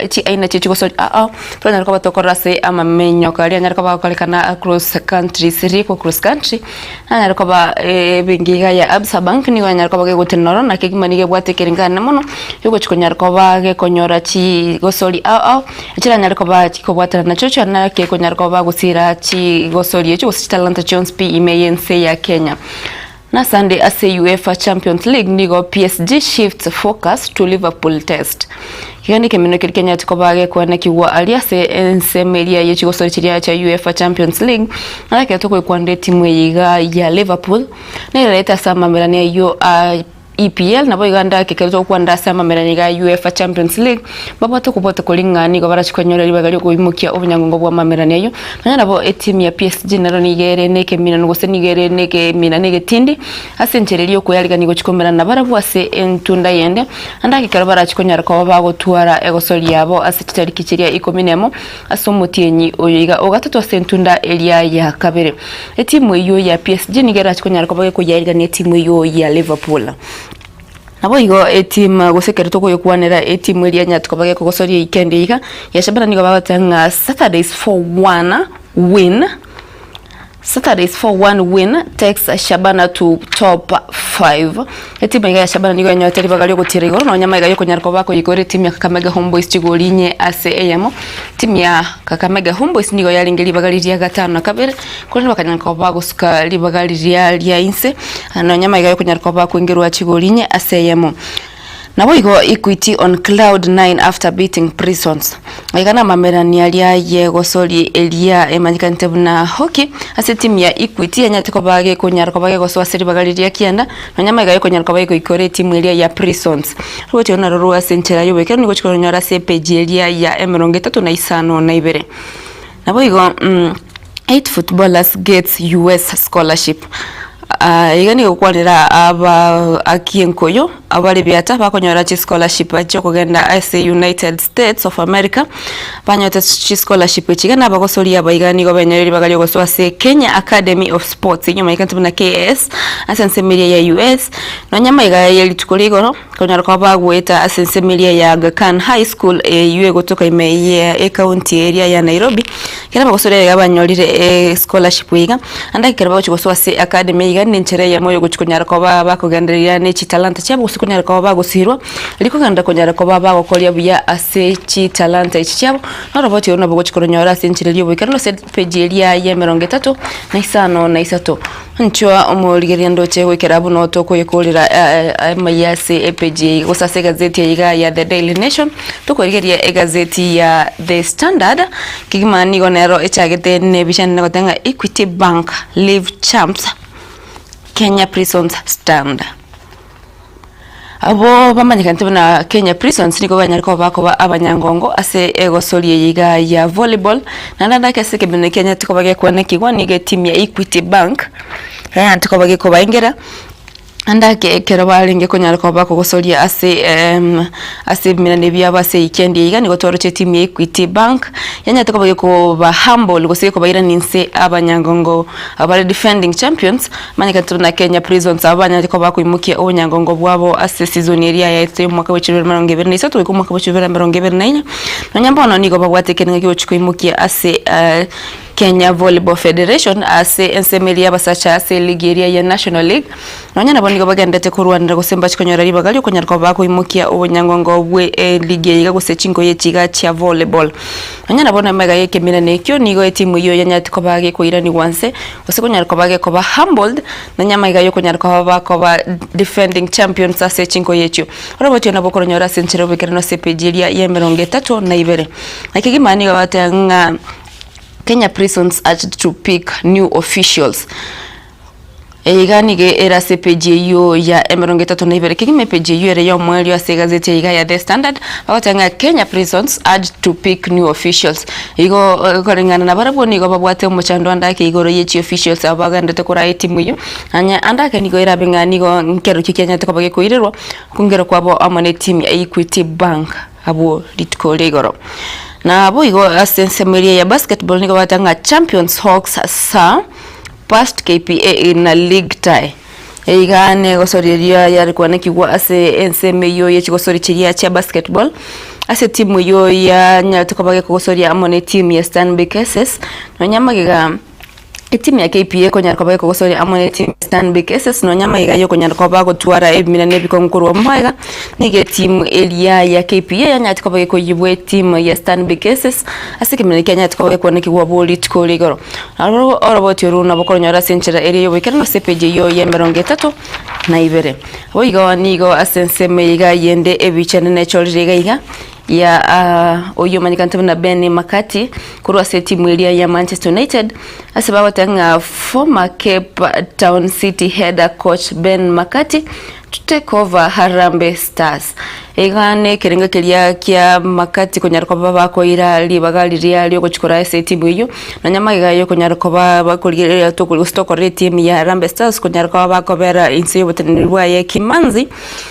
chiaina chie chigosori ao ao. Tonyare koba tokorora ase amaminyoko aria anyare koba agokorekana across countries riko cross country, nanyare koba ebenki iga ya Absa Bank nigo yanyare koba gegotenena ororo naki ekegima nigo ebwate ekerenganene mono, egochi konyara koba gekonyora chigosori ao ao, echiranyare koba chikobwatana nachio chione naki ekonyara koba bagosira chigosori echio gose chitalanta chionsi pi ime y'ense ya Kenya. Na Sunday ase UEFA Champions League nigo PSG shifts focus to Liverpool test. Iga nekemino keria kianyarete koba gekwanekigwa aria ase ensemo eria ye chigosori chiria chia UEFA Champions League naro ekero togoikwanera etimu eye iga ya Liverpool nerarete ase amamerani ayio a EPL nabo iga ndake ekero togokwanera ase amamerani iga ya UEFA Champions League babwate okobwata koria ng'a nigo barachie konyora ribaga riokoimokia obonyangongo bwa amamerani ayio Nonya nabo etimu ya PSG nero nigo ere nekeminano gose nigo ere nekemina na egetindi ase enchera eria y'okoyarigania gochia komerana nabarabwo ase entunda eyende, naende ake ekero barachie konyara koba bagotwara egosori yabo ase chitariki chiria ikomi nemo ase omotienyi oyo iga ogatato ase entunda eria ya kabere. Etimu eyio ya PSG nigo erachie konyara koba gekoyarigania etimu eyio ya Liverpool. Naboigo etimu gose ekero tokoyekwanera etimu eria nyati koba gekogosoria eikendi iga, ya Shabana nigo bagoteba ng'a Saturday's 4-1 win Saturday's 4-1 win takes Shabana to top 5. Etimu iga ya Shabana nigo yanyorete ribaga riogotira igoro nonya amaiga yokonyara koba bakoyigora etimu ya Kakamega Homeboyz chigori inye ase eyemo. Timu ya Kakamega Homeboyz nigo yarenge ribaga riria gatano na kabere Korende bakanyara koba bagosuka ribaga riria ria inse, nonya amaiga yokonyara koba bakoingerwa chigori inye ase eyemo. Naboigo Equity on cloud nine after beating Prisons. Aiga namamerani aria yegosori eria emanyekanete buna hockey ase etimu ya Equity yanyarete koba gekonyara koba gegosoa ase ribaga riria kianda nonya amaiga yokonyara koba gegoikora etimu eria ya Prisons. Rogochia narorwo ase enchera yoboikeranu nigo chikonyora ase epeji eria ya emerongo etato na isano na ibere. Naboigo 8 footballers gets US scholarship. Iga nigo gokwanera aba akienkoyo abare biata bakonyora chischolarship chiokogenda ase United States of America banyorete chischolarship echi iga nabagosoria aba iga nigo benyorire ribaga riogosoa ase Kenya Academy of Sports eyio emanyekanete buna KAS ase ensemo eria ya US nonya amaiga ye rituko ria igoro Konyara koba bagoeta ase ensemo eria ya Aga Khan High School eyio egotoka ime ye ecounty eria ya Nairobi, ekero abagosori iga banyorire escholarship iga, naende ekero bagochia gosoa ase academy iga ne enchera eyemo yogochia konyara koba bakogendereria ne chitalanta chiabo gose konyara koba bagosirwa, rikogenda konyara koba bagokoria buya ase chitalanta echi chiabo, noroboti oro nabo ogochia koronyora ase enchera eria oboikeranu ase epage eria ya emerongo etato na isano na isato. Inchwa omorigereria ndoche goikera buna otokoyekorera amaiya ase epeji eye gose ase egazeti eye iga ya The Daily Nation, tokorigereria egazeti ya The Standard, kegima nigo nero echagete na ebicha nene goteba ng'a Equity Bank leave champs Kenya Prisons stand. Abwo bamanyekanete buna Kenya Prisons nigo banyare koba bakoba abanyangongo ase egosori eye iga ya volleyball, naende ande ase ekebino ekianyarete koba gekwanekigwa nigo etimu ya Equity Bank yanyarete koba gekobaingera, ande ake ekero barenge konyara koba bakogosoria ase ase ebimenani biabo ase eikendi eye iga nigo twaroche etimu ya Equity Bank yanyarete koba gekoba humble gose gekobairania inse abanyangongo abare defending champions. Manyekete buna Kenya Prisons abwo banyarete koba bakoimokia obonyangongo bwabo ase esizoni eria yaetete y'omwaka bwe chibere emerongo ebere na isato goika omwaka bwe chibere emerongo ebere na inye. Nonya mbono nigo babwate ekerengo kiogochia koimokia ase. Kenya Volleyball Federation ase ensemo eria y'abasacha ase eligi eria ya National League. Nonya nabo nigo bagenderete korwanera gose mbache konyora ribaga ri'okonyara koba bakoimokia obonyangongo bwe eligi eye iga gose chinkoyo echi iga chia volleyball. Nonya nabo namaiga y'ekeminana ekio nigo etimu eyio yanyarete koba gekoiranigwa nse gose konyara koba gekoba humbled nonya amaiga y'okonyara koba bakoba defending champions ase chinkoyo echio. Oroboti nabo okoronyora ase enchera y'oboikeranu ase epeji eria y'emerongo etato na ibere. Na kegima nigo bagoteba ng'a Kenya Prisons urged to pick new officials. Eye iga nigo ere ase epeji eyio ya emerongo etato na ibere kegima epeji eyio ere y'omoerio ase egazeti eye iga ya The Standard bagoteba ng'a Kenya Prisons urged to pick new officials. Igo koreng'ana na barabwo nigo babwate omochando ande ake igoro ye chiofficials abo bagenderete koraa etimu eyio, nonya ande ake nigo erabe ng'a nigo nkerokio kianyarete koba gekoirerwa okongera kwabo amo na etimu ya Equity Bank abwo rituko ria igoro. Naboigo ase ensemo eria ya basketball nigo bagoteba ng'a Champions Hawks sa Past KPA in a league tie. Iga negosoria eria yare kwanekigwa ase ensemo eyio ye chigosori chiria chia basketball ase etimu eyio yanyarete koba gekogosoria amo ne etimu ya Stanbic SS nonya magega etimu ya KPA ekonyara koba gekogosoria amo ne etimu ya Stanbic SS nonya magega yokonyara koba gotwara ebimina na ebikong'u korwa magega nigo etimu eria ya KPA yanyarete koba gekoyibwa etimu ya Stanbic SS ase ekemanyererio kianyarete koba gekwanekigwa bo rituko ria igoro. Nabarabwo oroboti orwo nabo okoronyora ase enchera eria y'oboikeranu ase epeji eyio y'emerongo etato na ibere. Boigo nigo ase ensemo eye iga yende ebicha ende nechorire iga iga ya oyio omanyekanete buna Benni McCarthy korwa ase etimu eria ya Manchester United ase bagoteba ng'a former Cape Town City head coach Ben McCarthy to take over Harambee Stars. Iga nekerengo keria kia Makati konyara koba bakoira ribaga riria riogochia koraa ase etimu eyio, nonya magega yokonyara koba bakorigereria gose tokorora etimu ya Harambee Stars konyara koba bakobera inse yoboteneneri bwaye Kimanzi,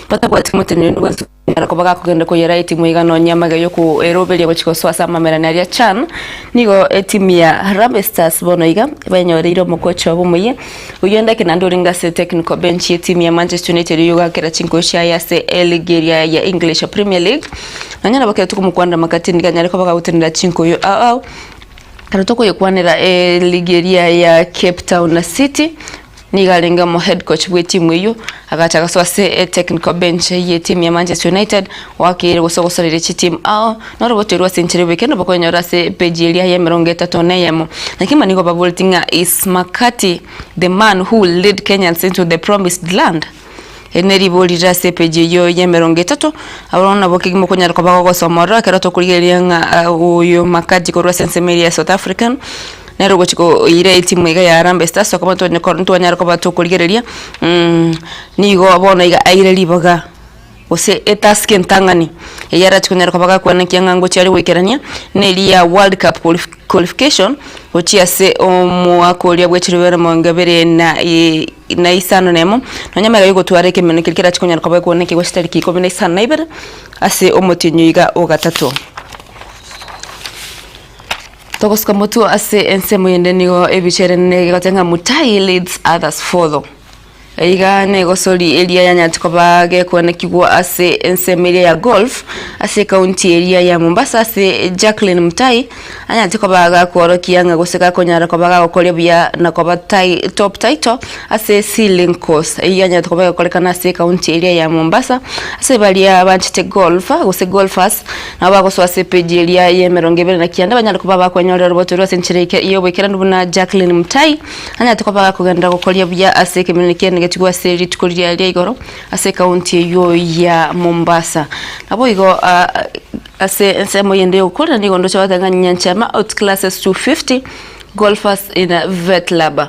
batabwati moteneneri bwensi konyara koba gakogenda koyera etimu iga nonya magega yokoeroberia gochia gosoa ase amamerani aria CHAN, nigo etimu ya Harambee Stars bono iga banyoreire omokocha obo omoyia. Oyio ndake naende orenge ase technical bench y'etimu ya Manchester United oyio ogakera chinkoyo chiaye ase eligi eria ya English Premier League. Nonya nabo ekero tokomokwanera Makati nigo anyare koba gagotenenera chinkoyo ao ao. Ekero tokoyekwanera eligi eria ya Cape Town City nigo arenge omo head coach bw'etimu eyio agacha agasoa ase etechnical bench y'etimu ya Manchester United oakeire gose ogosoreria chitimu ao. Noroboto ase enchera y'oboike nobokonyora ase epeji eria y'emerongo etato na eyemo. Naki mani nigo baboreti ng'a Is McCarthy the man who will lead Kenyans into the promised land? Eri neribori rire ase epeji eyio y'emerongo etato, abwo nabo kegima okonyara koba gogosoma ororo ekero tokorigereria ng'a oyo McCarthy korwa ase ensemo eria ya South African nere ogochi koira etimu iga ya Harambee Stars okoba ntwanyara koba tokorigereria nigo bono iga aire ribaga. gose etask entang'ani eyio arache konyara koba gakwanankia ng'a ngochia are goikerania neria ya World Cup qualification gochia ase omwaka oria bwe chilifu emerongo ebere na na isano na emo, nonya magega yogotwara ekemeno keria kerache konyara koba gekwanankia gose chitariki ikomi na isano na ibere ase omotienyi oiga o gatato. Togosuka motwe ase ensemo ende nigo ebicha ere negoteba ng'a Mutai leads others follow. Iga negosori eria yanyarete koba gekwanekigwa ase ensemo eria ya golf ase ekaunti eria ya Mombasa ase Jacqueline Mutai anyarete koba gakworokia ng'a gose gakonyara koba gagokoria buya na koba tai top title ase Sealing Course. Eyio yanyarete koba egokorekana ase ekaunti eria ya Mombasa ase baria banchete golf gose golfers nabo bagosoa ase epeji eria ya emerongo ebere na kianda banyare koba bakwenyorera orobato rwa ase enchera y'oboikeranu buna Jacqueline Mutai. Anyarete koba gakogenderera gokoria buya ase ekemenero kiane getigwe ase rituko riria ria igoro ase ekaunti eyio ya Mombasa. Naboigo ase ensemo eyende y'ogokorera nigo ndoche bagoteba ng'a Nyanchama outclasses 250 golfers in vet lab.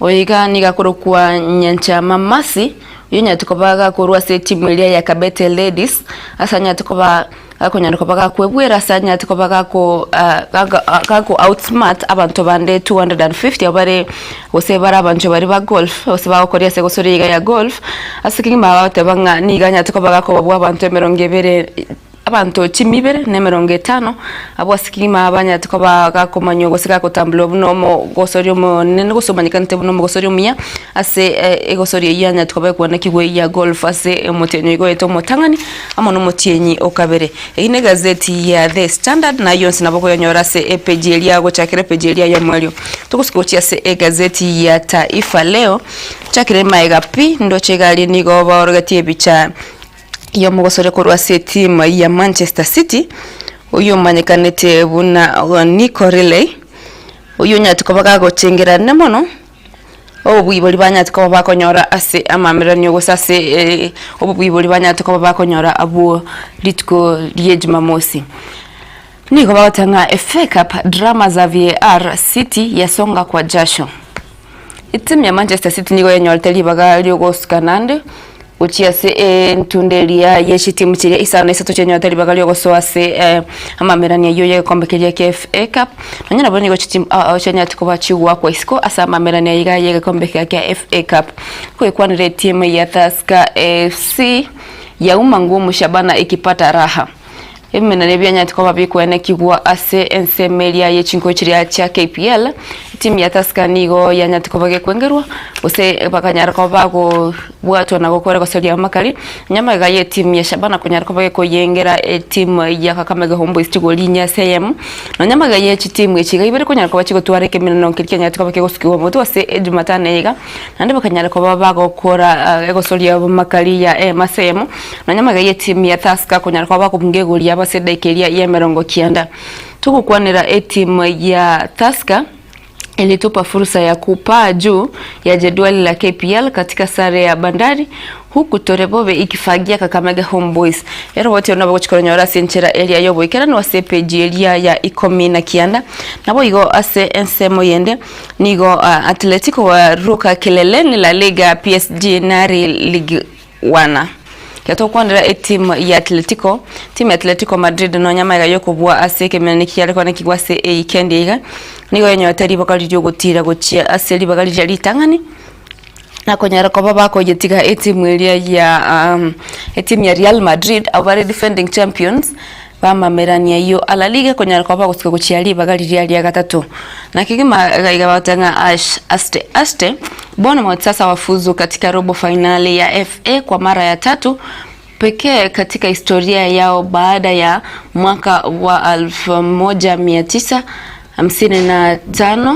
Oyo iga nigo akorokwa Nyanchama Mercy, oyio onyarete koba gakorwa ase etimu eria ya Kabete Ladies ase anyarete koba Gakonyara koba gakwebwera ase anyarete koba gako gako outsmart abanto bande 250 abwo bare gose bare abanchwa baria ba golf gose bagokoria ase egosori iga ya golf ase kegima bagoteba ng'a nigo anyarete koba gakobabua abanto emerongo ebere. Abanto chimia ibere na emerongo etano abwo ase kegima banyarete koba gakomanywa gose gagotambuliwa buna omogosori omonene gose omanyekanete buna omogosori omuya ase egosori eyio yanyarete koba ekwanekigwa ya golf ase omotienyi oyo ogoeta omotang'ani amo na omotienyi o kabere. Eyio ne egazeti ya The Standard na ayio onsi nabo okoyanyora ase epeji eria gochakera epeji eria y'omoerio. Togosuka gochia ase egazeti ya Taifa Leo, chakera magega pi ndoche iga aria nigo baorogetie ebicha. Y'omogosore korwa ase etimu ya Manchester City, oyio omanyekanete buna Nico Riley, oyio onyarete koba gagochengerana mono obobui boria banyarete koba bakonyora ase amameranio gose ase obobui boria banyarete koba bakonyora abwo rituko ria jumamosi. Nigo bagoteba ng'a FA Cup drama za VAR City yasonga kwa jasho. Etimu ya Manchester City nigo yanyorete ribaga riogosuka naende gochia ase entunda eria ye chitimu chiria isano na isato chianyorete ribaga riogosoa ase amamerani ayio y'egekombe keria kia FA Cup. Nonya nabo nigo chitimu ao ao chianyarete koba chigoakwa isiko ase amamerani ayio iga y'egekombe keria kia FA Cup. Koyekwanera etimu ya Tusker FC yauma ngumu Shabana ikipata raha. Ebimenero ebianyarete koba bikoenekigwa ase ensemo eria ye chinkoyo chiria chia KPL, etimu ya Tusker nigo yanyarete koba gekwengerwa gose bakanyara koba bagobwatwa na gokora gosaria amakari, nyuma iga y'etimu ya Shabana konyara koba gekoyengera etimu ya Kakamega Homeboyz chigori inye ase eyemo. Nonya magega ye chitimu echi iga ibere konyara koba chigotwara ekemenero keria kianyarete koba kegosukigwa motwe ase ejumatano eye iga, Naende bakanyara koba bagokora egosoria amakari ya eyemo ase eyemo, nonya magega y'etimu ya Tusker konyara koba bakobunga egori yabo ase edaika eria y'emerongo kianda. Togokwanera etimu ya Tusker ilitupa fursa ya kupaa juu ya jedwali la KPL katika sare ya Bandari huku Torebobe ikifagia Kakamega Homeboyz. Eroboti ero nabo ogochia koronyora ase enchera eria y'oboikeranu ase epeji eria ya ikomi na kianda. Naboigo ase ensemo yende Nigo Atletico waruka kileleni La Liga PSG nari Ligue 1. Ekero togokwanera etimu ya Atletico, timu ya Atletico Madrid nonya amaiga yokobua ase ekemenani kiare koanekigwa ase eyikendi iga, nigo yanyorete riboka riria ogotira gochia ase ribaga riria ritang'ani, na konyara koba bakoyetiga etimu eria ya etimu ya Real Madrid abwo bare defending champions, Bamamerania ayio a La Liga konyara koba bagosuka gochia ribaga riria ria gatato. Na kegima iga iga bagoteba ng'a Ash aste aste Bournemouth sasa wafuzu katika robo fainali ya FA kwa mara ya tatu pekee katika historia yao baada ya mwaka wa 1955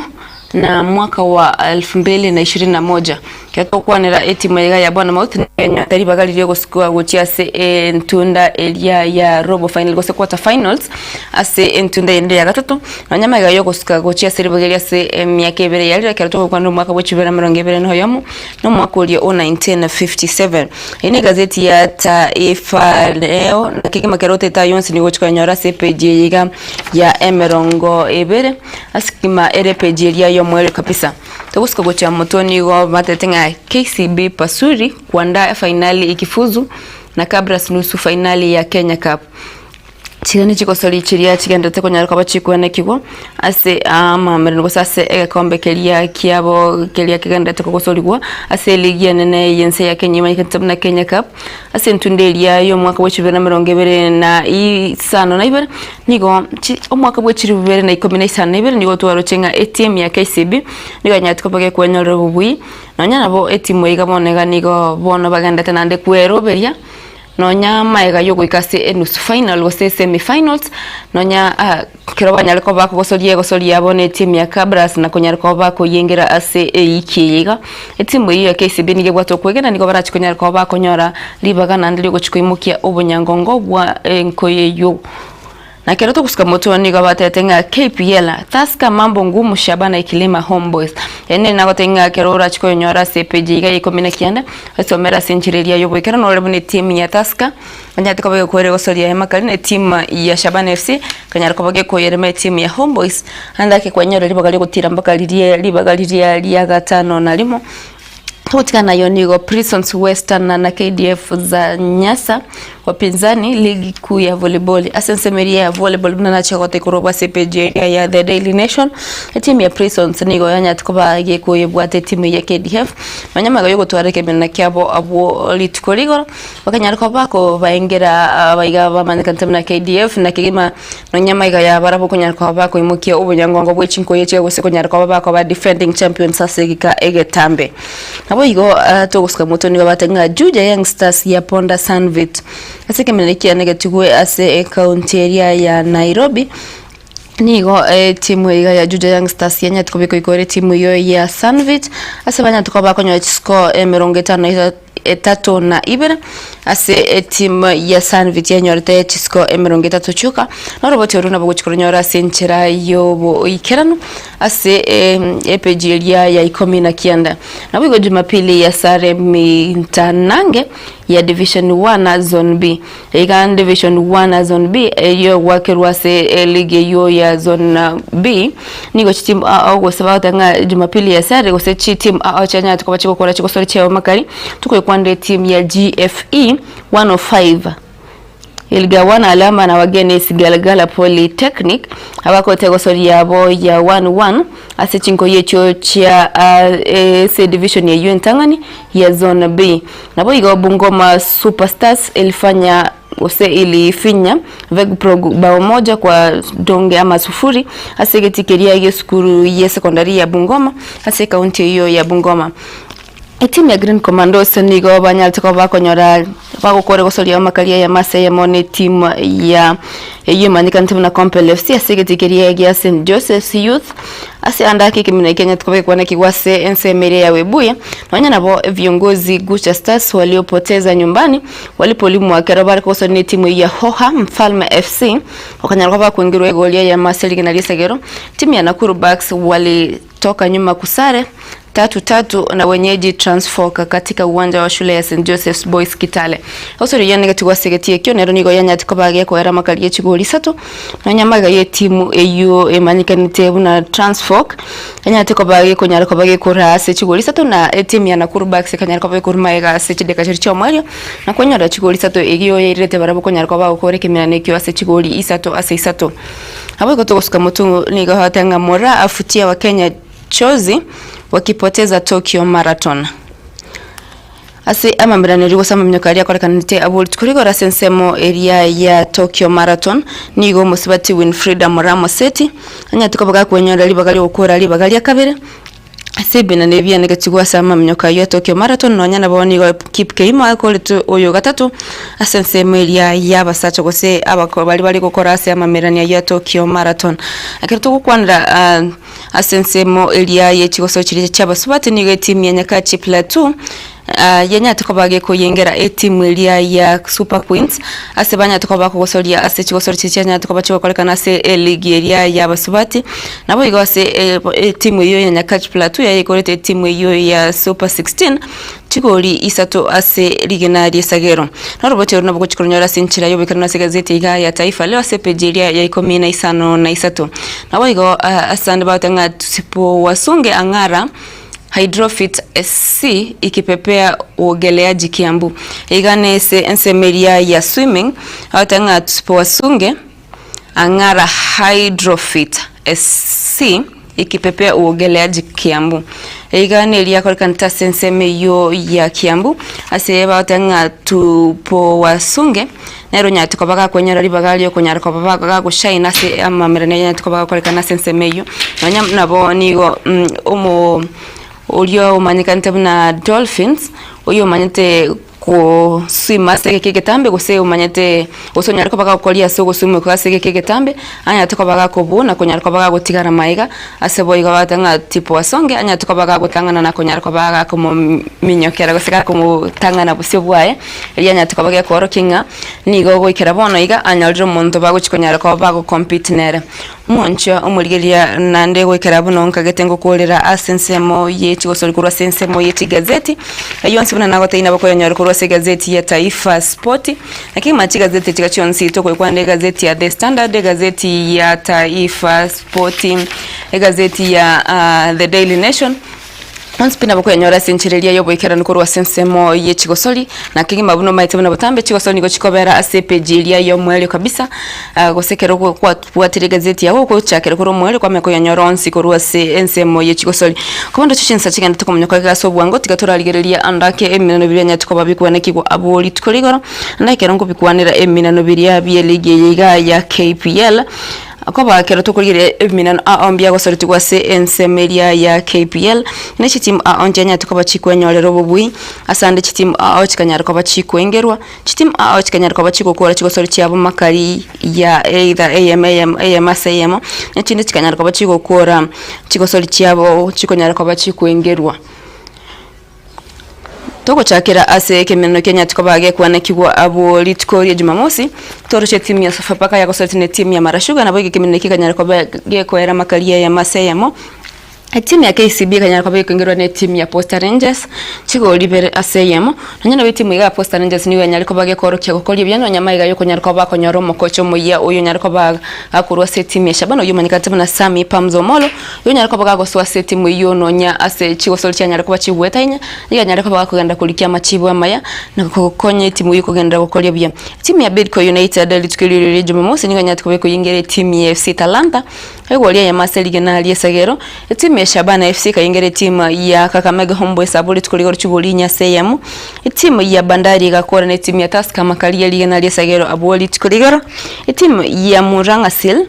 na mwaka wa 2021. Ekero togokwanera etimu eye iga ya Bournemouth nigo ribaga riria ogosikwa gochia ase entunda eria ya robo final gose quarter finals ase entunda eyende ya gatato nonya magega ya ogosuka gochia ase ribaga eria ase emiaka ebere yarire ekero togokwanera omwaka bwa chibere na emerongo ebere na oyomo na omwaka oria o 1957. Eye ne egazeti ya Taifa Leo na kegima kero otete ayio onsi nigo ogochia koyanyora ase epeji eye iga ya emerongo ebere ase kegima ere epeji eria y'omoerio kabisa. Togosuka gochia motwe nigo batete ng'a KCB Pasuri kuandaa efainali ikifuzu na Kabras nusu fainali ya Kenya Cup. Chiria nichigosori chiria chigenderete konyara koba chikwenekigwa ase amamerero gose ase egekombe keria kiabo keria kegenderete kogosorigwa ase eligi enene y'ense ya Kenya emanyekanete buna Kenya Cup. Ase entunda eria y'omwaka bwa chibere na emerongo ebere na isano na ibere, nigo chi omwaka bwa chilifu bibere na ikomi na isano na ibere nigo twaroche ng'a etimu ya KCB nigo yanyarete koba gekwenyorera obobui, nonya nabo etimu eye iga bono iga nigo bono bagendete naende kweroberia. Nonya magega y'ogoika ase enusu final gose semi finals, nonya ekero banyare koba bakogosoria egosori yabo ne etimu ya Kabras na konyara koba bakoyengera ase ewiki eye iga. Etimu eyio ya KCB nigo ebwate okwegena nigo barachi konyara koba bakonyora ribaga naende riogochia koimokia obonyangongo bwa enkoyo eyio. Na ekero togosuka motwe nigo batebete ng'a KPL, Tusker mambo ngumu Shabana Ikilima Homeboyz. Yaani nere nagotebia ng'a ekero orache koyonyora ase epeji iga ya ikomi na kianda, osomere ase enchera eria y'oboikeranu nore buna etimu ya Tusker, onyarete koba egokoera egosoria aya makare na etimu ya Shabana FC, ekanyara koba gekoyerema etimu ya Homeboyz, naende ake kwanyora ribaga riogotira mpaka riria ribaga riria ria gatano na rimo. Togotigana nayo nigo Prisons Western na KDF za Nyasa. Wapinzani ligi kuu ya volleyball. Ase ensemo eria ya volleyball buna nachia goteba korwa ase epeji eria ya The Daily Nation, etimu ya Prisons nigo yanyarete koba gekoyebwata etimu ya KDF nonya magega yogotwara ekemenwa kiabo abwo rituko rigoro bakanyara koba bakobaengera abaiga bamanyekanete buna KDF na kegima nonya magega ya barabwo konyara koba bakoimokia obonyangongo bwe chinkoyo chia gose konyara koba bakoba defending champions ase egeka egetambe. Naboigo togosuka motwe nigo bateba ng'a Juja Young Stars yaponda Sunvit ase ekemerero kiane getigwe ase ekaunti eria ya Nairobi. Nigo etimu iga ya Juja Young Stars yanyarete kobekwa igoro etimu eyio ya Sunvit ase banyarete koba bakonyora chiscore emerongo etano na etato na ibere ase etimu ya Sunvit yanyorete chiscore emerongo etato chioka. Na oroboti orwo nabo ogochia koronyora ase enchera yoboikeranu ase epeji eria ya ikomi na kianda. Naboigo Jumapili ya sare mintanange ya Division 1 Zone B. Iga Division 1 Zone B eyio egwakerwa ase eligi eyio ya Zone B nigo chitimu ao gose bagoteba ng'a Jumapili ya sare gose chitimu ao chianyarete koba chigokora chigosori chiabo makari tokoyekwanera etimu ya GFE 105. Iligawana alama na wageni Sigalagala Polytechnic abakote egosori yabo ya 1-1 ase chinkoyo echio chia ase edivision eyio entang'ani ya Zone B. Naboigo Bungoma Super Stars elifanya gose ilifinya Vegprog bao moja kwa donge ama sufuri ase egetii keria gi'esukuru y'esekondari ya Bungoma ase ekaunti eyio ya Bungoma. Etimu ya Green Commandos nigo banyarete koba bakonyora bagokora egosoria amakari ayamo ase eyemo na etimu ya eyio emanyekanete buna Compel FC ase egetii keria gia St Joseph's Youth ase ande ake ekemina eke enyarete koba gekwanekigwa ase ensemo eria ya Webuye nonya nabo viongozi Gucha Stars waliopoteza nyumbani walipolimwa ekero bare kogosoria na etimu eyio ya Hoha Mfalme FC bakanyara koba bakoingerwa egori eyemo ase rigena ri'esegero. Timu ya Nakuru Bucks walitoka nyuma kusare Tatu tatu na wenyeji Transfork katika uwanja wa shule ya St Joseph's Boys Kitale. Osori oyio negetigwa ase egetii ekio nero nigo yanyarete koba gekoera amakari ye chigori isato nonya magega y'etimu eyio emanyekanete buna Transfork enyarete koba gekonyara koba gekoraa ase chigori isato na etimu ya Nakuru Bucks ekanyara koba ekorwa magega ase chidakika chiria chi'omoerio na konyora chigori isato eyio yairerete barabwo konyara koba bagokora ekemerano ekio ase chigori isato ase isato. Naboigo togosuka motwe nigo agoteba ng'a Moraa afutie abakenya Chozi wakipoteza Tokyo Marathon. Ase amamiraneri gose amaminyoko aria akorekanete abwo rituko rigoro ase ensemo eria ya Tokyo Marathon, nigo omosubati Winfrida Moraa Moseti anyarete koba gakwenyorera ribaga ri'ogokora ribaga ria kabere ase ebinani ebianegetigwe ase amaminyoko ayio ya Tokyo Marathon nonya nabo nigo Kip Keino akoretwe oyo gatato ase ensemo eria y'abasacha gose abako baria bare gokora ase amamerani ayio ya Tokyo Marathon. Ekero togokwanera Ase ensemo eria ye chigoso chiria chi'abasubati nigo etimu ya Nyakachi Plateau yanyarete koba gekoyengera etimu eria ya Super Queens ase banyarete koba bakogosoria ase chigosori chiria chianyarete koba chigokorekana ase eligi eria y'abasubati. Naboigo ase etimu eyio ya Nyakach Plateau yayekorete etimu eyio ya Super 16 Chigori isato ase rigena ri'esagero. Na oroboti oro nabo gochia koronyora ase enchera y'oboikeranu ase egazeti iga ya Taifa Leo ase epeji eria ya ikomi na isano na isato. Naboigo ase ande bagoteba ng'a Tusipowasunge Ang'ara Hydrofit SC ikipepea uogeleaji Kiambu. Iga nese ensemo eria ya swimming bagoteba ng'a Tusipowasunge Ang'ara Hydrofit SC ikipepea uogeleaji Kiambu. Iga neriakorekanete ase ensemo eyio ya Kiambu ase bagoteba ng'a Tupowasunge nere onyarete koba gakwenyora ribaga riokonyara koba gagoshine ase amamerani anyarete koba gakorekana ase ensemo eyio. Nonya nabo nigo omo oria omanyekanete buna Dolphins oyio omanyete Koswima ase egeka egetambe gose omanyete gose onyare koba gagokoria ase ogoswima okwo ase egeka egetambe, anyarete koba gakobua na konyara koba gagotigara magega, ase boigo bagoteba ng'a tipo asonge anyarete koba gagotang'ana na konyara koba gakomominyokera gose gakomotang'ana bosio bwaye, erio anyarete koba gekoorokia ng'a nigo goikera bono iga anyorire omonto bagochia konyara koba bago compete nere. Omonchwa omorigereria naende goikera buna onkagete ngokoorera ase ensemo ye chigosori korwa ase ensemo ye chigazeti, ayio onsi buna nagotebi nabo koyanyore korwa ase egazeti ya Taifa Sport, lakini manya chigazeti echiga chionsi tokoyekwana egazeti ya The Standard, egazeti ya Taifa Sport, egazeti ya The Daily Nation. Onsi pi nabo kwenyora ase enchera eria y'oboikeranu korwa ase ensemo ye chigosori, na kegima buna omaete buna botambe chigosori nigo chikobera ase epeji eria y'omoerio kabisa, gose ekero kwabwatire egazeti yago ogochakera korwa omoerio kwamanya koyenyora onsi korwa ase ensemo ye chigosori. Korwa ndoche chinsa chigenderete komonyoka iga ase obwango tiga torarigereria ande ake eminano biria bianyarete koba bikwanekigwa abwo rituko rigoro, naende ekero nkobikwanera eminano biria bie ligi eye iga ya KPL. Koba ekero tokorigereria ebiminano ao mbiagosoretigwe ase ensemo eria ya KPL, ne chitimu ao nchianyarete koba chikwenyorera obobui, ase ande chitimu ao chikanyara koba chikoengerwa, chitimu ao chikanyara koba chigokora chigosori chiabo makari ya either eyemo eyemo eyemo ase eyemo, na echinde chikanyara koba chigokora chigosori chiabo chikonyara koba chikoengerwa. Togochakera ase ekemeneno kia Nyati koba gekwanekigwa abwo rituko ria Jumamosi, toroche etimu ya Sofapaka yagosoretie ne etimu ya Mara Sugar naboigo ekemeneno eke kekanyara koba gekoera makari eyemo ase eyemo. Etimu ya KCB ekanyara koba gekoingerwa ne etimu ya Posta Rangers chigori ibere ase eyemo. Nonya nabo etimu iga ya Posta Rangers nigo yanyare koba gekorokia gokoria buya nonya amaiga yokonyara koba bakonyora omokocha omoyia oyio onyare koba gakorwa ase etimu ya Shabana oyio omanyekanete buna Sammy Pamzo Omollo. Oyonyare koba gagosoa ase etimu eyio nonya ase chigosori chianyare koba chigwetainya, nigo anyare koba gakogenda korikia amachibu amaya na gokonya etimu eyio kogenderera gokoria buya. Etimu ya Bidco United rituko erio ria Jumamosi nigo enyarete koba ekoyingera etimu ya FC Talanta egori eyemo ase rigena ri'esegero. Etimu ya Shabana FC ekayingera etimu ya Kakamega Homeboyz abwo rituko rigoro chigori inye ase eyemo. Etimu ya Bandari egakora na etimu ya Tusker makari ye rigena ri'esegero abwo rituko rigoro. Etimu ya Murang'a Seal.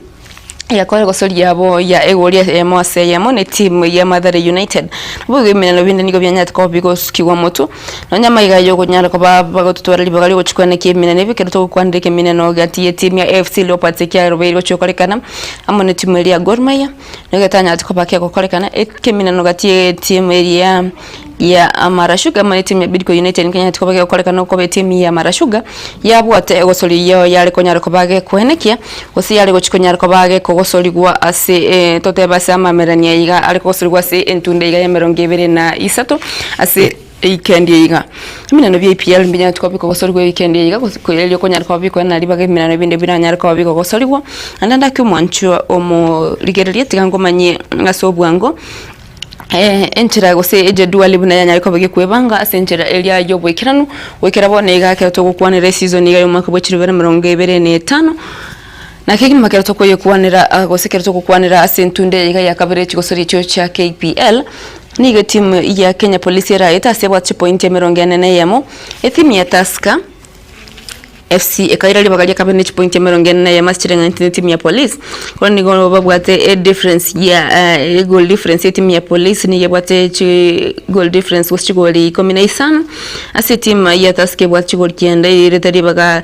Egakora egosoria yabo ya egori eyemo ase eyemo ne timu ya Mathare United. Naboigo ebimeneno binde nigo bianyarete koba bigosukigwa motwe, nonya amaiga ay'okonyara koba bagototwara ribaga riogochikwana eki'ebimeneno ebi ekero togokwanera ekemeneno gati y'etimu ya AFC Leopards ekiarobeire gochia gokorekana amo netimu eria ya Gor Mahia, nigo getanyarete koba kegokorekana ekemeneno gati y'etimu eria ya Mara Sugar amo netimu ya Bidco United nkenyarete koba kegokorekana okoba etimu ya Mara Sugar yabwate egosoria eyio yare konyara koba gekoenekia Gose yare gochia konyara koba gekogosorigwa ase totebe ase amamerania iga are kogosorigwa ase entunda iga y'emerongo ebere na isato ase eikendi eye iga. Eminano bia EPL mbinyarete koba bikogosorigwa eikendi eye iga gose erio konyara koba bikoenana ribaga eminano binde biranyare koba bikogosorigwa. Naende ndake omwanchwa omorigereria tiga nkomanyie ase obwango. Enchera gose ejedwali buna yanyare koba gekwebanga ase enchera eria y'oboikeranu, goikera bono iga ekero togokwanera eseason iga y'omwaka bwa chilifu bibere na emerongo ebere na etano, na kegima ekero tokoyekwanera gose ekero togokwanera ase entunda eye iga ya kabere chigosoria echio chia KPL, nigo etimu ya Kenya Police eraete ase ebwate chipointi emerongo ene na eyemo, etimu ya Tusker. FC ekaira ribaga ria kabere ne chipointi emerongo ene na eyemo ase chireng'aneti ne timu ya Police, korende nigo babwate edifference ya egoal difference ya etimu ya Police nigo ebwate chi goal difference gose chigoli ikomi na isano, ase etimu ya Tusker ebwate chigoli kianda eirete ribaga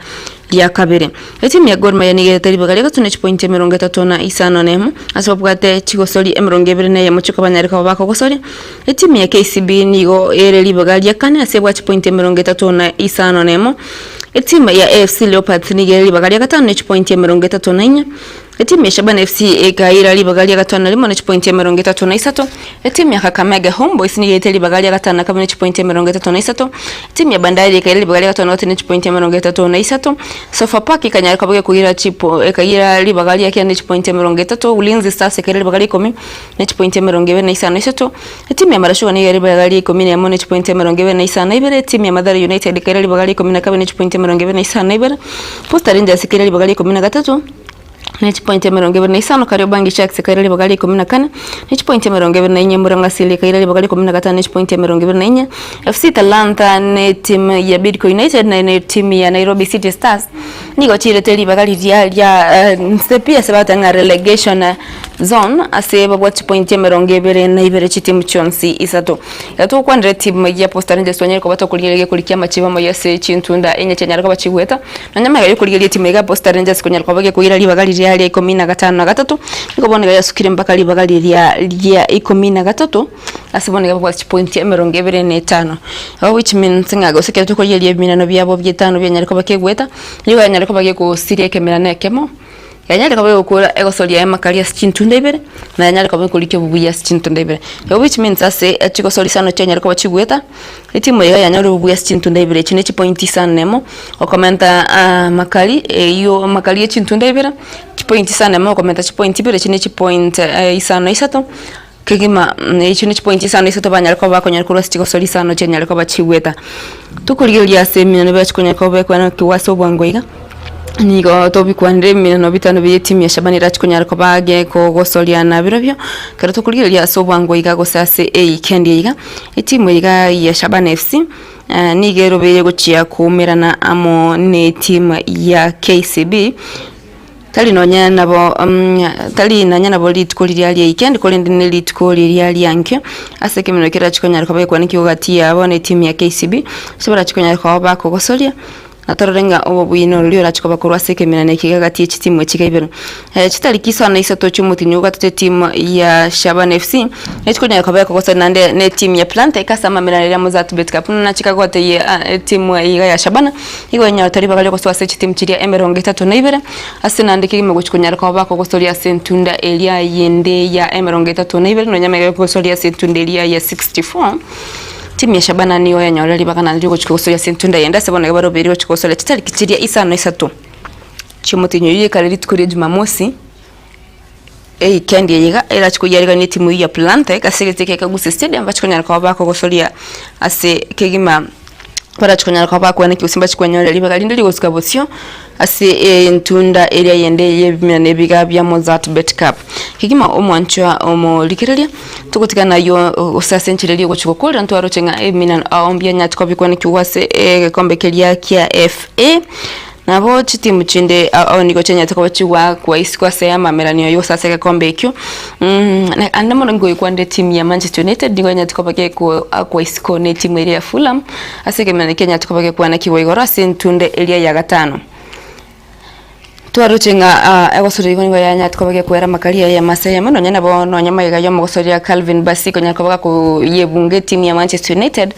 ria kabere. Etimu ya Gor Mahia nigo erete ribaga ria gatato ne chipointi emerongo etato na isano na emo, ase babwate chigosori emerongo ebere na eyemo chioka banyare koba bakogosoria. Etimu ya KCB nigo ere ribaga ria kane ase ebwate chipointi emerongo etato na isano na emo. Etimu ya AFC Leopards nigo ere ribaga ria gatano ne chipointi emerongo etato na inye. Etimu ya Shabana FC ekaira ribaga ria gatano na rimo ne chipointi emerongo etato na isato. Etimu ya Kakamega Homeboyz nigo erete ribaga ria gatano na kabere ne chipointi emerongo etato na isato. Etimu ya Bandari ekaira ribaga ria gatano na gatato ne chipointi emerongo etato na isato. Sofapaka ekanyara koba gekoira chipo ekaira ribaga ria kenda ne chipointi emerongo etato. Ulinzi Stars ekaira ribaga ria ikomi ne chipointi emerongo ebere na isano na isato. Etimu ya Mara Sugar nigo ere ribaga ria ikomi na emo ne chipointi emerongo ebere na isano na ibere, etimu ya Mathare United ekaira ribaga ria ikomi na kabere ne chipointi emerongo ebere na isano na ibere, Posta Rangers ekaira ribaga ria ikomi na gatato ne chipointi emerongo ebere na isano, Kariobangi Sharks ekaira ribaga ria ikomi na kane ne chipointi emerongo ebere na inye, Murang'a Seal ekaira ribaga ria ikomi na gatano ne chipointi emerongo ebere na inye, FC Talanta ne etimu ya Bidco United na etimu ya Nairobi City Stars nigo chiirete ribaga riria ria nse pi ase bagoteba ng'a relegation. Zone ase babwate chipointi emerongo ebere na ibere chitimu chionsi isato. Ekero togokwanera etimu ya Posta Rangers twanyare koba tokorigereria gekori kia amachibo amaya ase chintunda enye chianyare koba chigweta. Nonya amaiga yokorigereria etimu iga ya Posta Rangers konyara koba gekoira ribaga riria ria ikomi na gatano na gatato, nigo bono iga yasukire mpaka ribaga riria ria ikomi na gatato ase bono iga babwate chipointi emerongo ebere na etano. Igo which means ng'a gose ekero tokorigereria ebiminano biabo bietano bianyare koba kegweta, nigo yanyare koba gegosiria ekemerano ekemo. Yanyare koba egokora egosoria amakari ase chintunda ibere, na yanyare koba ekorikia obuya ase chintunda ibere. Igo which means ase chigosori isano chianyare koba chigweta, etimu eye yanyore obuya ase chintunda ibere echi ne chipointi isano na emo, okomenta amakari eywo amakari ya chintunda ibere, chipointi isano na emo okomenta chipointi ibere echi ne chipoint isano na isato. Kegima echio ne chipointi isano isato banyare koba bakonyora korwa ase chigosori isano chianyare koba chigweta. Tokorigereria ase eminano biachi konyara koba bekwana ase obwango iga, nigo tobikwanire eminano bitano bie etimu ya Shabana erachi konyara koba gekogosoria nabirobio, ekero tokorigereria ase obwango iga gose ase ewikendi eye iga, etimu iga ya Shabana FC nigo erobeire gochia koumerana amo na etimu ya KCB. Tari nonya nabo tari nonya nabo rituko riria ria weekend korende ne rituko riria ria nkio, ase ekemanero kerachi konyara koba gekwana ekio gati yabo na etimu ya KCB, ase barachi konyara koba bakogosoria, na torore ng'a obobui norori orachi koba korwa ase ekemerano eke iga gati ye chitimu echi iga ibere. Chitariki isano na isato chi'omotienyi o gatato etimu ya Shabana FC, nechi konyara koba ekogosoria naende na etimu ya Plantec ase amamerano aria Mozzart Bet Cup, buna nachi kagoteyia etimu iga ya Shabana. Igo enyorete ribaga ri'ogosoa ase chitimu chiria emerongo etato na ibere, ase naende kegima gochia konyara koba bakogosoria ase entunda eria yende ya emerongo etato na ibere, nonya amaiga y'okogosoria ase entunda eria ya 64. Timu ya Shabana nigo yanyorire ribaga naende ri'ogochia kogosoria ase entunda yende ase bono iga barobeire gochia kogosoria chitariki chiria isano na isato chi'omotienyi oyio ekare rituko ria Jumamosi. Ewikendi eye iga erachie koyiarigania etimu eyio ya Plantec ase egete kia Kagusi Stadium bachie konyara koba bakogosoria ase kegima barachie konyara koba bakwana gose mbachie kwenyorera ribaga rinde rigosuka bosio ase entunda eria eyende y'ebimina na ebiga bia Mozzart Bet Cup. Kegima omwanchwa omorigereria togotigana aywo gose ase enchera eria ogochia gokorera ntwaroche ng'a ebimina ao mbianyarete koba bikwanekigwa ase egekombe keria kia FA. Nabo chitimu chinde ao nigo chianyarete koba chigwakwa isiko ase amameranio ayio gose ase egekombe ekio, ande mono ngoigwa nde etimu ya Manchester United nigo yanyarete koba gekoakwa isiko na etimu eria ya Fulham ase ekemerero kianyarete koba gekwanekigwa igoro ase entunde eria ya gatano. Twaroche ng'a egosoria igo nigo yanyarete koba gekwera amakari aye amase ayemo nonya nabo nonya magega ya omogosoria Calvin Bassey konyara koba gakoyebunga etimu ya Manchester United.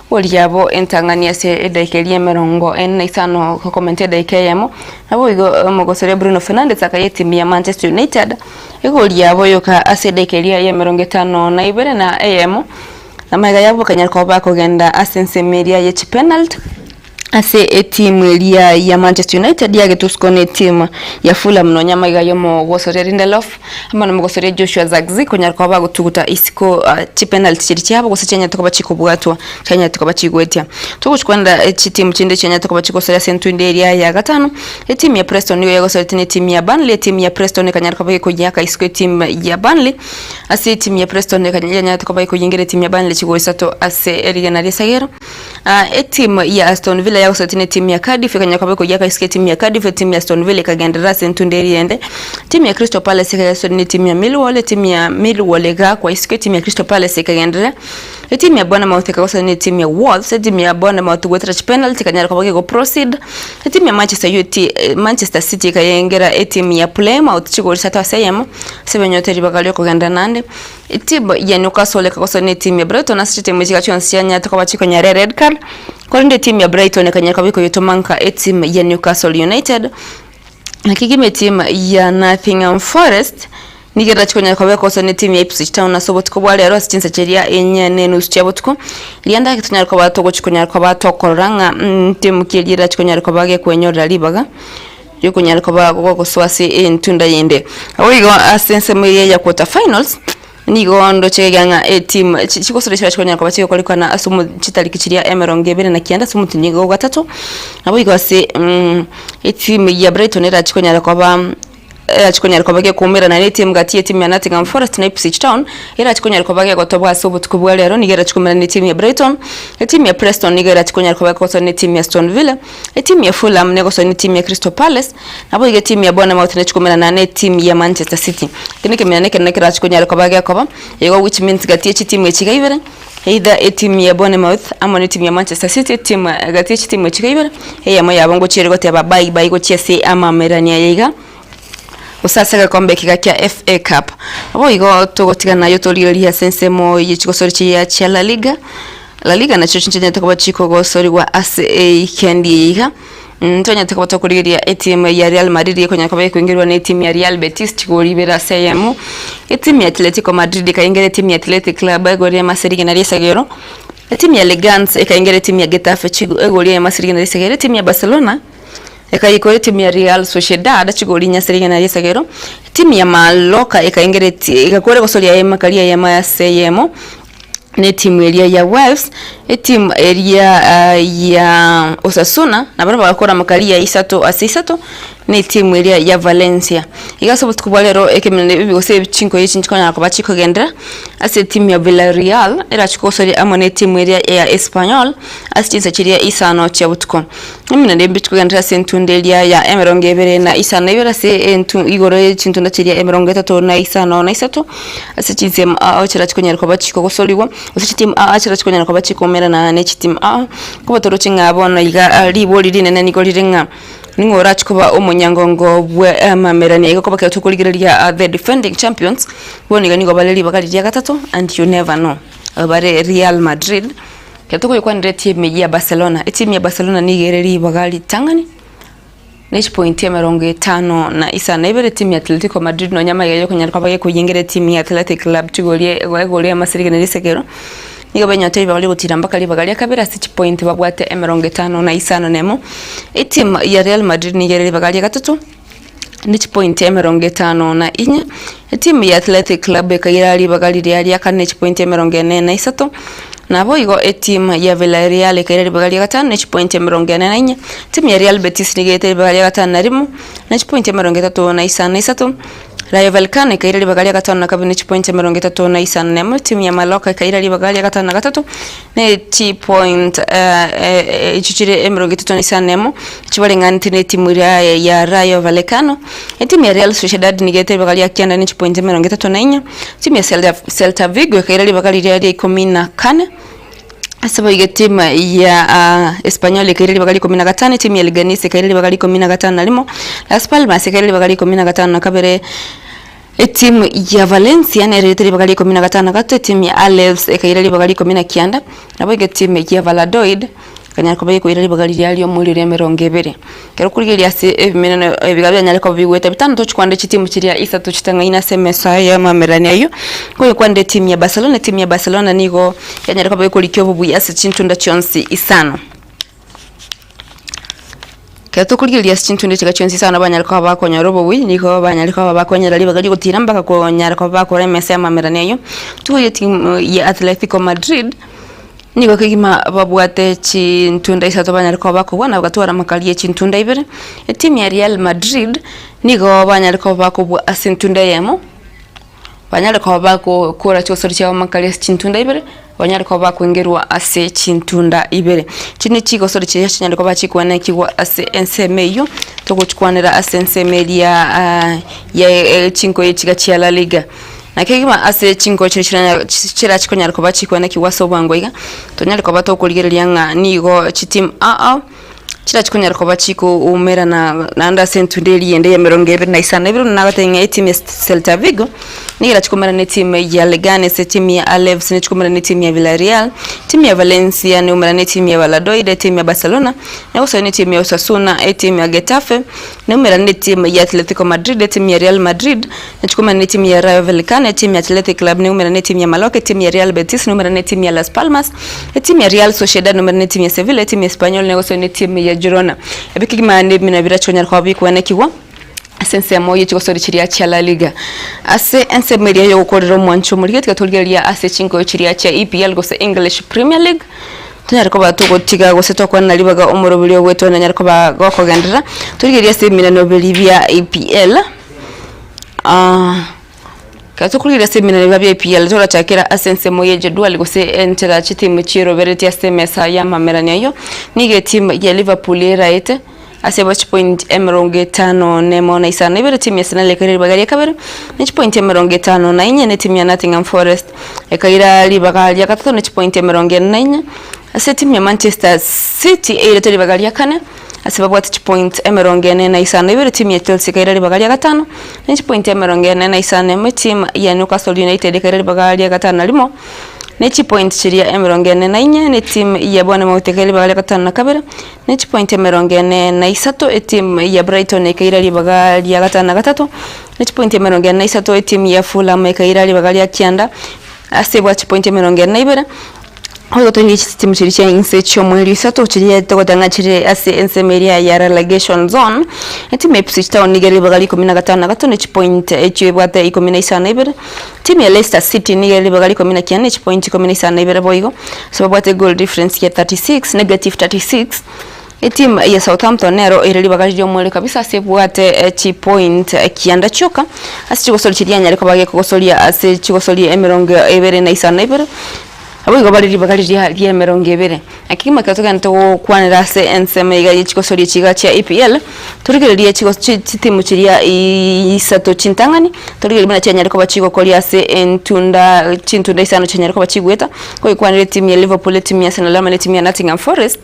Boria abo entang'ani ase edaika eria emerongo ene na isano gokomenta edaika eyemo, naboigo omogosoria Bruno Fernandes akayetimia Manchester United egori yabo yoka ase edaika eria y'emerongo etano na ibere na eyemo, na magega yabo bakanyara koba bakogenda ase ensemo eria ye chipenalty. Ase etimu eria ya Manchester United yagetusko na etimu ya Fulham nonya amaiga y'omogosoria Lindelof amo na omogosoria Joshua Zirkzee konyara koba bagotuguta isiko chipenalty chiria chiabo gose chianyarete koba chikobwatwa chianyarete koba chigoetia. Togochikwanera chitimu chinde chianyarete koba chigosoria ase entunda eria ya gatano, etimu ya Preston nigo yagosoretie na etimu ya Burnley, etimu ya Preston ekanyara koba gekoyiaka isiko etimu ya Burnley ase etimu ya Preston yanyarete koba gekoyingera etimu ya Burnley chigoli isato ase erigena ri'esagero. Etimu ya Aston Villa yagosoetie na etimu ya Cardiff ekanyara koba ekoyia akaisiko etimu ya Cardiff, etimu ya Aston Villa ekagenderera ase entunda eria ende. Etimu ya Crystal Palace ekagesoria na etimu ya Millwall, etimu ya Millwall egaakwa isiko etimu ya Crystal Palace ekagenderera. Etimu ya Bournemouth ekagosoria na etimu ya Wolves, etimu ya Bournemouth goetera chipenalty ekanyara koba gego proceed. Etimu ya Manchester Utd Manchester City ekayengera etimu ya Plymouth chigori isato ase eyemo, ase benyorete ribaga riokogenderera naende. Etimu ya Newcastle ekagoswa netimu ya Brighton ase chitimu chiga chionsi chianyarete koba chikonyora ered card, korende etimu ya Brighton ekanyara koba ekoyetoma nka etimu ya Newcastle United. Naki kegima etimu ya Nottingham Forest nigo erache konyara koba ekogoswa netimu ya Ipswich Town ase obotuko bwa rero ase chinsa chiria inye na enusu chia botuko, rianda ake tonyare koba togochi konyara koba tokorora ng'a ntimu ki eria erache konyara koba gekwenyorera ribaga. Riokonyara koba gogosoa ase entunda yende. Naboigo ase ensemo eria ya quarter finals, nigo ndoche iga ng'a etimu chi chigosore chiria chikonyara koba chigokorekana ase omo chitariki chiria emerongo ebere na kianda ase omotienyi o gatato, naboigo ase etimu ya Brighton erache konyara koba erache konyara koba gekoumerana na etimu gati ya etimu ya Nottingham Forest na Ipswich Town, erache konyara koba gegotobwa ase obotuko bwa rero, nigo erache koumerana na etimu ya Brighton, etimu ya Preston nigo erache konyara koba egosora na etimu ya Aston Villa. Etimu ya Fulham negosora netimu ya Crystal Palace, naboigo etimu ya Bournemouth nechi komerana na etimu ya Manchester City. Eke nekemerano ekenene kerachi konyara koba gekoba, igo which means gati ye chitimu echi iga ibere, either etimu ya Bournemouth amo na etimu ya Manchester City, etimu gati ye chitimu echi iga ibere, eyemo yabo ngochia ere goteba bye bye gochia ase amamerani aya iga, gose ase egekombe eke iga kia FA Cup. Naboigo togotigana naye torigereria ase ensemo ye chigosori chiria chia La Liga. La Liga nachio chinchanyete koba chikogosorigwa ase eikendi eye iga, ntonyete koba tokorigereria etimu ya Real Madrid ekonyara koba ekoingerwa na etimu ya Real Betis chigori ibere ase eyemo, etimu ya Atletico Madrid ekaingera etimu ya Athletic Club egori eyemo ase rigena ri'esagero, etimu ya Legans ekaingera etimu ya Getafe chigo egori eyemo ase rigena ri'esagero, etimu ya Barcelona. Ekaikora etimu ya Real Sociedad chigori inye ase rigena ri'esagero. Etimu ya Mallorca ekaingera eti egakora egosoria eyemo ekaria eyemo ase eyemo na etimu eria ya Wolves, etimu eria ya Osasuna nabarabwo bagakora amakaria isato ase isato na etimu eria ya Valencia. Iga ase obotuko bwa rero ekemenero ebi gose chinkoyo echi nchikonyara koba chikogenderera ase etimu ya Villarreal erache kogosoria amo na etimu eria ya Espanyol ase chinsa chiria isano chia botuko. Emenero ebi chikogenderera ase entunda eria ya emerongo ebere na isano na ibere ase entu igoro ye chintunda chiria emerongo etato na isano na isato ase chinsemo ao chira chikonyara koba chikogosorigwa gose chitimu ao chira chikonyara koba chikoumerana ne chitimu ao. Kobatoroche ng'a bono iga ribori rinene nigo rire ng'a ning'o orache koba omonyangongo bwe amamerania igo koba ekero tokorigereria the defending champions bono iga nigo bare ribaga riria gatato and you never know bare Real Madrid. Ekero tokoyekwanera etimu ya Barcelona, etimu ya Barcelona nigo ere ribaga ritang'ani ne chipointi emerongo etano na isano na ibere, etimu ya Atletico Madrid nonya amaiga yokonyara koba gekoyengera etimu ya Athletic Club chigori egori y'amasirigana risekero, nigo benyorete ribaga rigotira mpaka ribaga ria kabere ase chipointi babwate emerongo etano na isano na emo. Etimu ya Real Madrid nigo ere ribaga ria gatato ne chipointi emerongo etano na inye, etimu ya Athletic Club ekaira ribaga riria ria kane ne chipointi emerongo ene na isato, naboigo etimu ya Villarreal ekaira ribaga ria gatano ne chipointi emerongo ene na inye, etimu ya Real Betis nigo ete ribaga ria gatano na rimo ne chipointi emerongo etato na isano na isato, Rayo Vallecano ekaira ribaga ria gatano na kabere ne chipointi emerongo etato na isano na emo, etimu ya Mallorca ekaira ribaga ria gatano na gatato ne chipoint echio chire emerongo etato na isano na emo, chibareng'anete na etimu eria ya Rayo Vallecano. Etimu ya Real Sociedad nigo ete ribaga ria kianda ne chipoint emerongo etato na inye, etimu ya Celta Celta Vigo ekaira ribaga riria ria ikomi na kane, ase boigo etimu ya Espanyol ekaira ribaga ria ikomi na gatano, etimu ya Leganes ekaira ribaga ria ikomi na gatano na rimo, Las Palmas ekaira ribaga ria ikomi na gatano na kabere. Etimu ya Valencia nererete ribaga ria ikomi na gatano na gatato, etimu ya Alaves ekaira ribaga ria ikomi na kianda, naboigo etimu ya Valladolid ekanyara koba gekoira ribaga riria ri'omoerio ria emerongo ebere. Ekero okorigereria ase ebimeneno ebiga bianyare koba bigwete bitano tochikwanda chitimu chiria isato chitang'aine ase emesa y'amamerani ayio, nkoyekwanera etimu ya Barcelona, etimu ya Barcelona nigo yanyare koba gekorikia obobuya ase chintunda chionsi isano. Ekero tokorigereria ase chintunda echiga chionsi isano banyare koba bakonyora obobui, nigo banyare koba bakonyora ribaga rigotiira mpaka konyara koba bakora emesa y'amamerani ayio. Tugoyia etimu ya Atletico Madrid, nigo kegima babwate chintunda isato banyare koba bakobua na bagatwara amakari ye chintunda ibere. Etimu ya Real Madrid, nigo banyare koba bakobua ase entunda eyemo, banyare koba bagokora chigosori chiabo amakari ase chintunda ibere, banyare koba bakoingerwa ase chintunda ibere. Echi ne chigosori chiria chinyare koba chikwanekigwa ase ensemo eyio, togochikwanera ase ensemo eria ya chinkoyo chiga chia La Liga. Na kegima ase chinkoyo chiria chiranya chirachikonyara koba chikwanekigwa ase obwango iga, tonyare koba tokorigereria ng'a nigo chitimu ao ao. Chirachi konyara koba chikoumerana naende ase entunda eria ende y'emerongo ebere na isano na ibere, buna nagotebia ng'a etimu ya Celta Vigo nigo erachi koumerana na etimu ya Leganes, etimu ya Alaves nechi koumerana na etimu ya Villarreal, etimu ya Valencia neumerane na etimu ya Valladolid, etimu ya Barcelona negosoa na etimu ya Osasuna, etimu ya Getafe neumerane na etimu ya Atletico Madrid, etimu ya Real Madrid nechi koumerana na etimu ya Rayo Vallecano, etimu ya Athletic Club neumerane na etimu ya Mallorca, etimu ya Real Betis neumerane na etimu ya Las Palmas, Etimu ya Real Sociedad nomere netimu ya Sevilla, etimu ya Espanyol negosore netimu ya Girona. Ebi kegima nebimina birache konyara koba bikwenekigwa ase ensemo ye chigosori chiria chia La Liga. Ase ensemo eria yogokorera omwancho omorige tiga torigereria ase chinkoyo chiria chia EPL gose English Premier League tonyare koba togotiga gose tokwana ribaga omoroberi ogwetwa nonyare koba gokogenderera torigererie ase ebiminano biria bia EPL. Ekero tokorigereria ase ebiminero biria bia EPL torachakera ase ensemo ye jedwali gose enchera chitimu chieroberetie ase emesa y'amamerani ayio, nigo etimu ya Liverpool eraete ase bo chipoint emerongo etano na emo na isano na ibere, etimu ya Arsenal ekaira ribaga ria kabere ne chipoint emerongo etano na inye, na etimu ya Nottingham Forest ekaira ribaga ria gatato ne chipoint emerongo ene na inye, ase etimu ya Manchester City eirete ribaga ria kane. Ase babwate chipointi emerongo ene na isano na ibere, timu ya Chelsea ekaira ribaga ria gatano ne chipointi emerongo ene na isano emo, etimu ya Newcastle United ekaira ribaga ria gatano na rimo ne chipointi chiria emerongo ene na inye, na etimu ya Bournemouth ekaira ribaga ria gatano na kabere ne chipointi emerongo ene na isato, etimu ya Brighton ekaira ribaga ria gatano na gatato ne chipointi emerongo ene na isato, etimu ya Fulham ekaira ribaga ria kianda ase ebwate chipointi emerongo ene na ibere. Boigo torigie chitimu chiria chia inse chi'omoerio isato chiria togoteba ng'a chire ase ensemo eria ya relegation zone. Etimu ya Ipswich Town nigo ere ribaga ria ikomi na gatano na gatato ne chipoint echio ebwate ikomi na isano na ibere. Timu ya Leicester City nigo ere ribaga ria ikomi na kianda ne chipoint ikomi na isano na ibere boigo ase babwate egoal difference ya 36, negative 36. Etimu ya Southampton nero ere ribaga riria omoerio kabisa ase ebwate chipoint kianda chioka ase chigosori chiria yanyare koba gekogosoria ase chigosori emerongo ebere na isano na ibere. Naboigo bare ribaga riria ri'emerongo ebere. Naki kegima ekero togende togokwanera ase ensemo iga ye chigosoria chiga chia EPL, torigererie chigo chitimu chiria isato chintang'ani, torigererie buna chianyare koba chigokoria ase entunda chintunda isano chianyare koba chigweta, koigwanera etimu ya Liverpool, etimu ya Arsenal amo na etimu ya Nottingham Forest.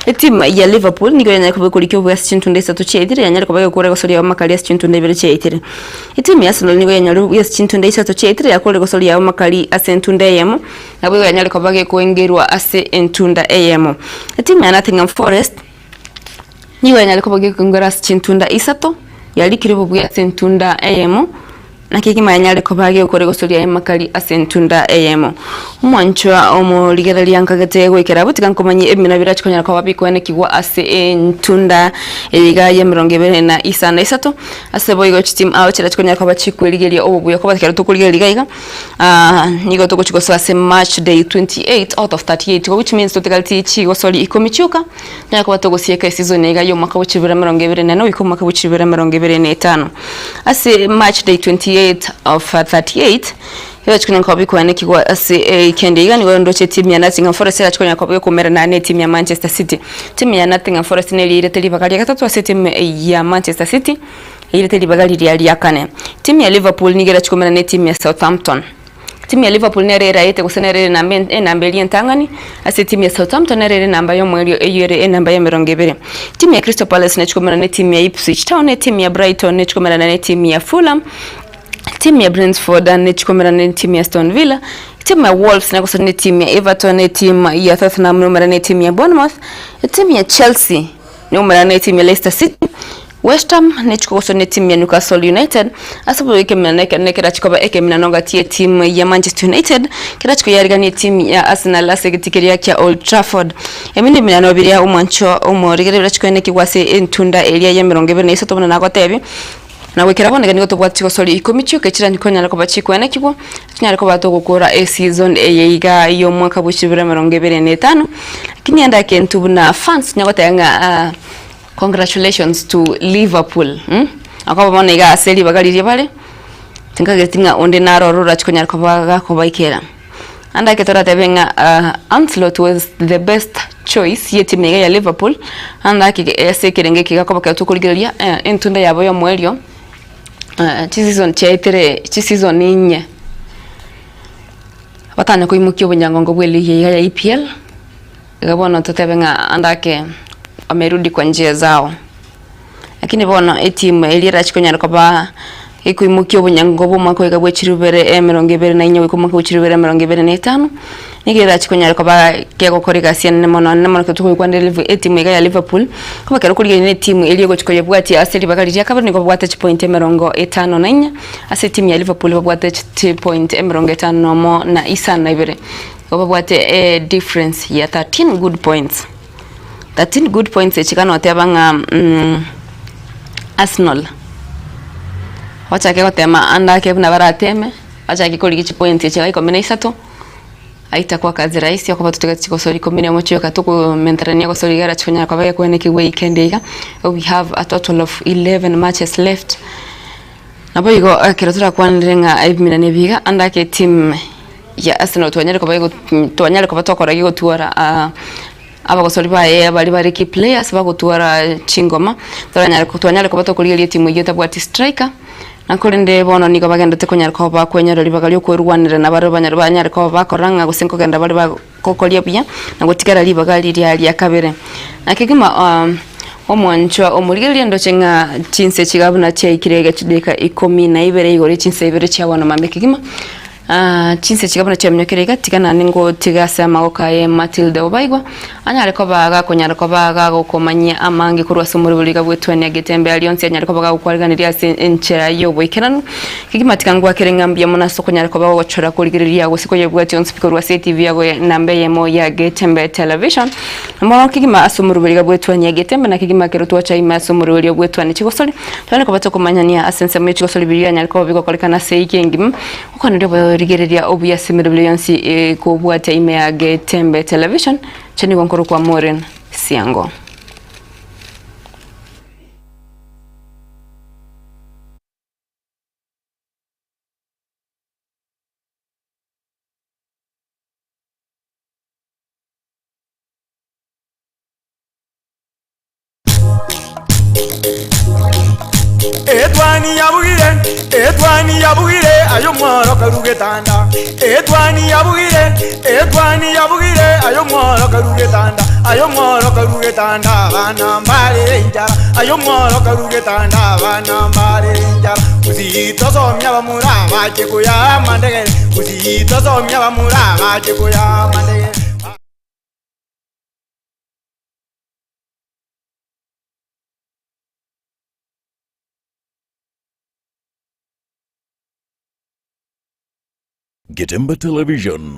Etimu ya Liverpool nigo yanyare koba ekorikia obuya ase chintunda isato chiaetire, yanyare koba egokora egosoria yabo makari ase chintunda ibere chiaetire. Etimu ya Arsenal nigo yanyore obuya ase chintunda isato chiaetire, yakora egosoria yabo makari ase entunda eyemo, naboigo yanyare koba gekoengerwa ase entunda eyemo. Etimu ya Nottingham Forest nigo yanyare koba gekoengerwa ase chintunda isato, yarikire obobuya ase entunda eyemo. Naki ekemo yanyare koba gegokora egosoria emakari ase entunda eyemo. Omwanchwa omorigereria nkagete goikera abwo, tiga nkomanyie ebimina birache konyara koba bikoenekigwa ase entunda eye iga y'emerongo ebere na isano na isato, ase boigo chitimu ao chirache konyara koba chikwerigeria obobuya koba ekero tokorigereria iga iga nigo togochi gosoa ase match day 28 out of 38 which means totigareti chigosori ikomi chioka, tonyare koba togosieka eseason eye iga ya omwaka bwa chibere emerongo ebere na ene goika omwaka bwa chibere emerongo ebere na etano. Ase match day 28 of 38, egochi konyara koba bikwanekigwa ase eweekend iga nigo ndoche etimu ya Nottingham Forest erachi konyara koba ekomerana na etimu ya Manchester City. Timu ya Nottingham Forest neri eirete ribaga ria gatato ase etimu ya Manchester City, eirete ribaga riria ria kane. Timu ya Liverpool nigo erachi komerana na etimu ya Southampton. Timu ya Liverpool nere eraete gose nere ere enamba enamba eria entang'ani, ase etimu ya Southampton nere ere enamba y'omoerio eyio ere enamba y'emerongo ebere. Timu ya Crystal Palace nechi komerana netimu ya Ipswich Town, etimu ya Brighton nechi komerana netimu ya Fulham, timu ya Brentford nechi komerana netimu ya Aston Villa, etimu ya Wolves negosana netimu ya Everton, etimu ya Tottenham nomerane netimu ya Bournemouth, etimu ya Chelsea Nigomerana netimu ya Leicester City, West Ham nechi kogoswa netimu ya Newcastle United ase boigo ekeminano ekenene kerachi koba ekeminano gati yetimu ya Manchester United kerachi koyarigania etimu ya Arsenal ase egetii keria kia Old Trafford. Ebi nebiminano biria omwancho omorigereria birachi koenekigwa ase entunda eria y'emerongo ebere na isato buna nagotebia. Na goikera bono iga nigo tobwate chigosori ikomi chioka echiranyare konyara koba chikwenekigwa, tonyare koba togokora eseason eye iga y'omwaka bwe chibiro emerongo ebere na etano, lakini enda ekento buna fans tonya goteba ng'a congratulations to Liverpool mh, akoba bono iga ase ribaga riria bare, tinkageti ng'a onde naro ororo orachi konyara koba gakobaikera. Naende eke toratebe ng'a Ancelotti was the best choice y'etimu iga ya Liverpool, naende ake ase ekerengo eke gekoba ekero tokorigereria entunda yabo y'omoerio chiseason chiaetire chiseason inye, batanya koimokia obonyangongo bwa eligi iga ya EPL, iga bono totebe ng'a ande ake wamerudi kwa njia zao. Lakini bono etimu eria erachi konyara koba ekoimokia obonyango bw'omwaka oiga bwe chilifu ibere emerongo ebere na inye goika omwaka bwe chilifu ibere emerongo ebere na etano, nigo erachi konyara koba kegokora egasi enene mono naende mono ekero tokoigwanera live etimu iga ya Liverpool, koba ekero okorigereria na etimu eria egochi koyebwatia ase ribaga riria kabere nigo babwate chipoint emerongo etano na inye, ase etimu ya Liverpool babwate chipoint emerongo etano nomo na isano na ibere, igo babwate edifference ya 13 good points. 13 good points echi iga noteba ng'a Arsenal bachake gotema ande ake buna barateme, bachake korigia chipoints echi iga ikomi na isato, aitakuwa kazi rahisi okoba totagete chigosori ikomi na emo chioka tokomenterania gosori iga erachikonyara koba gekwenekigwa weekend iga, we have a total of 11 matches left. Naboigo ekero torakwanere ng'a ebimina nebi iga, ande ake etimu ya Arsenal twanyare koba ego twanyare koba tokora gigotwara abagosori baye baria bare key players bagotwara chingoma, toranyare twanyare koba tokorigereria etimu eyio etabwati striker, na korende bono nigo bagenderete konyara koba bakwenyora ribaga riokwerwanera nabarabwo banyare banyare koba bakora ng'a gose nkogenda bare ba gokoria buya na gotigara ribaga riria ria kabere. Na kegima omwanchwa omorigereria ndoche ng'a chinse chiga buna chiaikire iga chidakika ikomi na ibere igoro chinsa ibere chia bono mambia kegima. Ah, chinse chiga buna chiaminyokire iga, tiga naende ngotiga ase amagoko aye Matilda Obaigwa, anyare koba gakonyara koba gagokomanyia amange korwa ase omorweri iga bw'etwania getembe aria onsi anyare koba gagokwariganeria ase enchera y'oboikeranu. Kegima tiga ngwakere ng'a mbuya mono ase okonyara koba gogochora korigereria gose koyebwatia onsi pi korwa ase etibi yago enamba eyemo ya Getembe Television. Na mono kegima ase omorweri iga bw'etwania getembe na kegima ekero twacha ime ase omorweri obw'etwania chigosori, Tware koba tokomanyania ase ensemo ye chigosori biria bianyare koba bigokorekana ase eiki engima, okwanera oborigereria obuya ase emerobio yonsi ekobwatia ime ya Getembe Television, inche nigo nkorokwa Maureen Siango. Etwani yabugire, etwani yabugire, aye omworo karu getanda. Etwani yabugire, etwani yabugire, aye omworo karu getanda. Aye omworo karu getanda, abana mbarere enchara. Aye omworo karu getanda, abana mbarere enchara. Gusii tosomia abamura bache koyaa amandegere, Gusii tosomia abamura bache koyaa amandegere. Getembe Television.